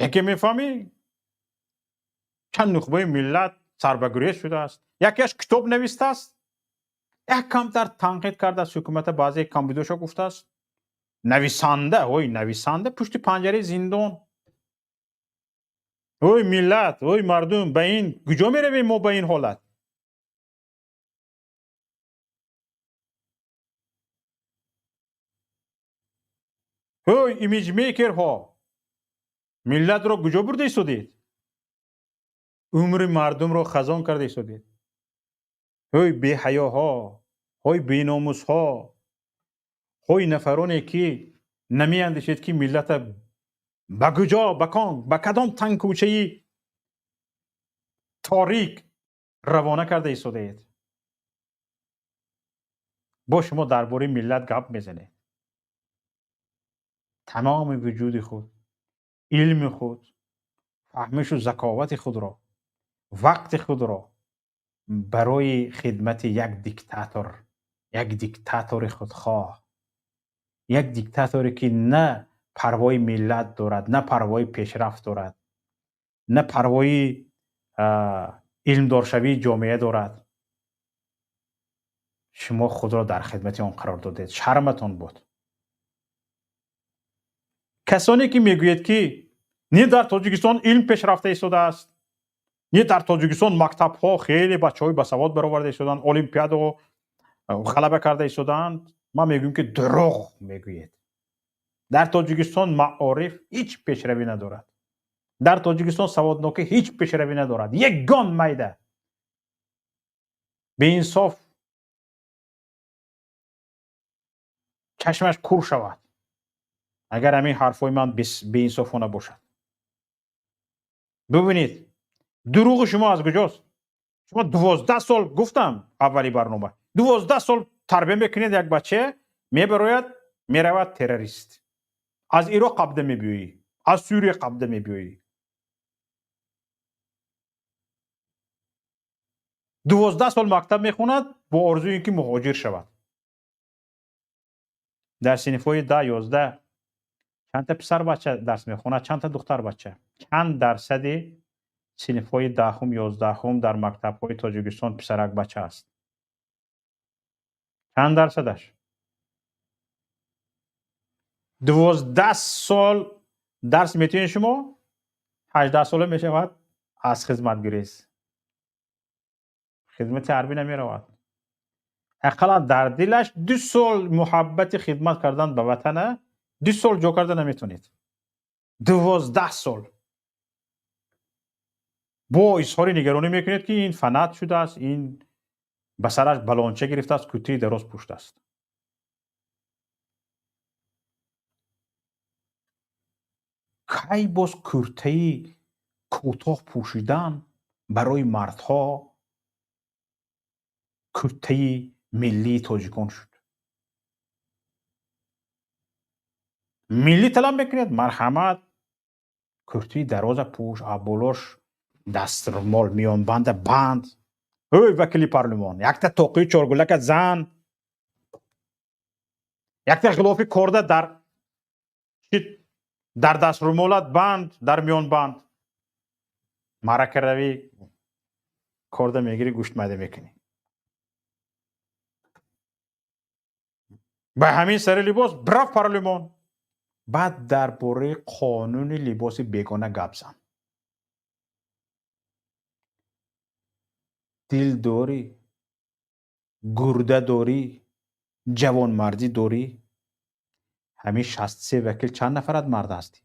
S1: Яке мефаҳмӣ, чанд нухбаи миллат сарбагурез шудааст. Якеаш китоб навистааст, як камтар танқид кардааст ҳукумата, баъзе камбудиҳошо гуфтааст. Нависанда, ой нависанда, пушти панҷараи зиндон. Ой миллат, ой мардум, ба ин куҷо меравем мо ба ин ҳолат? Ой имиҷмейкерҳо, миллатро куҷо бурда истодед? Умри мардумро хазон карда истодед. Ой беҳаёҳо, ой беномусҳо, ой нафароне ки намеандешед, ки миллата ба куҷо, ба кадом тангкӯчаи торик равона карда истодаед. Бо шумо дар бораи миллат гап мезанед. Тамоми вуҷуди худ, илми худ, фаҳмишу заковати худро, вақти худро барои хидмати як диктатор, як диктатори худхоҳ, як диктаторе ки на парвои миллат дорад, на парвои пешрафт дорад, на парвои илмдоршавии ҷомеа дорад, шумо худро дар хидмати он қарор додед. Шарматон буд. Касоне ки мегӯед, ки не дар Тоҷикистон илм пешрафта истодааст, не дар Тоҷикистон мактабҳо хеле бачаҳои басавод бароварда истодаанд, олимпиадао ғалаба карда истодаанд, ман мегӯям, ки дурӯғ мегӯед. Дар Тоҷикистон маориф ҳеҷ пешравӣ надорад, дар Тоҷикистон саводнокӣ ҳеҷ пешравӣ надорад. Ягон майда беинсоф чашмаш кур шавад, агар ҳамин ҳарфҳои ман беинсофона бошад. Бибинед, дурӯғи шумо аз куҷост? Шумо 12 сол, гуфтам аввали барнома, 12 сол тарбия мекунед як бача, мебарояд, меравад террорист. Аз Ироқ қабда мебиёӣ, аз Сурия қабда мебиёӣ. 12 сол мактаб мехонад бо орзуи ин ки муҳоҷир шавад. Дар синфҳои 10, 11 чандта писарбача дарс мехонад, чандта духтарбача? Чанд дарсади синфҳои 10-ум, 11-ум дар мактабҳои Тоҷикистон писаракбача аст? Чанд дарсадаш? 12 сол дарс метиҳед шумо, 18 сола мешавад, аз хизмат гурез, хизмати ҳарбӣ намеравад. Ақаллан дар дилаш 2 сол муҳаббати хидмат кардан ба ватана 2 сол ҷо карда наметавонед. 12 сол бо изҳори нигаронӣ мекунед, ки ин фанат шудааст, ин ба сараш балонча гирифтааст, кутии дароз пӯштааст. Кай боз куртаи кӯтоҳ пӯшидан барои мардҳо Куртаи миллии тоҷикон шуд. Миллӣ талаб мекунед, марҳамат, куртаи дароза пӯш, болош даструмол миёнбанда банд. Ҳой, вакили парлумон, якта тоқии чоргулака зан, якта ғилофи корда дар даструмолат банд, дар миёнбанд. Маърака равӣ, корда мегирӣ, гӯшт майда мекунӣ. Ба ҳамин сари либос бирав парлумон, баъд дар бораи қонуни либоси бегона гап зан. Дил дорӣ, гурда дорӣ, ҷавонмардӣ дорӣ? Ҳамин 63 вакил чанд нафарат мард ҳастӣ?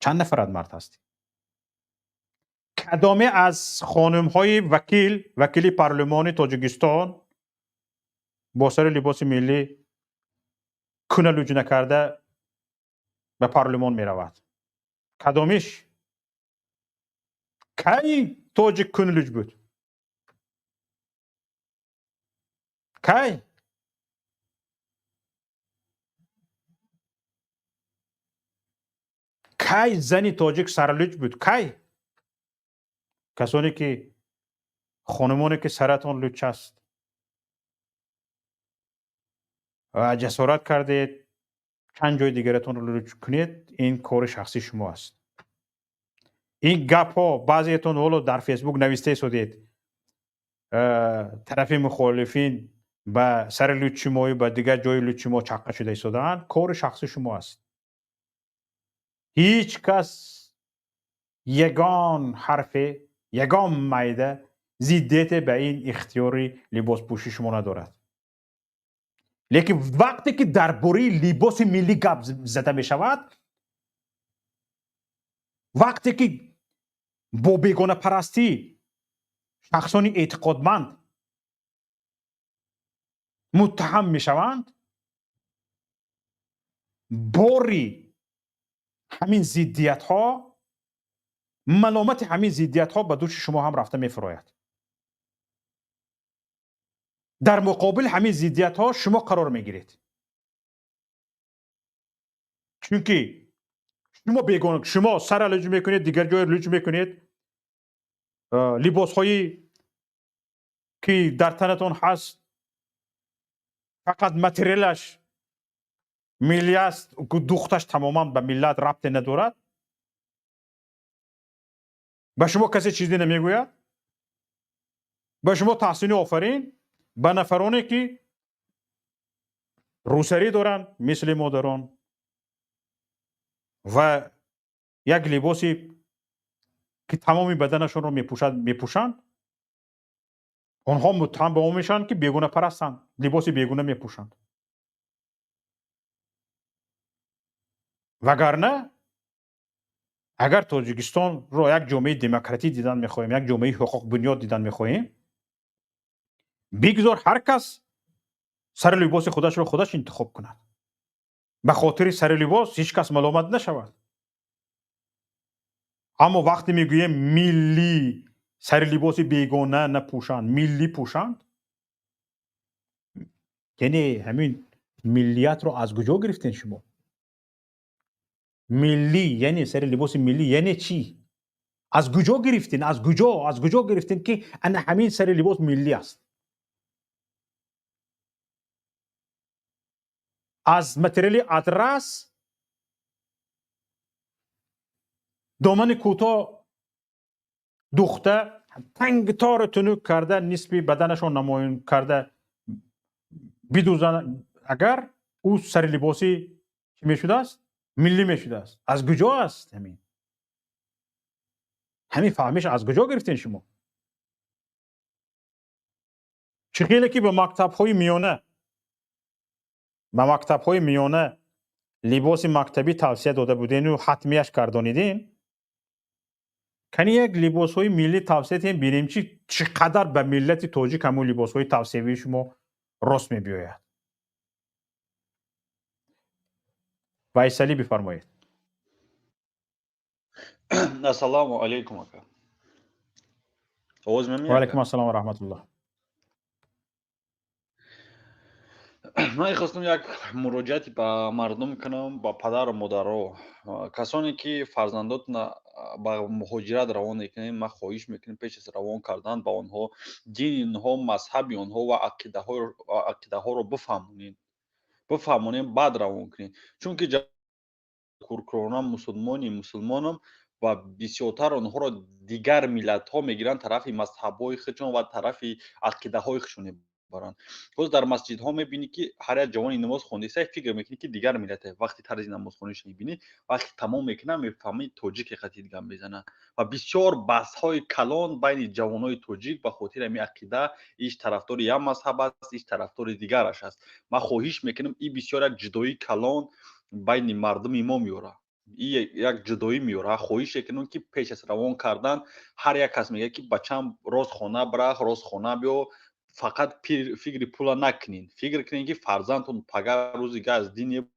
S1: Чанд нафарат мард ҳастӣ? Кадоме аз хонумҳои вакили парлумони Тоҷикистон бо сари либоси миллӣ куна луҷ накарда ба парлумон меравад? Кадомиш? Кай тоҷик кун луҷ буд? Кай? Кай зани тоҷик сарлуҷ буд? Кай? Касоне ки хонумоне ки саратон луч аст ва ҷасорат кардед чанд ҷои дигаратонро луч кунед, ин кори шахсии шумо аст. Ин гапҳо баъзеетон ҳоло дар Фейсбук нависта истодед, тарафи мухолифин ба сари лучи мо ба дигар ҷои лучи мо чаққа шуда истодаанд, кори шахсии шумо аст. Ҳеҷ кас ягон ҳарфе, ягон майда зиддияте ба ин ихтиёри либоспӯшии шумо надорад. Лекин вақте ки дар бораи либоси миллӣ гап зада мешавад, вақте ки бо бегонапарастӣ шахсони эътиқодманд муттаҳам мешаванд, бори ҳамин зиддиятҳо, маломати ҳамин зиддиятҳо ба дӯши шумо ҳам рафта мефурояд. Дар муқобил ҳамин зиддиятҳо шумо қарор мегиред, чунки шумо бегона, шумо сара луҷ мекунед, дигар ҷое луҷ мекунед, либосҳое ки дар танатон ҳаст фақат материалаш миллӣ аст, духташ тамоман ба миллат рабте надорад, ба шумо касе чизе намегӯяд, ба шумо таҳсини офарин, ба нафароне ки рӯсарӣ доранд мисли модарон ва як либосе ки тамоми баданашонро мепӯшанд, онҳо муттаҳам ба он мешаванд ки бегонапарастанд, либоси бегона мепӯшанд. Вагарна агар Тоҷикистонро як ҷомеаи демократӣ дидан мехоҳем, як ҷомеаи ҳуқуқбунёд дидан мехоҳем, бигзор ҳар кас сари либоси худашро худаш интихоб кунад. Ба хотири сари либос ҳеҷ кас маломат нашавад. Аммо вақте мегӯем миллӣ сари либоси бегона напӯшанд, миллӣ пӯшанд, яъне ҳамин миллиятро аз куҷо гирифтен шумо? Миллӣ яъне сари либоси миллӣ яъне чӣ? Аз куҷо гирифтен? Аз куҷо? Аз куҷо гирифтен ки ана ҳамин сари либос миллӣ аст? Аз материали атрас домани кӯтоҳ духта тангтору тунук карда нисби баданашон намоён карда бидӯзанд, агар ӯ сари либоси чӣ мешудааст? Миллӣ мешудааст. Аз куҷо аст ҳамин? Ҳамин фаҳмиш аз куҷо гирифтен шумо? Чӣ хеле ки ба мактабҳои миёна либоси мактабӣ тавсия дода будену ҳатмияш гардонидем, кани як либосҳои миллӣ тавсия диҳем, бинем чӣ қадар ба миллати тоҷик ҳамун либосҳои тавсиявии шумо рост мебиёяд. Вайсалӣ бифармоед.
S8: Ассалому алайкум, ака. Овоз мемеяд?
S1: Ва алайкум ассалом ва раҳматуллоҳ.
S8: Ман хостам як муроҷиате ба мардум кунам, ба падару модаро, касоне ки фарзандотона ба муҳоҷират равон мекунем. Ман хоҳиш мекунем, пеш аз равон кардан ба онҳо дини онҳо, мазҳаби онҳо ва ақидаҳоро бифаҳмонем, бифаҳмонем, баъд равон кунем. Чунки куркурона мусулмони мусулмонам ва бисёртар онҳоро дигар миллатҳо мегиранд, тарафи мазҳабҳои худшон ва тарафи ақидаҳои худшон мебаранд. Боз дар масҷидҳо мебинӣ, ки ҳар як ҷавони намоз хондаиста, фикр мекунӣ, ки дигар миллате. Вақти тарзи намозхониша мебинӣ, вақти тамом мекунад, мефаҳмӣ, тоҷике қатъи гап мезанад. Ва бисёр баҳсҳои калон байни ҷавонои тоҷик ба хотири ҳамин ақида: иш тарафдори як мазҳаб аст, иш тарафдори дигараш аст. Ман хоҳиш мекунам, ин бисёр як ҷудоии калон байни мардуми мо меорад, и як ҷудоӣ меорад. Хоҳиш мекунам, ки пеш аз равон кардан ҳар як кас мегӯяд, ки бачам рост хона бирах, рост хона биё, фақат фикри пула накунед, фикр кунед, ки фарзандтон пага рӯзига аз дин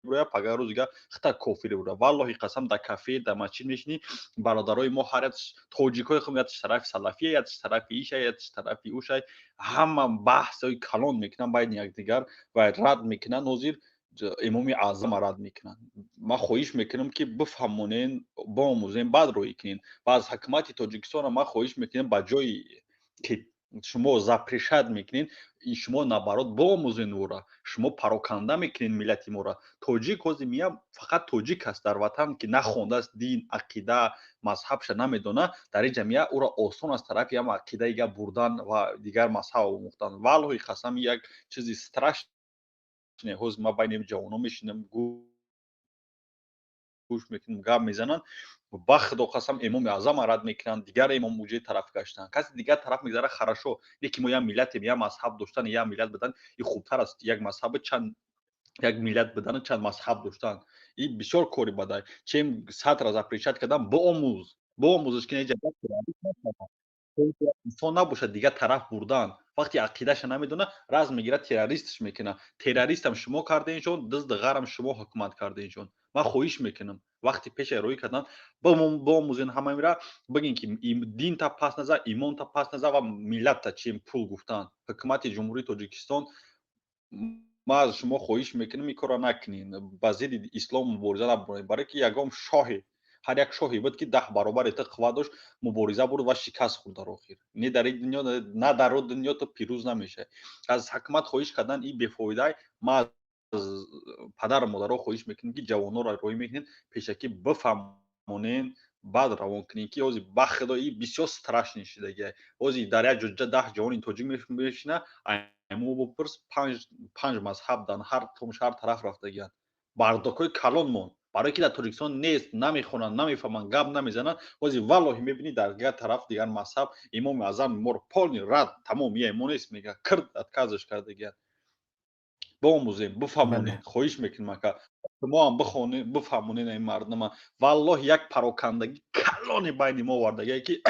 S8: бурояд, пага рӯзига хита кофире бурояд. Валлоҳи қасам, дар кафе, дар масҷид мешинӣ, бародарои мо ҳар як тоҷикои худм якш тарафи салафия, якш тарафи иша, якш тарафи ушай, ҳама баҳсҳои калон мекунанд байни якдигар ва рад мекунанд. Ҳозир Имоми Аъзама рад мекунанд. Ман хоҳиш мекунам, ки бифаҳмонен, биомӯзем, баъд роҳӣ кунем. Ва аз ҳукумати Тоҷикистона ман хоҳиш мекунем, ба ҷои ки шумо запрещать мекунед, шумо наоборот биомӯзен ӯра. Шумо пароканда мекунед миллати моро. Тоҷик ҳозир мия фақат тоҷик аст дар ватан, ки нахондааст, дин, ақида, мазҳабша намедонад. Дар ин ҷамъия ӯро осон аз тарафи ҳам ақидаи гап бурдан ва дигар мазҳаб омӯхтан. Валлоҳи қасам, як чизи страшне. Ҳозир ман байни ҷавонон мешинам, гӯш мекунам, гап мезананд, ба Худо қасам, Имоми Аъзама рад мекунанд, дигар имом уҷои тараф гаштанд, каси дигар тараф мегзара. Хорошо, не ки мо як миллатем, як мазҳаб доштан, як миллат будан и хубтар аст як мазҳаби чанд, як миллат будану чанд мазҳаб доштан. И бисёр кори бадай, чем сатра запрещать кардан. Биомӯз, биомӯзиш, ки инсон набошад дигар тараф бурдан. Вақте ақидаша намедона, раз мегирад, террористш мекунад. Террористам шумо кардаиншон, дизди ғарам шумо ҳукумат кардаиншон. Ман хоҳиш мекунам, вақти пеша роҳӣ кардан биомӯзен ҳамаира, бигин, ки динта пас назар, имонта пас назар ва миллатта чем пул гуфтан. Ҳукумати Ҷумҳурии Тоҷикистон, ман аз шумо хоҳиш мекунам, ин корро накунед, ба зидди ислом мубориза набуред, барое ки ягон шоҳе, ҳар як шоҳе буд, ки 10 баробари ту қувват дошт, мубориза бурд ва шикаст хӯрд дар охир. Не дар ин дунё, на дар он дунё ту пирӯз намешавӣ. Аз ҳукумат хоҳиш кардан ин бефоида. Ман аз падару модаро хоҳиш мекунем, ки ҷавононро роҳӣ мекунед, пешакӣ бифаҳмонен, баъд равон кунем, ки ҳозир, ба Худо, ин бисёр страшный шидагия. Ҳозир дар як ҷо 10 ҷавони тоҷик мешина, мо бипурс, панҷ мазҳаб дар ҳар ҳар тараф рафтагиянд. Бардакҳои калон монд, барое ки дар Тоҷикистон нест, намехонанд, намефаҳманд, гап намезананд. Ҳозир, валлоҳи, мебинӣ, дар дигар тараф, дигар мазҳаб Имоми Аъзам моро полный рад, тамом, я имо нест мега, кирд отказаш кардагиянд. Биомӯзем, бифаҳмонем, хоҳиш мекунем, ака, шумо ҳам бихонем, бифаҳмонем ин мардума. Валлоҳи, як парокандагӣ калони байни мо овардагие, ки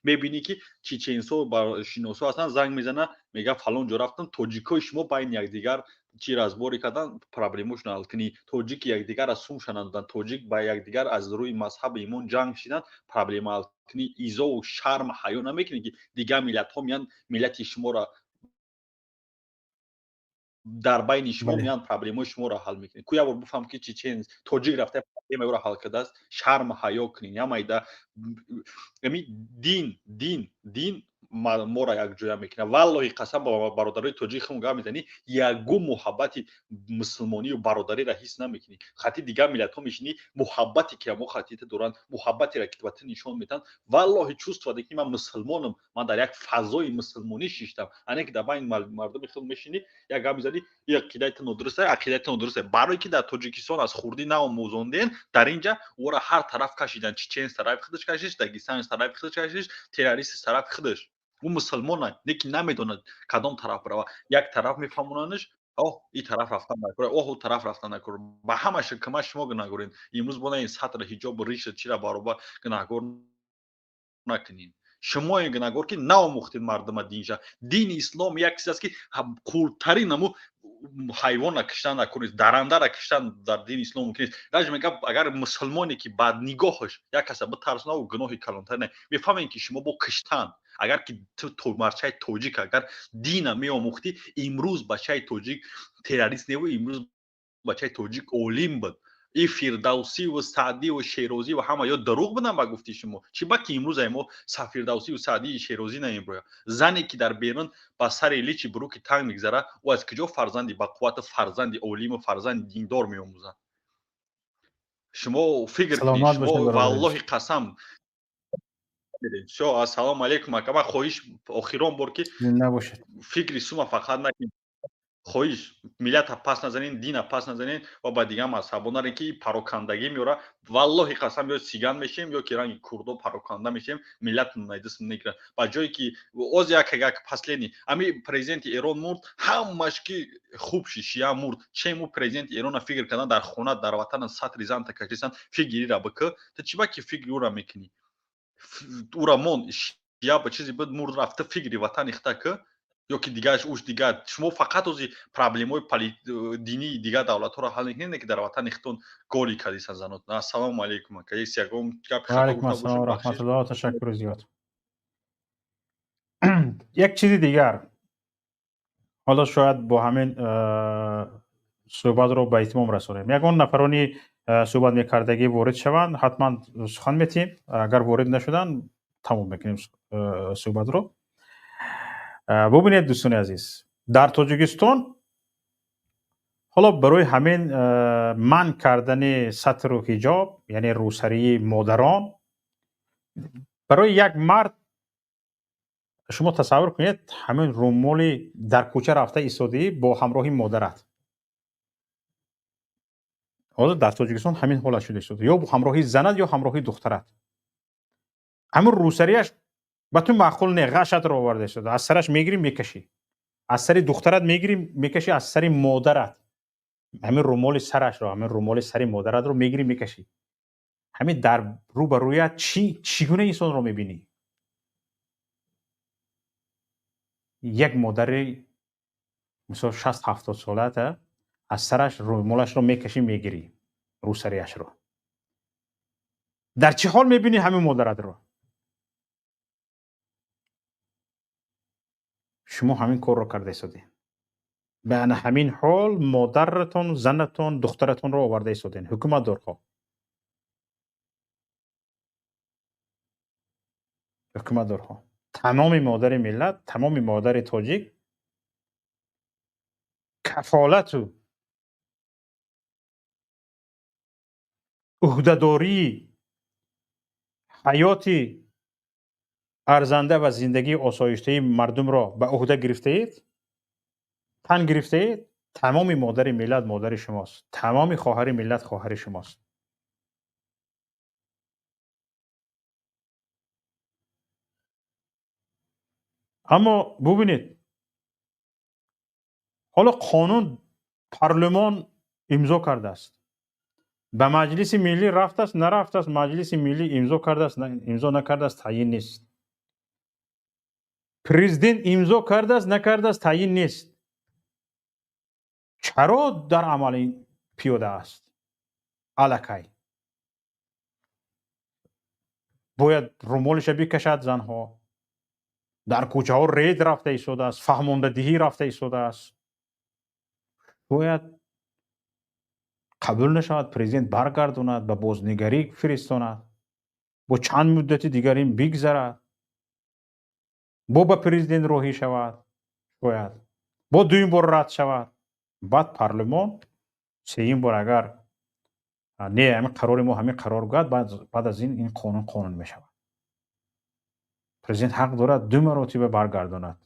S8: мебинӣ, ки чеченсо шиносо ҳастанд, занг мезанад, мега, фалон ҷо рафтам, тоҷикои шумо байни якдигар чи разборӣ кардан, проблемошон ҳал кунӣ. Тоҷики якдигар аз сум шанандан, тоҷик ба якдигар аз рӯи мазҳаби имон ҷанг шидан, проблема ҳал кунӣ. Изову шарм, ҳаё намекунӣ, ки дигар миллатҳо меянд, миллати шуморо дар байни шумо меянд, проблемаи шуморо ҳал мекунед. Ку як бор бифаҳм, ки чечен тоҷик рафта, проблемаи ӯро ҳал кардааст. Шарм, ҳаё кунед. Ямайда ами дин моро якҷоя мекунад. Валлоҳи қасам, ба бародарои тоҷик худмон гап мезанӣ, ягон муҳаббати мусулмонию бародариро ҳис намекунӣ. Хати дигар миллатҳо мешинӣ, муҳаббате ки амо хатита доранд, муҳаббатеро ки ба ту нишон медиҳанд, валлоҳи, чувствовать, ки ман мусулмонам, ман дар як фазои мусулмонӣ шиштам. Ане ки дар байни мардуми худ мешинӣ, як гап мезанӣ, и ақидаи ту нодуруст, ақидаи ту нодуруст, барое ки дар Тоҷикистон аз хурдӣ наомӯзонден. Дар ин ҷа ӯро ҳар тараф кашиданд: чеченс тарафи худаш кашиш, дагестанс тарафи худаш кашиш, террорист тарафи худаш. Ӯ мусулмон, лекин намедонад, кадом тараф бирава. Як тараф мефаҳмонанаш, оҳ, ин тараф рафтан накор, оҳ, ӯ тараф рафтан накор. Ба ҳамаша кама шумо гунаҳгоред. Имрӯз бо ин сатр ҳиҷобу риша чира баробар гунаҳгор накунед. Шумоe гунаҳгор, ки наомӯхтед мардума динша. Дини ислом як чиз аст, ки қуртарин аму. Ҳайвонро киштан дар кор нест, дарандаро киштан дар дини ислом мумкин нест. Даже мегӯям, агар мусулмоне ки ба нигоҳаш як каса битарсонаву гуноҳи калонтар не. Мефаҳмем, ки шумо бо киштан, агар ки ту марчаи тоҷик агар дина меомӯхтӣ, имрӯз бачаи тоҷик террорист неву, имрӯз бачаи тоҷик олим буд. И Фирдавсиву Саъдиву Шерозӣ ва ҳама ё дурӯғ буданд ба гуфти шумо? Чӣ ба ки имрӯз ай мо Фирдавсиву Саъдии Шерозӣ намеброяд? Зане ки дар берун ба сари личи буруки танг мегзарад, ӯ аз куҷо фарзанди бақуввату фарзанди олиму фарзанди диндор меомӯзад? Шумо фикр кунед,
S1: Саломат
S8: шумо
S1: бошед, бародари азиз.
S8: Валлоҳи қасам. Всё, ассалому алайкум, ака. Ман хоҳиш охирон бор ки
S1: Зинда бошед.
S8: фикри сума фақат накунед, хоҳиш, миллата пас назанед, дина пас назанед ва ба дигар мазҳабо нарен, ки парокандагӣ меорад. Валлоҳи қасам, ё сиган мешем, ё ки ранги курдо пароканда мешем, миллат найдис мегирад. Ба ҷое ки оз як последний ами президенти Эрон мурд, ҳамаш ки хуб ши, шия мурд, чему президенти Эрона фикр кардан дар хона, дар ватана сатри занта кашисан, фикрира бикӣ. Ту чӣ ба ки фикри ӯра мекунӣ? Ӯра мон, шия ба чизе буд, мурд, рафта, фикри ватани хта кӣ ё ки дигараш уш дигар. Шумо фақат ози проблемаҳои динии дигар давлатҳоро ҳал мекунед, ки дар ватани худтон голи кардисан занот. Ассалому алайкум, ака. Ес ягон гапи
S1: Ва
S8: хато
S1: алайкум
S8: гуфта
S1: ассалом
S8: бошам,
S1: ва
S8: бахшиш.
S1: раҳматуллоҳ. Ташаккури зиёд. Як чизи дигар, ҳоло шояд бо ҳамин суҳбатро ба итмом расонем. Ягон нафарони суҳбат мекардагӣ ворид шаванд, ҳатман сухан метиҳем. Агар ворид нашуданд, тамом мекунем суҳбатро. Бубинед, дӯстони азиз, дар Тоҷикистон ҳоло барои ҳамин манъ кардани сатру ҳиҷоб, яъне рӯсарии модарон, барои як мард, шумо тасаввур кунед, ҳамин румоли дар кӯча рафта истодаӣ бо ҳамроҳи модарат. Ҳозир дар Тоҷикистон ҳамин ҳолат шуда истода, ё бо ҳамроҳи занат, ё ҳамроҳи духтарат. Ҳамин рӯсарияш ба ту маъқул не, ғашатро оварда истода, аз сараш мегирӣ, мекашӣ, аз сари духтарат мегирӣ, мекашӣ, аз сари модарат ҳамин румоли сарашро, ҳамин румоли сари модаратро мегирӣ, мекашӣ. Ҳамин дар рӯ ба рӯят чӣ гуна инсонро мебинӣ? Як модари мисол 60-70 солата аз сараш румолашро мекашӣ, мегирӣ рӯсарияшро. Дар чӣ ҳол мебинӣ ҳамин модаратро? Шумо ҳамин корро карда истодед. Ба ана ҳамин ҳол модаратон, занатон, духтаратонро оварда истодед, ҳукуматдорҳо. Ҳукуматдорҳо, тамоми модари миллат, тамоми модари тоҷик кафолату ӯҳдадории ҳаёти арзанда ва зиндагии осоиштаи мардумро ба ӯҳда гирифтаед, тан гирифтаед. Тамоми модари миллат модари шумост, тамоми хоҳари миллат хоҳари шумост. Аммо бубинед, ҳоло қонун парлумон имзо кардааст, ба Маҷлиси Миллӣ рафтааст, нарафтааст, Маҷлиси Миллӣ имзо кардааст, имзо накардааст, таъйин нест. Президент имзо кардааст, накардааст, таъйин нест. Чаро дар амал ин пиёда аст? Аллакай бояд румолиша бикашад занҳо, дар кӯчаҳо рейд рафта истодааст, фаҳмондадиҳӣ рафта истодааст. Бояд қабул нашавад, президент баргардонад, ба бознигарӣ фиристонад, бо чанд муддати дигар ин бигзарад, бо ба президент роҳӣ шавад, шояд бо дуюм бор рад шавад, баъд парлумон сеюм бор агар не, ҳамин қарори мо ҳамин қарор гӯяд, баъд аз ин ин қонун қонун мешавад. Президент ҳақ дорад ду маротиба баргардонад,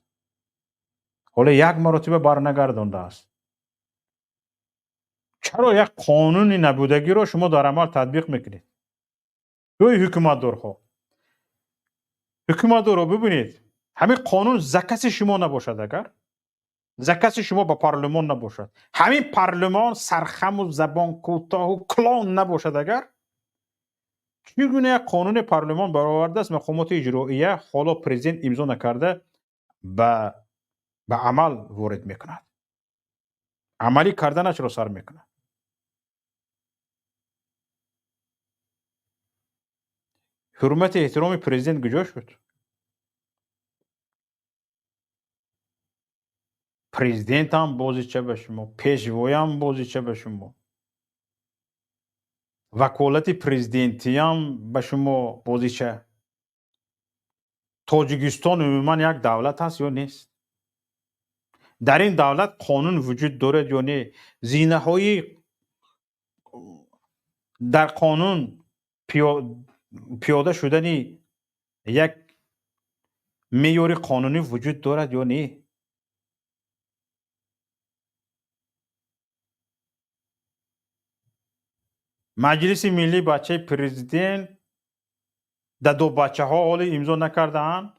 S1: ҳоло як маротиба барнагардондааст. Чаро як қонуни набудагиро шумо дар амал татбиқ мекунед? Ӯй ҳукуматдорҳо, ҳукуматдорҳо, бибинед, ҳамин қонун закази шумо набошад, агар закази шумо ба парлумон набошад, ҳамин парлумон сархаму забон кӯтоҳу клон набошад, агар чӣ гуна як қонуни парлумон баровардааст, мақомоти иҷроия ҳоло президент имзо накарда ба амал ворид мекунад? Амалӣ карданашро сар мекунад. Ҳурмати эҳтироми президент куҷо шуд? Президентам бозича ба шумо, пешвоям бозича ба шумо, ваколати президентиям ба шумо бозича. Тоҷикистон умуман як давлат аст ё нест? Дар ин давлат қонун вуҷуд дорад ё не? Зинаҳои дар қонун пиёда шудани як меъёри қонунӣ вуҷуд дорад ё не? Маҷлиси миллӣ бачаи президент дадо бачаҳо ҳоле имзо накардаанд,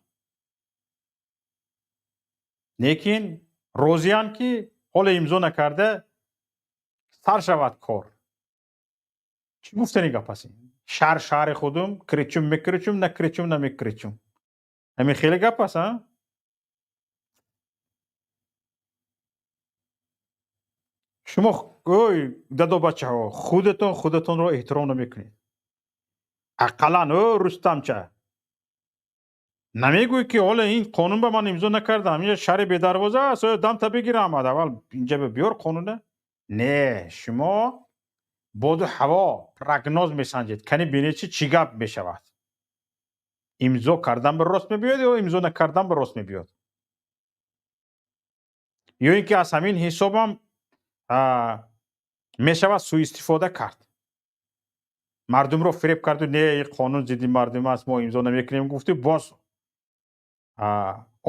S1: лекин розиянд ки ҳоле имзо накарда сар шавад кор. Чӣ гуфтани гап аст ин? Шаҳр шаҳри худум, кричум мекричум, накричум намекричум. Ҳамин хеле гап аст, а? Шумо ой дадо бачаҳо, худатон худатонро эҳтиром намекунед. Ақаллан ӯ Рустамча намегӯй ки ҳоло ин қонун ба ман имзо накардам, инҷа шаҳри бедарвоза аст, ё дамта бигирам, аввал инҷа биёр қонуна. Не, шумо боду ҳаво прогноз месанҷед, кани бинед чӣ гап мешавад. Имзо кардан ба рост мебиёд ё имзо накардан ба рост мебиёд? Ё ин ки аз ҳамин ҳисобам мешавад суистифода кард. Мардумро фиреб карду не, ин қонун зидди мардум аст, мо имзо намекунем гуфту боз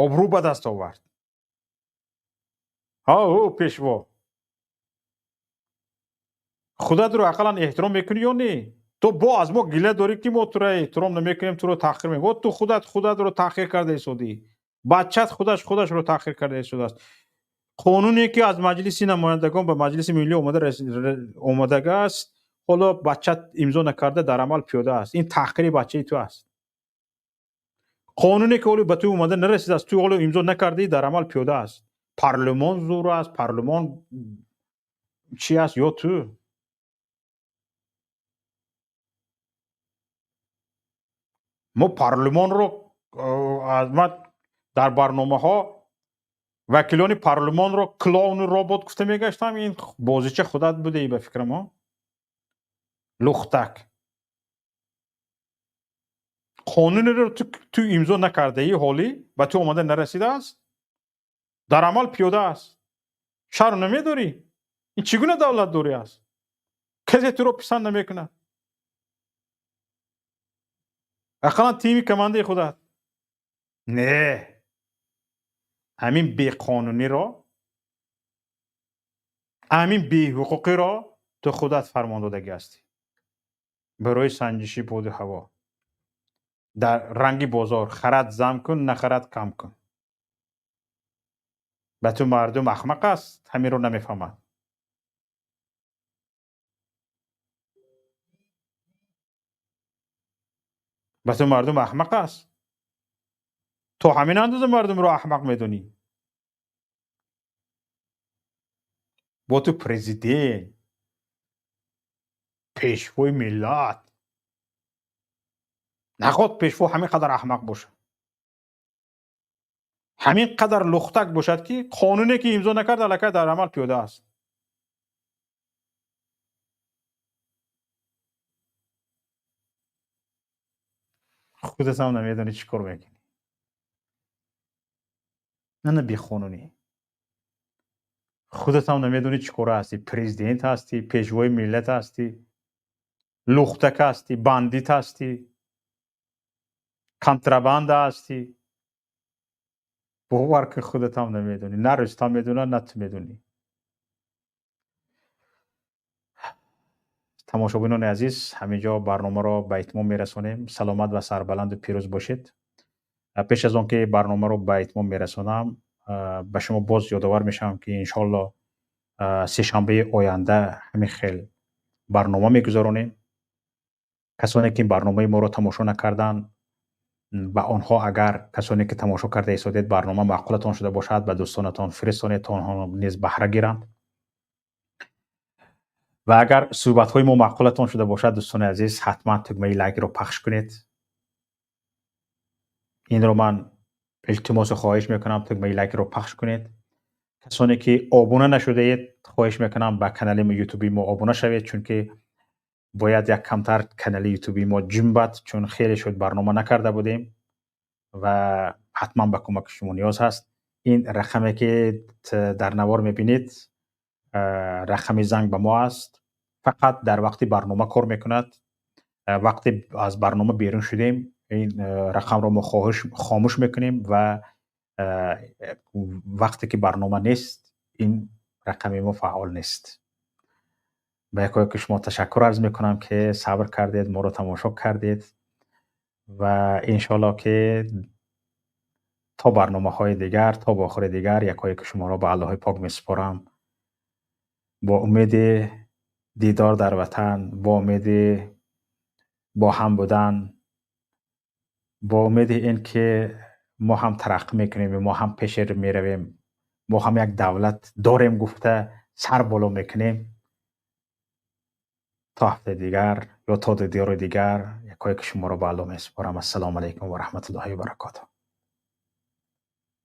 S1: обрӯ ба даст овард. Ҳа, ӯ пешво. Худатро ақаллан эҳтиром мекунӣ ё не? Ту бо аз мо гила дорӣ ки мо туро эҳтиром намекунем, туро таҳқир мекунем. Ту худат худатро таҳқир карда истодӣ. Бачат худаш худашро таҳқир карда истодааст. Қонуне ки аз Маҷлиси намояндагон ба Маҷлиси миллӣ омадагааст, ҳоло бачат имзо накарда дар амал пиёда аст. Ин таҳқири бачаи ту аст. Қонуне ки ҳоло ба ту омада нарасидааст, ту ҳоло имзо накардаӣ, дар амал пиёда аст. Парлумон зур аст, парлумон чӣ аст ё ту? Мо парлумонро ман дар барномаҳо вакилони парлумонро клоуну робот гуфта мегаштам. Ин бозича худат будаӣ ба фикрам, ҳо? Лухтак. Қонунеро ту имзо накардаӣ, ҳолӣ ба ту омада нарасидааст, дар амал пиёда аст. Шарм намедорӣ? Ин чӣ гуна давлатдорӣ аст? Касе туро писанд намекунад. Ақаллан тими командаи худат. Не, ҳамин беқонуниро, ҳамин беҳуқуқиро ту худат фармон додагӣ ҳастӣ барои санҷиши боду ҳаво. Дар ранги бозор харад зам кун, нахарад кам кун. Ба ту мардум аҳмақ аст, ҳаминро намефаҳмад. Ба ту мардум аҳмақ аст. То ҳамин андоза мардумро аҳмақ медонӣ. Бо ту президент, пешвои миллат. Наход пешво ҳамин қадар аҳмақ бошад, ҳамин қадар лухтак бошад ки қонуне ки имзо накард аллакай дар амал пиёда аст. Худат ҳам намедонӣ чӣ кор мекунӣ. На беқонунӣ. Худат ҳам намедонӣ чӣ кора ҳастӣ. Президент ҳастӣ, пешвои миллат ҳастӣ, лухтак ҳастӣ, бандит ҳастӣ, контрабанда ҳастӣ. Бовар ки худат ҳам намедонӣ. На Рустам медонад, на ту медонӣ. Тамошобинони азиз, ҳамин ҷо барномаро ба итмом мерасонем. Саломат ва сарбаланду пирӯз бошед. Пеш аз он ки барномаро ба итмом мерасонам, ба шумо боз ёдовар мешавам ки иншоалло сешанбаи оянда ҳамин хел барнома мегузаронем. Касоне ки барномаи моро тамошо накарданд, ба онҳо агар касоне ки тамошо карда истодед барнома маъқулатон шуда бошад, ба дӯстонатон фиристонед то онҳо низ баҳра гиранд. Ва агар суҳбатҳои мо маъқулатон шуда бошад, дӯстони азиз, ҳатман тугмаи лайкро пахш кунед. Инро ман илтимосу хоҳиш мекунам, тугмаи лайкро пахш кунед. Касоне ки обуна нашудаед, хоҳиш мекунам, ба канали ютуби мо обуна шавед, чунки бояд як камтар канали ютуби мо ҷунбад, чун хеле шуд барнома накарда будем ва ҳатман ба кӯмаки шумо ниёз ҳаст. Ин рақаме ки дар навор мебинед, рақами занг ба мо аст. Фақат дар вақти барнома кор мекунад. Вақте аз барнома берун шудем, ин рақамро мо хомӯш мекунем ва вақте ки барнома нест, ин рақами мо фаъол нест. Ба якояки шумо ташаккур арз мекунам, ки сабр кардед, моро тамошо кардед, ва иншоалло ки то барномаҳои дигар, то вохӯри дигар, якояки шуморо ба Аллоҳи пок месупорам, бо умеди дидор дар ватан, бо умеди бо ҳам будан, бо умеди ин ки мо ҳам тараққӣ мекунем, мо ҳам пеш меравем, мо ҳам як давлат дорем гуфта сар боло мекунем. То ҳафтаи дигар ё то дидори дигар, якояки шуморо ба Аллоҳ месупорам. Ассалому алайкум ва раҳматуллоҳи ва баракотуҳ.